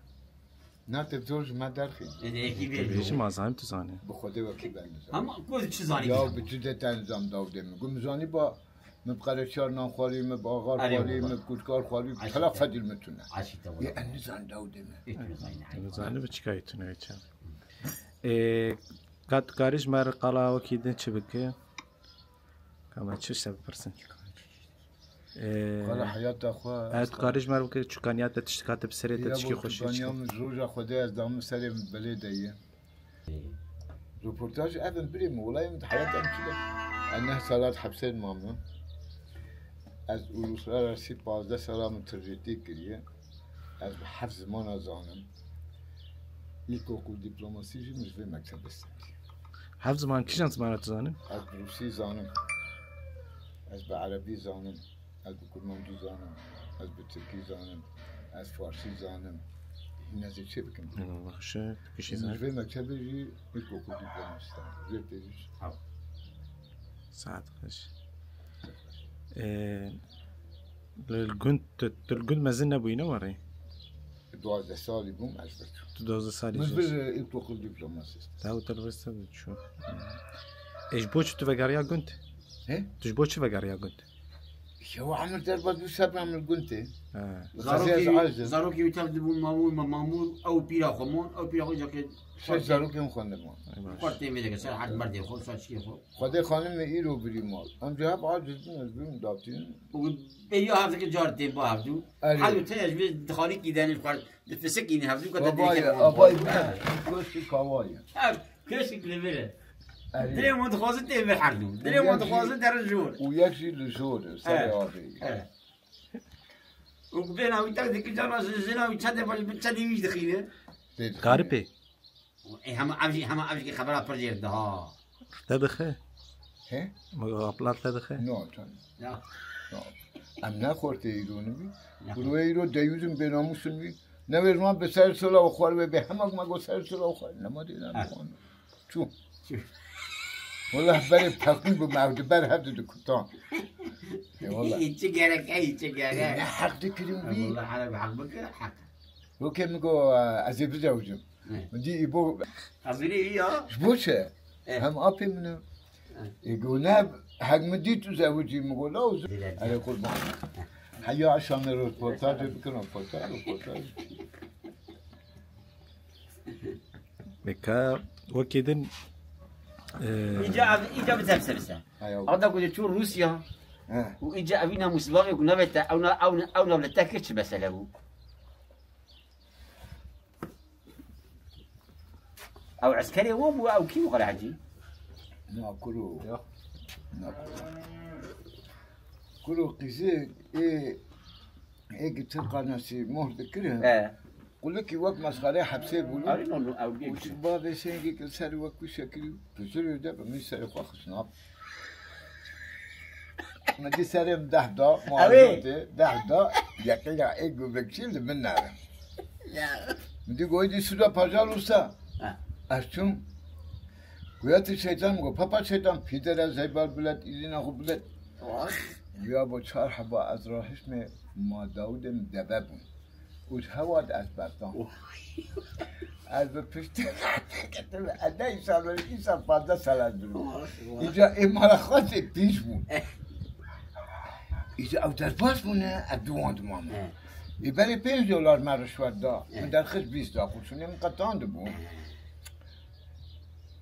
Na, te zor ji me derxî. Ê, de yekî Te bêjin. Bêjin, ma zanim tu zanî. Bi Xwedê wekî ben dizan. Ama ku çi zanî Ya bêjin? Bi tu de ten zam dawdê min. Got min zanî ba, min bi qereçiyar nan xwarî, min bi axar Erê xwarî, baba. Min bi kutkar xwarî, Aşî tela te. Fedil min tune. Aşî te wala. Yê em nizan dawdê min. Ê, tu zanî, Tu zanî bi çikayê tune çav. Ê, ka tu karî ji me re qala wekî din çi bike? Ka me çi şte bipirsin? Ê, Qala heyata xwe. Ev tu karî ji me re bike, çukaniya te tiştika te bi serê te Ya tişkî bo xweşî çukaniya çike. Min ji roja Xwedê ez damin serê min belê de ye. Roportaj ev in birê min, wela min heyata min çi de. Ez neh salat hepsê de mamin. Ez uluslararası pazdeh sala min tecrîtî kiriye. Ez bi heft zimana zanim. İlkokul diploması jî min ji vê mektebê stendî. Heft ziman, kîjan zimana tu zanî? Ez bi rûsî zanim. Ez bi erebî zanim. Ez bi kurmancî zanim. Ez bi tirkî zanim. Ez farsî zanim. Hîn ez ê çê bikim? Eyvallah, xweşe, tu kişî Min ji zanim. Vê mektebê jî ilkokul diploması stendî. Vê pêjî. Saet xweş. Ee, li gund, tu, tu li gund mezin nebûyî, ne were? Duwazdeh salî bûm, ez ve çûm. Tu duwazdeh salî Min jî. Bir, e, ilkokul diploması. Te û te li vir ser çû. E, ji bo çi tu vegeriya gund? He? Tu ji bo çi vegeriya gund? Ya emir derbas bû, sebra min gund tê. He. Zarokê, zarokê wî tev dibûn mamûr, ma-, mamûr, ew pîra xwe mon, ew pîra xwe cakê Şeş zarokên xwe nirman. Xwe têmê dike, ser herd merdê xwe, ser çikê xwe. Xwedê xanimê îro birî mal. Em jî hep aciz bûn, ez bûm datîn. Û bêriya hevdike car tên ba hevdû. Erê. Hevdû tene ji vê dixalikî de ne xwar, di fisikî ne hevdû ka te Baba dirêke ye, bû. Abay bû. Koşkî kawa ye. Ev, keşik li vir e. Erê. Dilê wan dixwazin tê vir herdû. Dilê wan dixwazin derin jor. Û yek jî li jor e, serê avê ye. Evet. Û bêna wî tek dikir cana ji jina wî çendê baş bi çendê wî dixîne. Karipê. Ê, hema ev jî, hema ev jî xebera pir jêr diha. Te dixe? He? Me aplar te dixe? No, can. Ya. No. Em ne xortê îro nibî. Ya. Kuroyê îro deyûzin bênamûsin bî. Newê ziman bi ser sola û xwar wê bê. Hema me got ser sola û xwar. Nema dê ne Ha. Çû. Çû. Wala berê paqî bû me ew di ber hev di dikutan. Ê, wala. Î çi gerek e, î çi gerek? Ê, ne heq dikirin wî. Wala hele bi heq bikir, heq. Wekê min got, ez ê bizewicim. Hı. Min dî î bo. Ezîrî ya. Ji bo çi? E. Hem apê min e. Hı. Ê, got, ne, hek min dî tu zewicî, min got, la, Dilek. Erê, qurban. Heya aşame röportajê bikin, röportaj, röportaj. Beka wekî din, e, Îca ev, îca bi tepse bise. Heya. Ada ku çû Rûsya. He. Û îca evî namûsbavê ku navê te, ew na-, ew na-, ew nav li te kir çi mesele bû? Ew eskerê wan bû, ew kî bû qere hecî? Na kuro. Ya. Na kuro. Kuro qîzê ê, ê ki Tirka nasî mohr dikirin. He. Qulikî wek mesxerê hepsê bû. Arî no, no, ew Û bêk. Şiba vê sengê ki ser wek ku şekilî pizirê de bi min serê xwe xisnab. Min dî serê min deh da, Ewê. Muazin dê, deh da, yeqîna ê gubekçî li min nere. Ya. Min dî goyî dî suda pajar wisa. Ha. Ez çûm. Goya ti şeytan, go papa şeytan, pîdere zeybar bilet, îzîna xwe bilet. Vay. Goya bo çar heba ez rahiştme, ma Dawudê min deve bûn. Û ji hewa de ez berdan. Oh. Ez bi piştî ketime. Ez ne îsal, îsal pazdeh sal ez bûm. Oh, oh. Îca ê mala xwe tê pîş bû. Eh. Îca ew derbas bûne, ez biwandimane. Eh. Ê berê pênc dolar me rişwet da. Eh. Min derxist bîst da, qurşunê min qetandibû. Eh.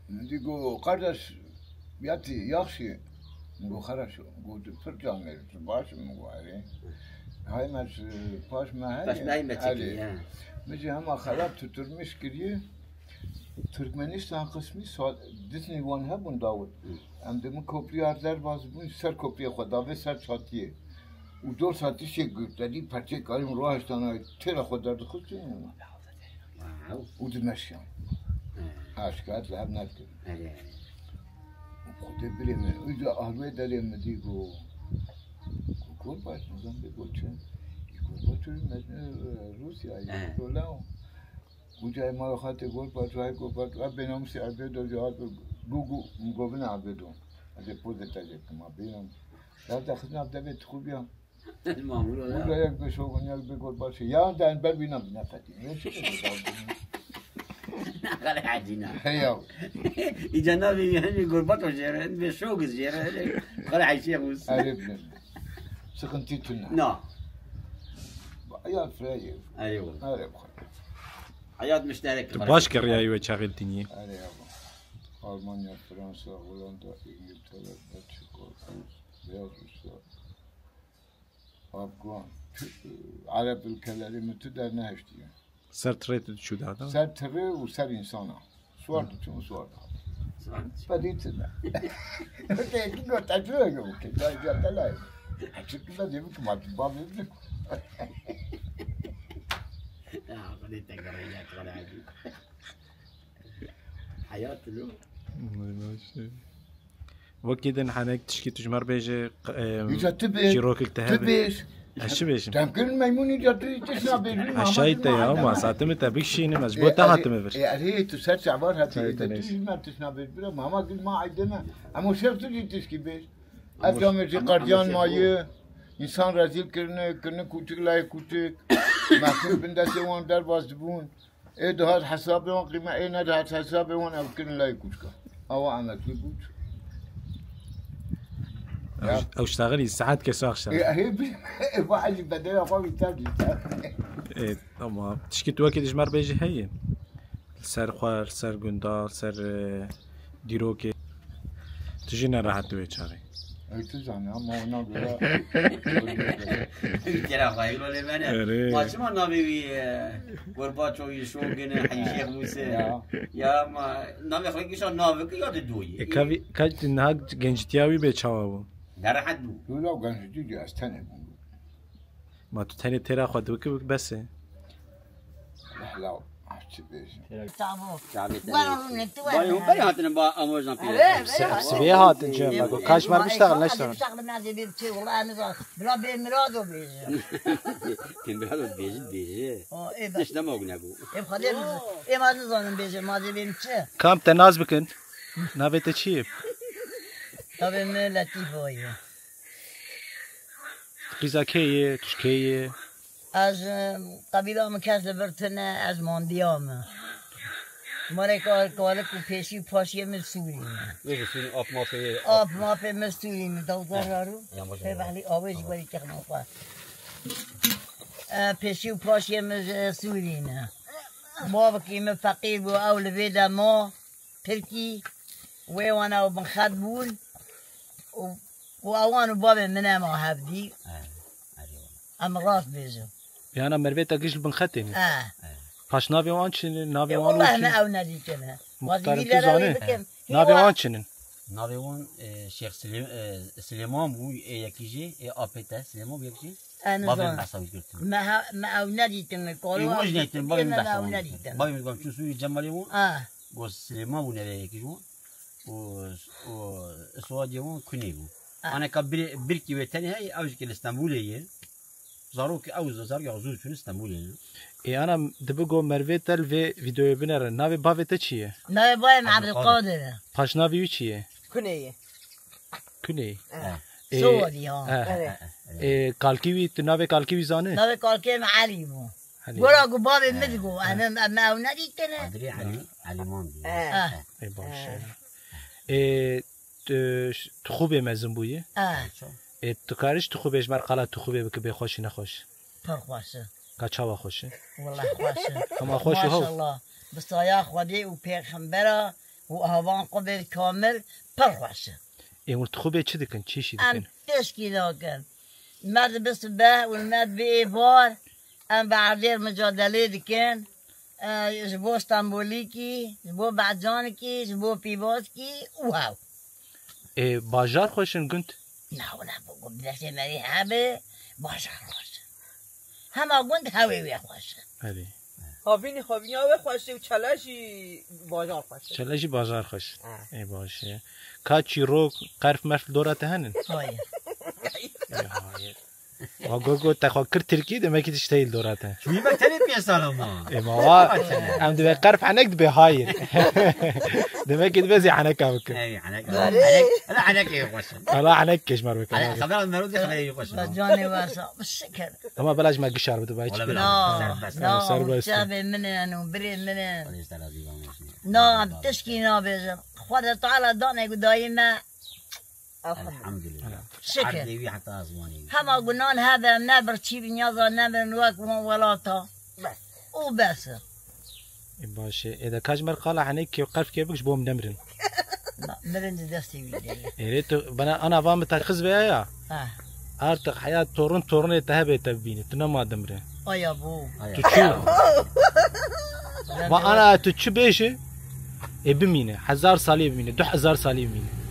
Min dî got, "Kardeş, ya tî, yaxşî?" Min got, "Xeraş." Got, "Pir can me, tu baş?" Min got, "Erê." Hay me ji paş me heye. Paş me heye me çekî, Erê. He. Min jî hema xelat tuturmiş kiriye. Türkmenistan qismî sa-, Disney wan hebûn Dawid. Hı. Em di min kopriya derbas bûn, ser kopriya xwe davê ser çatiyê. Û dor satişê gurtedî perçê karîm rahiştana têra xwe derdixistin. Wow. Û dimeşiyan. He. Ha, şikayet li hev nedikir. Erê, erê. Xwedê birê min, uca alwê derê min dî got, got, "Gorbaç, nizam bê got çi?" Ê, Gorbaç û mecnû, e, Rûsya, He. Got, "Lew." Uca ê mala xwe tê Gorbaç, ay Gorbaç, ay bênamusê Erbedo jî hat, gu, gu, govine Erbedo. Ez ê pozê te jê kima, bênam. Ya te xizna devê tu xwe biya. Mamur o ya. Burada yek bir şogun, yek bir Gorbaçê. Ya da ber bîna bîna fetî. Ne şey? Xalê Hecî na. He ya. Îca navê hemî Gorbaç o jêre, bir şogiz jêre. Xalê Hecî Yavuz. Erê bilim. Sıkıntı tune. Na. Ya freye. Erê o. Erê bu. Hayat müşterek. Tu baş kiriyayi ve çaxil dinî. Erê ya. Almanya, Fransa, Hollanda, İngiltere, Belçika, Beyaz Rusya. Afgan, Ereb ülkeleri mi tu dernehiştiye. Ser tirê tu diçû da, da? Ser tirê û ser însana. Suwar diçûn û suwar da. Pedî tine. Te ki got, te çi got ki? Ya, ya, te la. Açık da demek ki, ma tu bavê bilim. Ya, xwedê te gerê ya, xwedê acî. Hayat lo. Vay, vay, şey. Wekî din henek tişkî tu ji me re bêje, q-, em, Îca tu bêj, çîrokek te tu hebe. Bêj. Ez çi bêjim? Temkirin meymun îca tu tişt nabêjî, Ez ama şahid te ya, ama satimê te bikişînim, ez ji bo te hatime vir. E, erê, tu ser çavar hatî, Çay îca tu tenês. Ji me tişt nabêj bira, mama gil ma aydeme. Ama şev tu jî tişkî bêj. Ez camê jî qardiyan mayî, însan rezîl kirine, kirine kûçik layê kûçik. Mehkûm bin destê wan derbas dibûn. Ê dihat hesabê wan qîme, ê nedihat hesabê wan ev kirin lay kûçka. Awa emeklî bû. Ya. Ew, ew ştaxilî, saet ke sax ştaxilî. Ê, ê, ê, va elî bedela xwe vî ter dî. Ê, tamam. Tişkî tu wekî dijmer bêjî heye. Li ser xwe, li ser gunda, li ser, e, dîrokê. Tu jî nerehet wê çaxê. Ey, tu zanî, ama ona göre Kera xwe, îro lê me ne. Erê. Ma çima navê wî, e, Gorbaçovî, Şogin, Hecî Şêx Mûse? Ya. Ya, ma navê xwe kişa navê ki ya di doyê. E, ka vî, ka niha gencitiya wî bê çawa bû? Nerehet bû. Wila gencitî dî ez tenê bûm. Ma tu tenê têra xwe dibikî bes e. Wehla, ah, çi bêjim. Çavê te Were nêştî. Rûne, tu were. Bayê hûn berê hatine ba amojna pîle. Erê, erê, erê. Sibê hatin cem, ma got, kaç mer biştaxil neştaxil. Biştaxil nazê bê biçê, wala em zan. Bila bê mirado bêje. Bê mirado bêje, bêje. O, ê bes. Tişt nema gune bû. Ê xwedê nizan. Ê ma nizanin bêje, ma dê bê biçe. Kam te naz bikin? Navê te çi ye? Navê min Letîf Oye. Qîza kê yê, tu ji kê yê? Ez, e, qebîla min kes li vir tune, ez mandiya me. Marê kal-, kalik û pêşî û paşiyê min Sûrî ne. Wê ji Sûrî ap mafê yê, ap. Ap mafê min Sûrî ne, dewzar raro. Ya, baş Pê e. Behlî avê ji werî kexna xwe. E, pêşî û paşiyê min, e, Sûrî ne. Bavekî min feqîr bû, ew li vê de ma. Tirkî, wê wana û binxet bûn û, û ewan û bavê min ema hevdî. He, erê wala. Em rast bêjin. Yana mervê te giş li binxetê ne. He. Paş navê wan çi ne? Navê E, wan û wallahî çi me ne? Ew nedîtine. Muxtar, tu Wazîlîlere zanî? Bikim. Navê Hiwa- wan çi ne? Navê wan, e, Şêx Silê-, e, Silêman bû, ê yekî jî, ê apê te, Silêman bû yekî jî. Bavê min behsa wî girtin. Me ha-, me ew nedîtin, kalo Ê, wî ew jî nedîtin, bavê min me behsa ew wan nedîtin. Bavê min got, çû sûyê Cemalê wan. Ah. Got Silêman bû navê yekî ji wan. Û, û Suadê wan Kunê bû. Aneka bir, birkî wê tenê heye, ew jî ki li Stenbolê ye. Zarokê ew zarokê zû çûn Stenbolê ne. Ê ana dibi go mervê te li vê vîdeoyê binere. Navê bavê te çi ye? Navê bavê min Ebdulkadir. Ebdulkadir e. Paşnavê wî çi ye? Kunê ye. Kunê. Eh. Ê, Sowalî ya. Eh. Evet. Ê, kalkî wî, tu navê kalkî wî zanî? Navê kalkê min Elî bû. Elî. Gora ku bavê min digo, em, em, em ew nedîtine. Qadirê Elî, Elî Mandî. Eh. Eh. Ê, baş e. Ê, tu, tu xwe bê mezin bûyî? Eh. Ê, tu karî ji tu xwe bê ji ber qala tu xwe bê bike bê xweş û nexweş? Pir xweş e. Ka çawa xweş e? Wela xweş e. Hema xweş û hew. Maşallah. Bi saya Xwedê û pêxembera û avan xwe bê kamil pir xweş e. Ê, hûn tu xwe bê çi dikin? Çi îşî dikin? Em tişkî nakin. Me dibe sibe û me dibê êvar. Em bi erdê micadelê dikin. E, ji bo Stenbolîkî, ji bo Behcanikî, ji bo Pîvazkî û hew. Ê, bajar xweş in gund? Na, wina bo gund destê me rê hebe, bajar xweş in. Hema gund hewê wê xweş in. Erê. Havînî, havîniya wê xweş e û çele jî bajar xweş e. Çele jî bajar xweş. Ha. Ê, baş e. Ka çîrok, qerf merf li dora te henin? Hayır. Ê, hayır. Wa got, got, te xwe kir tirkî, demek ki tiştê li dora te. Çûyî me tenê pênc sal ama. Ê, ma wa, em dibe qerf henek dibe hayir. Demek ki dibe zî heneka bikin. Ey, henek. Henek. Hele henekê xweş in. Hala henek keşmer bikin. Hele xebera mero de xebera xweş in. Canê we sağ, şikir. Ama bela ji me gişar bide, bay. Wala çi bela. Na, serbest. Na, serbest. Çavê min in û birê min in. Wala işte razî bam. Na, tişkî nabêjim. Xwedê Teala danê ku dayî me. Elhamdülillah. Şikir. Erdê wî heta azmanê wî. Hema gunan hebe, em ne birçî bin, ya zan ne bin wek wan welata. Bes. Û bes. E, baş e. Ê de ka ji me re qala henekê û qerfkê bik ji bo em nemirin. Na, mirin di destê wî de ye. Êrê tu bana ana van bi te xiz veya ya. Ha. Artık heyat torun torunê te hebê te bibîne. Tu nema dimre. Aya bû. Tu çi? Va ana tu çi bêje? Ê bimîne. Hezar salî bimîne. Du hezar salî bimîne.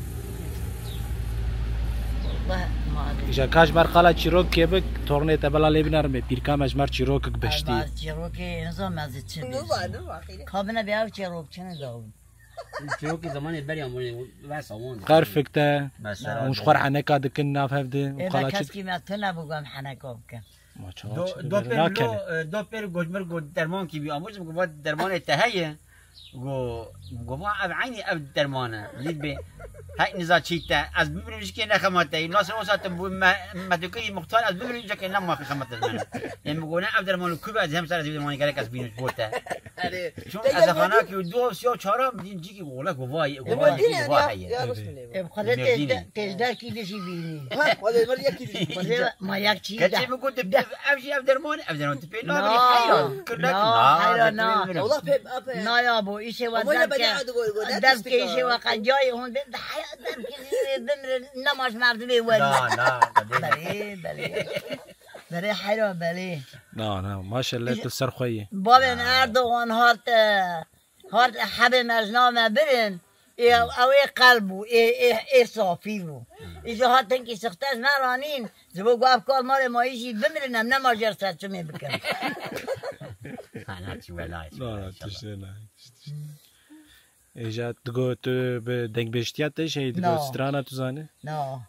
Wallahî ma. Îja ka ji me re qala çîrok kê bik, tornê te bela lê binerime. Pîrka me ji me re çîrokek beştî. Çîrokê nizam ez çi bêjim. Kabine bê ew çîrok çi ne dawin. Çîrokê zemanê berê amûnê, ve samon. Qerfik te. Mesela. Hûn ji xwe re heneka dikin nav hev de. Ê, qala çi? Keskî me tune bû gom heneka bikin. Ma çawa çi do pêr lo, e, do pêr gojmir go derman kî bî. Amû ji go dermanê te heye. Go, go va ev eynî ev derman e. Lîd bê. Hek niza çî te. Ez bimirim jikê ne xemate. Nasıl olsa te bu me-, medukê muxtar ez bimirim jikê ne ma xemate ez menim. Em go ne ev derman ku be ez hem ser ez dermanê gerek ez bînim bo te. Erê. Çûn ezexana ki do siya çara din cîkî go le go va, go va, go va heye. Em xwedê têjder, têjder kî dijî bînî. Ha, xwedê mer yekî dijî bînî. Ma yek çî. Keçê min got, ev jî ev derman, ev derman tu pê nabî heyran. Kirnek na, heyran na. Wala pê, pê. Na ya bo, îşê wa derke. Derke îşê wa qencayê hûn bê, heya derke bimre, nema ji merdimê weri. Na, na, qedê. Belê, belê. Belê heyra, belê. Na, na, maşallah tu ser xwe yî. Babên Erdogan hat, e, Hat hebê me ji nav me birin, ê, ew ê qel bû, ê, ê, ê safî bû. Îja hat hinkî sixte ji me ranîn, ji bo ku ev kal malê mayî jî bimirin, em nema jê re serçimê bikin. Ana çi wela çi. Na, na, tiştê na. Êja digo tu bi dengbêjtiya te jî heyî digo strana tu zanî? Na.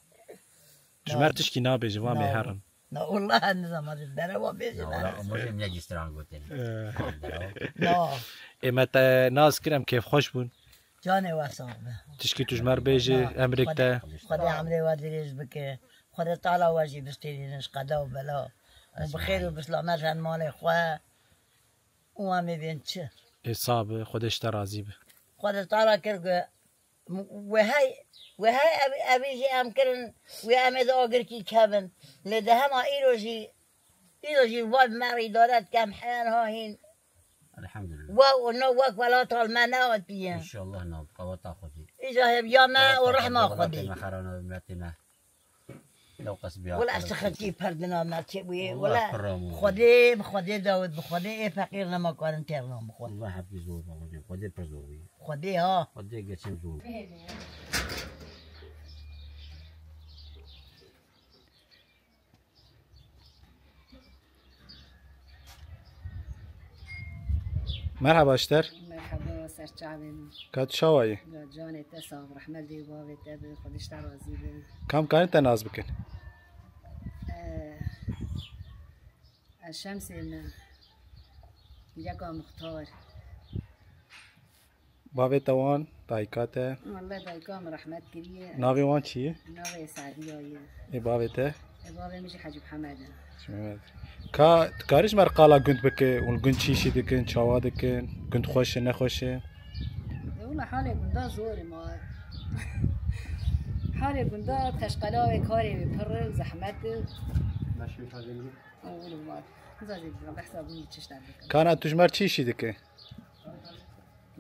Ji me re tişkî nabêje, va mêherin. Na, wela nizam ez derewa bêjim. Na, wela, ama em ne gî stran gotin. Eh. Na. Ê me te nas kir, em kêfxweş bûn. Canê we sax be. Tişkî tu ji me re bêjî, emrek te. Xwedê emrê we dirêj bike. Xwedê Teala we jî bistêrîne ji qeda û bela. Û bi xêr û bi silamet hen malê xwe. Û em ê bên çi? Ê sax be, Xwedê ji te razî be. Xwedê Teala kir ku Wê hey, wê hey ev, evî jî em kirin, wê em ê di agirkî kevin. Lê di hema îro jî, îro jî va me re îdare dike, em heyan ha hîn. Elhamdülillah. Wa û no wek welata li me nehatiye. Înşallah nav, qeweta Xwedê. Îja hêviya me û rehma Xwedê. Welatê me xera nabe, miletê me. Wele ez xelkî pir dina me çê bûye. Wele Xwedê, bi Xwedê Dawid, bi Xwedê ê feqîr nema karin têr nam bi xwe. Wele hepî zor bû, Xwedê pir zor bûye. Xwedê ha. Xwedê geçim zor bû. Merhaba ji te re. Merhaba, ser Çavê min. Ka tu çawa yî? Ya canê te sax, rehmet dê bavê te bi, Xwedê ji te razî bi. Kam karin te nas bikin? Eh, Ez Şemsê me. Yeka Muxtar. Bavê te wan, dayika te. Welle dayika min rehmet kiriye. Navê wan çi ye? Navê Sadiya ye. Ê bavê te? E bavê min jî Hecî Mihemed e. Ka tu karî ji me re qala gund bike û li gund çi îşî dikin, çawa dikin, gund xweş e, nexweş e? E wela halê gunda zor e ma. Halê gunda teşqela wê karê wê pir e, zehmet e. Oğlum var. Zazê bir behsa bunu çişler dikin. Kana tu ji me re çi îşî dike?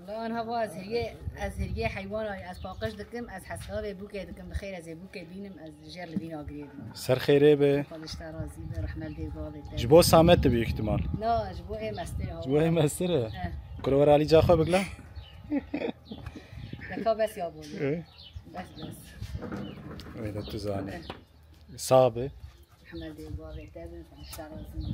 La anha va ez hiriyê, ez hiriyê heywana, ez paqij dikim, ez hesabê bûkê dikim, bi xêr ez ê bûkê bînim, ez jêr li vîna girê bînim. Ser xêrê be. Xwedê ji te razî be, rehmet dê bavê te. Ji bo Samet dibiyo ihtimal. Na, ji bo ê mestir ha. Ji bo ê mestir e. Eh. Kuro were alî ca xwe bigla? Deka bes ya bû. E, Bes bes. Öyle tu zanî. Sağ be. Rehmet dê bavê te be, Xwedê ji te razî be.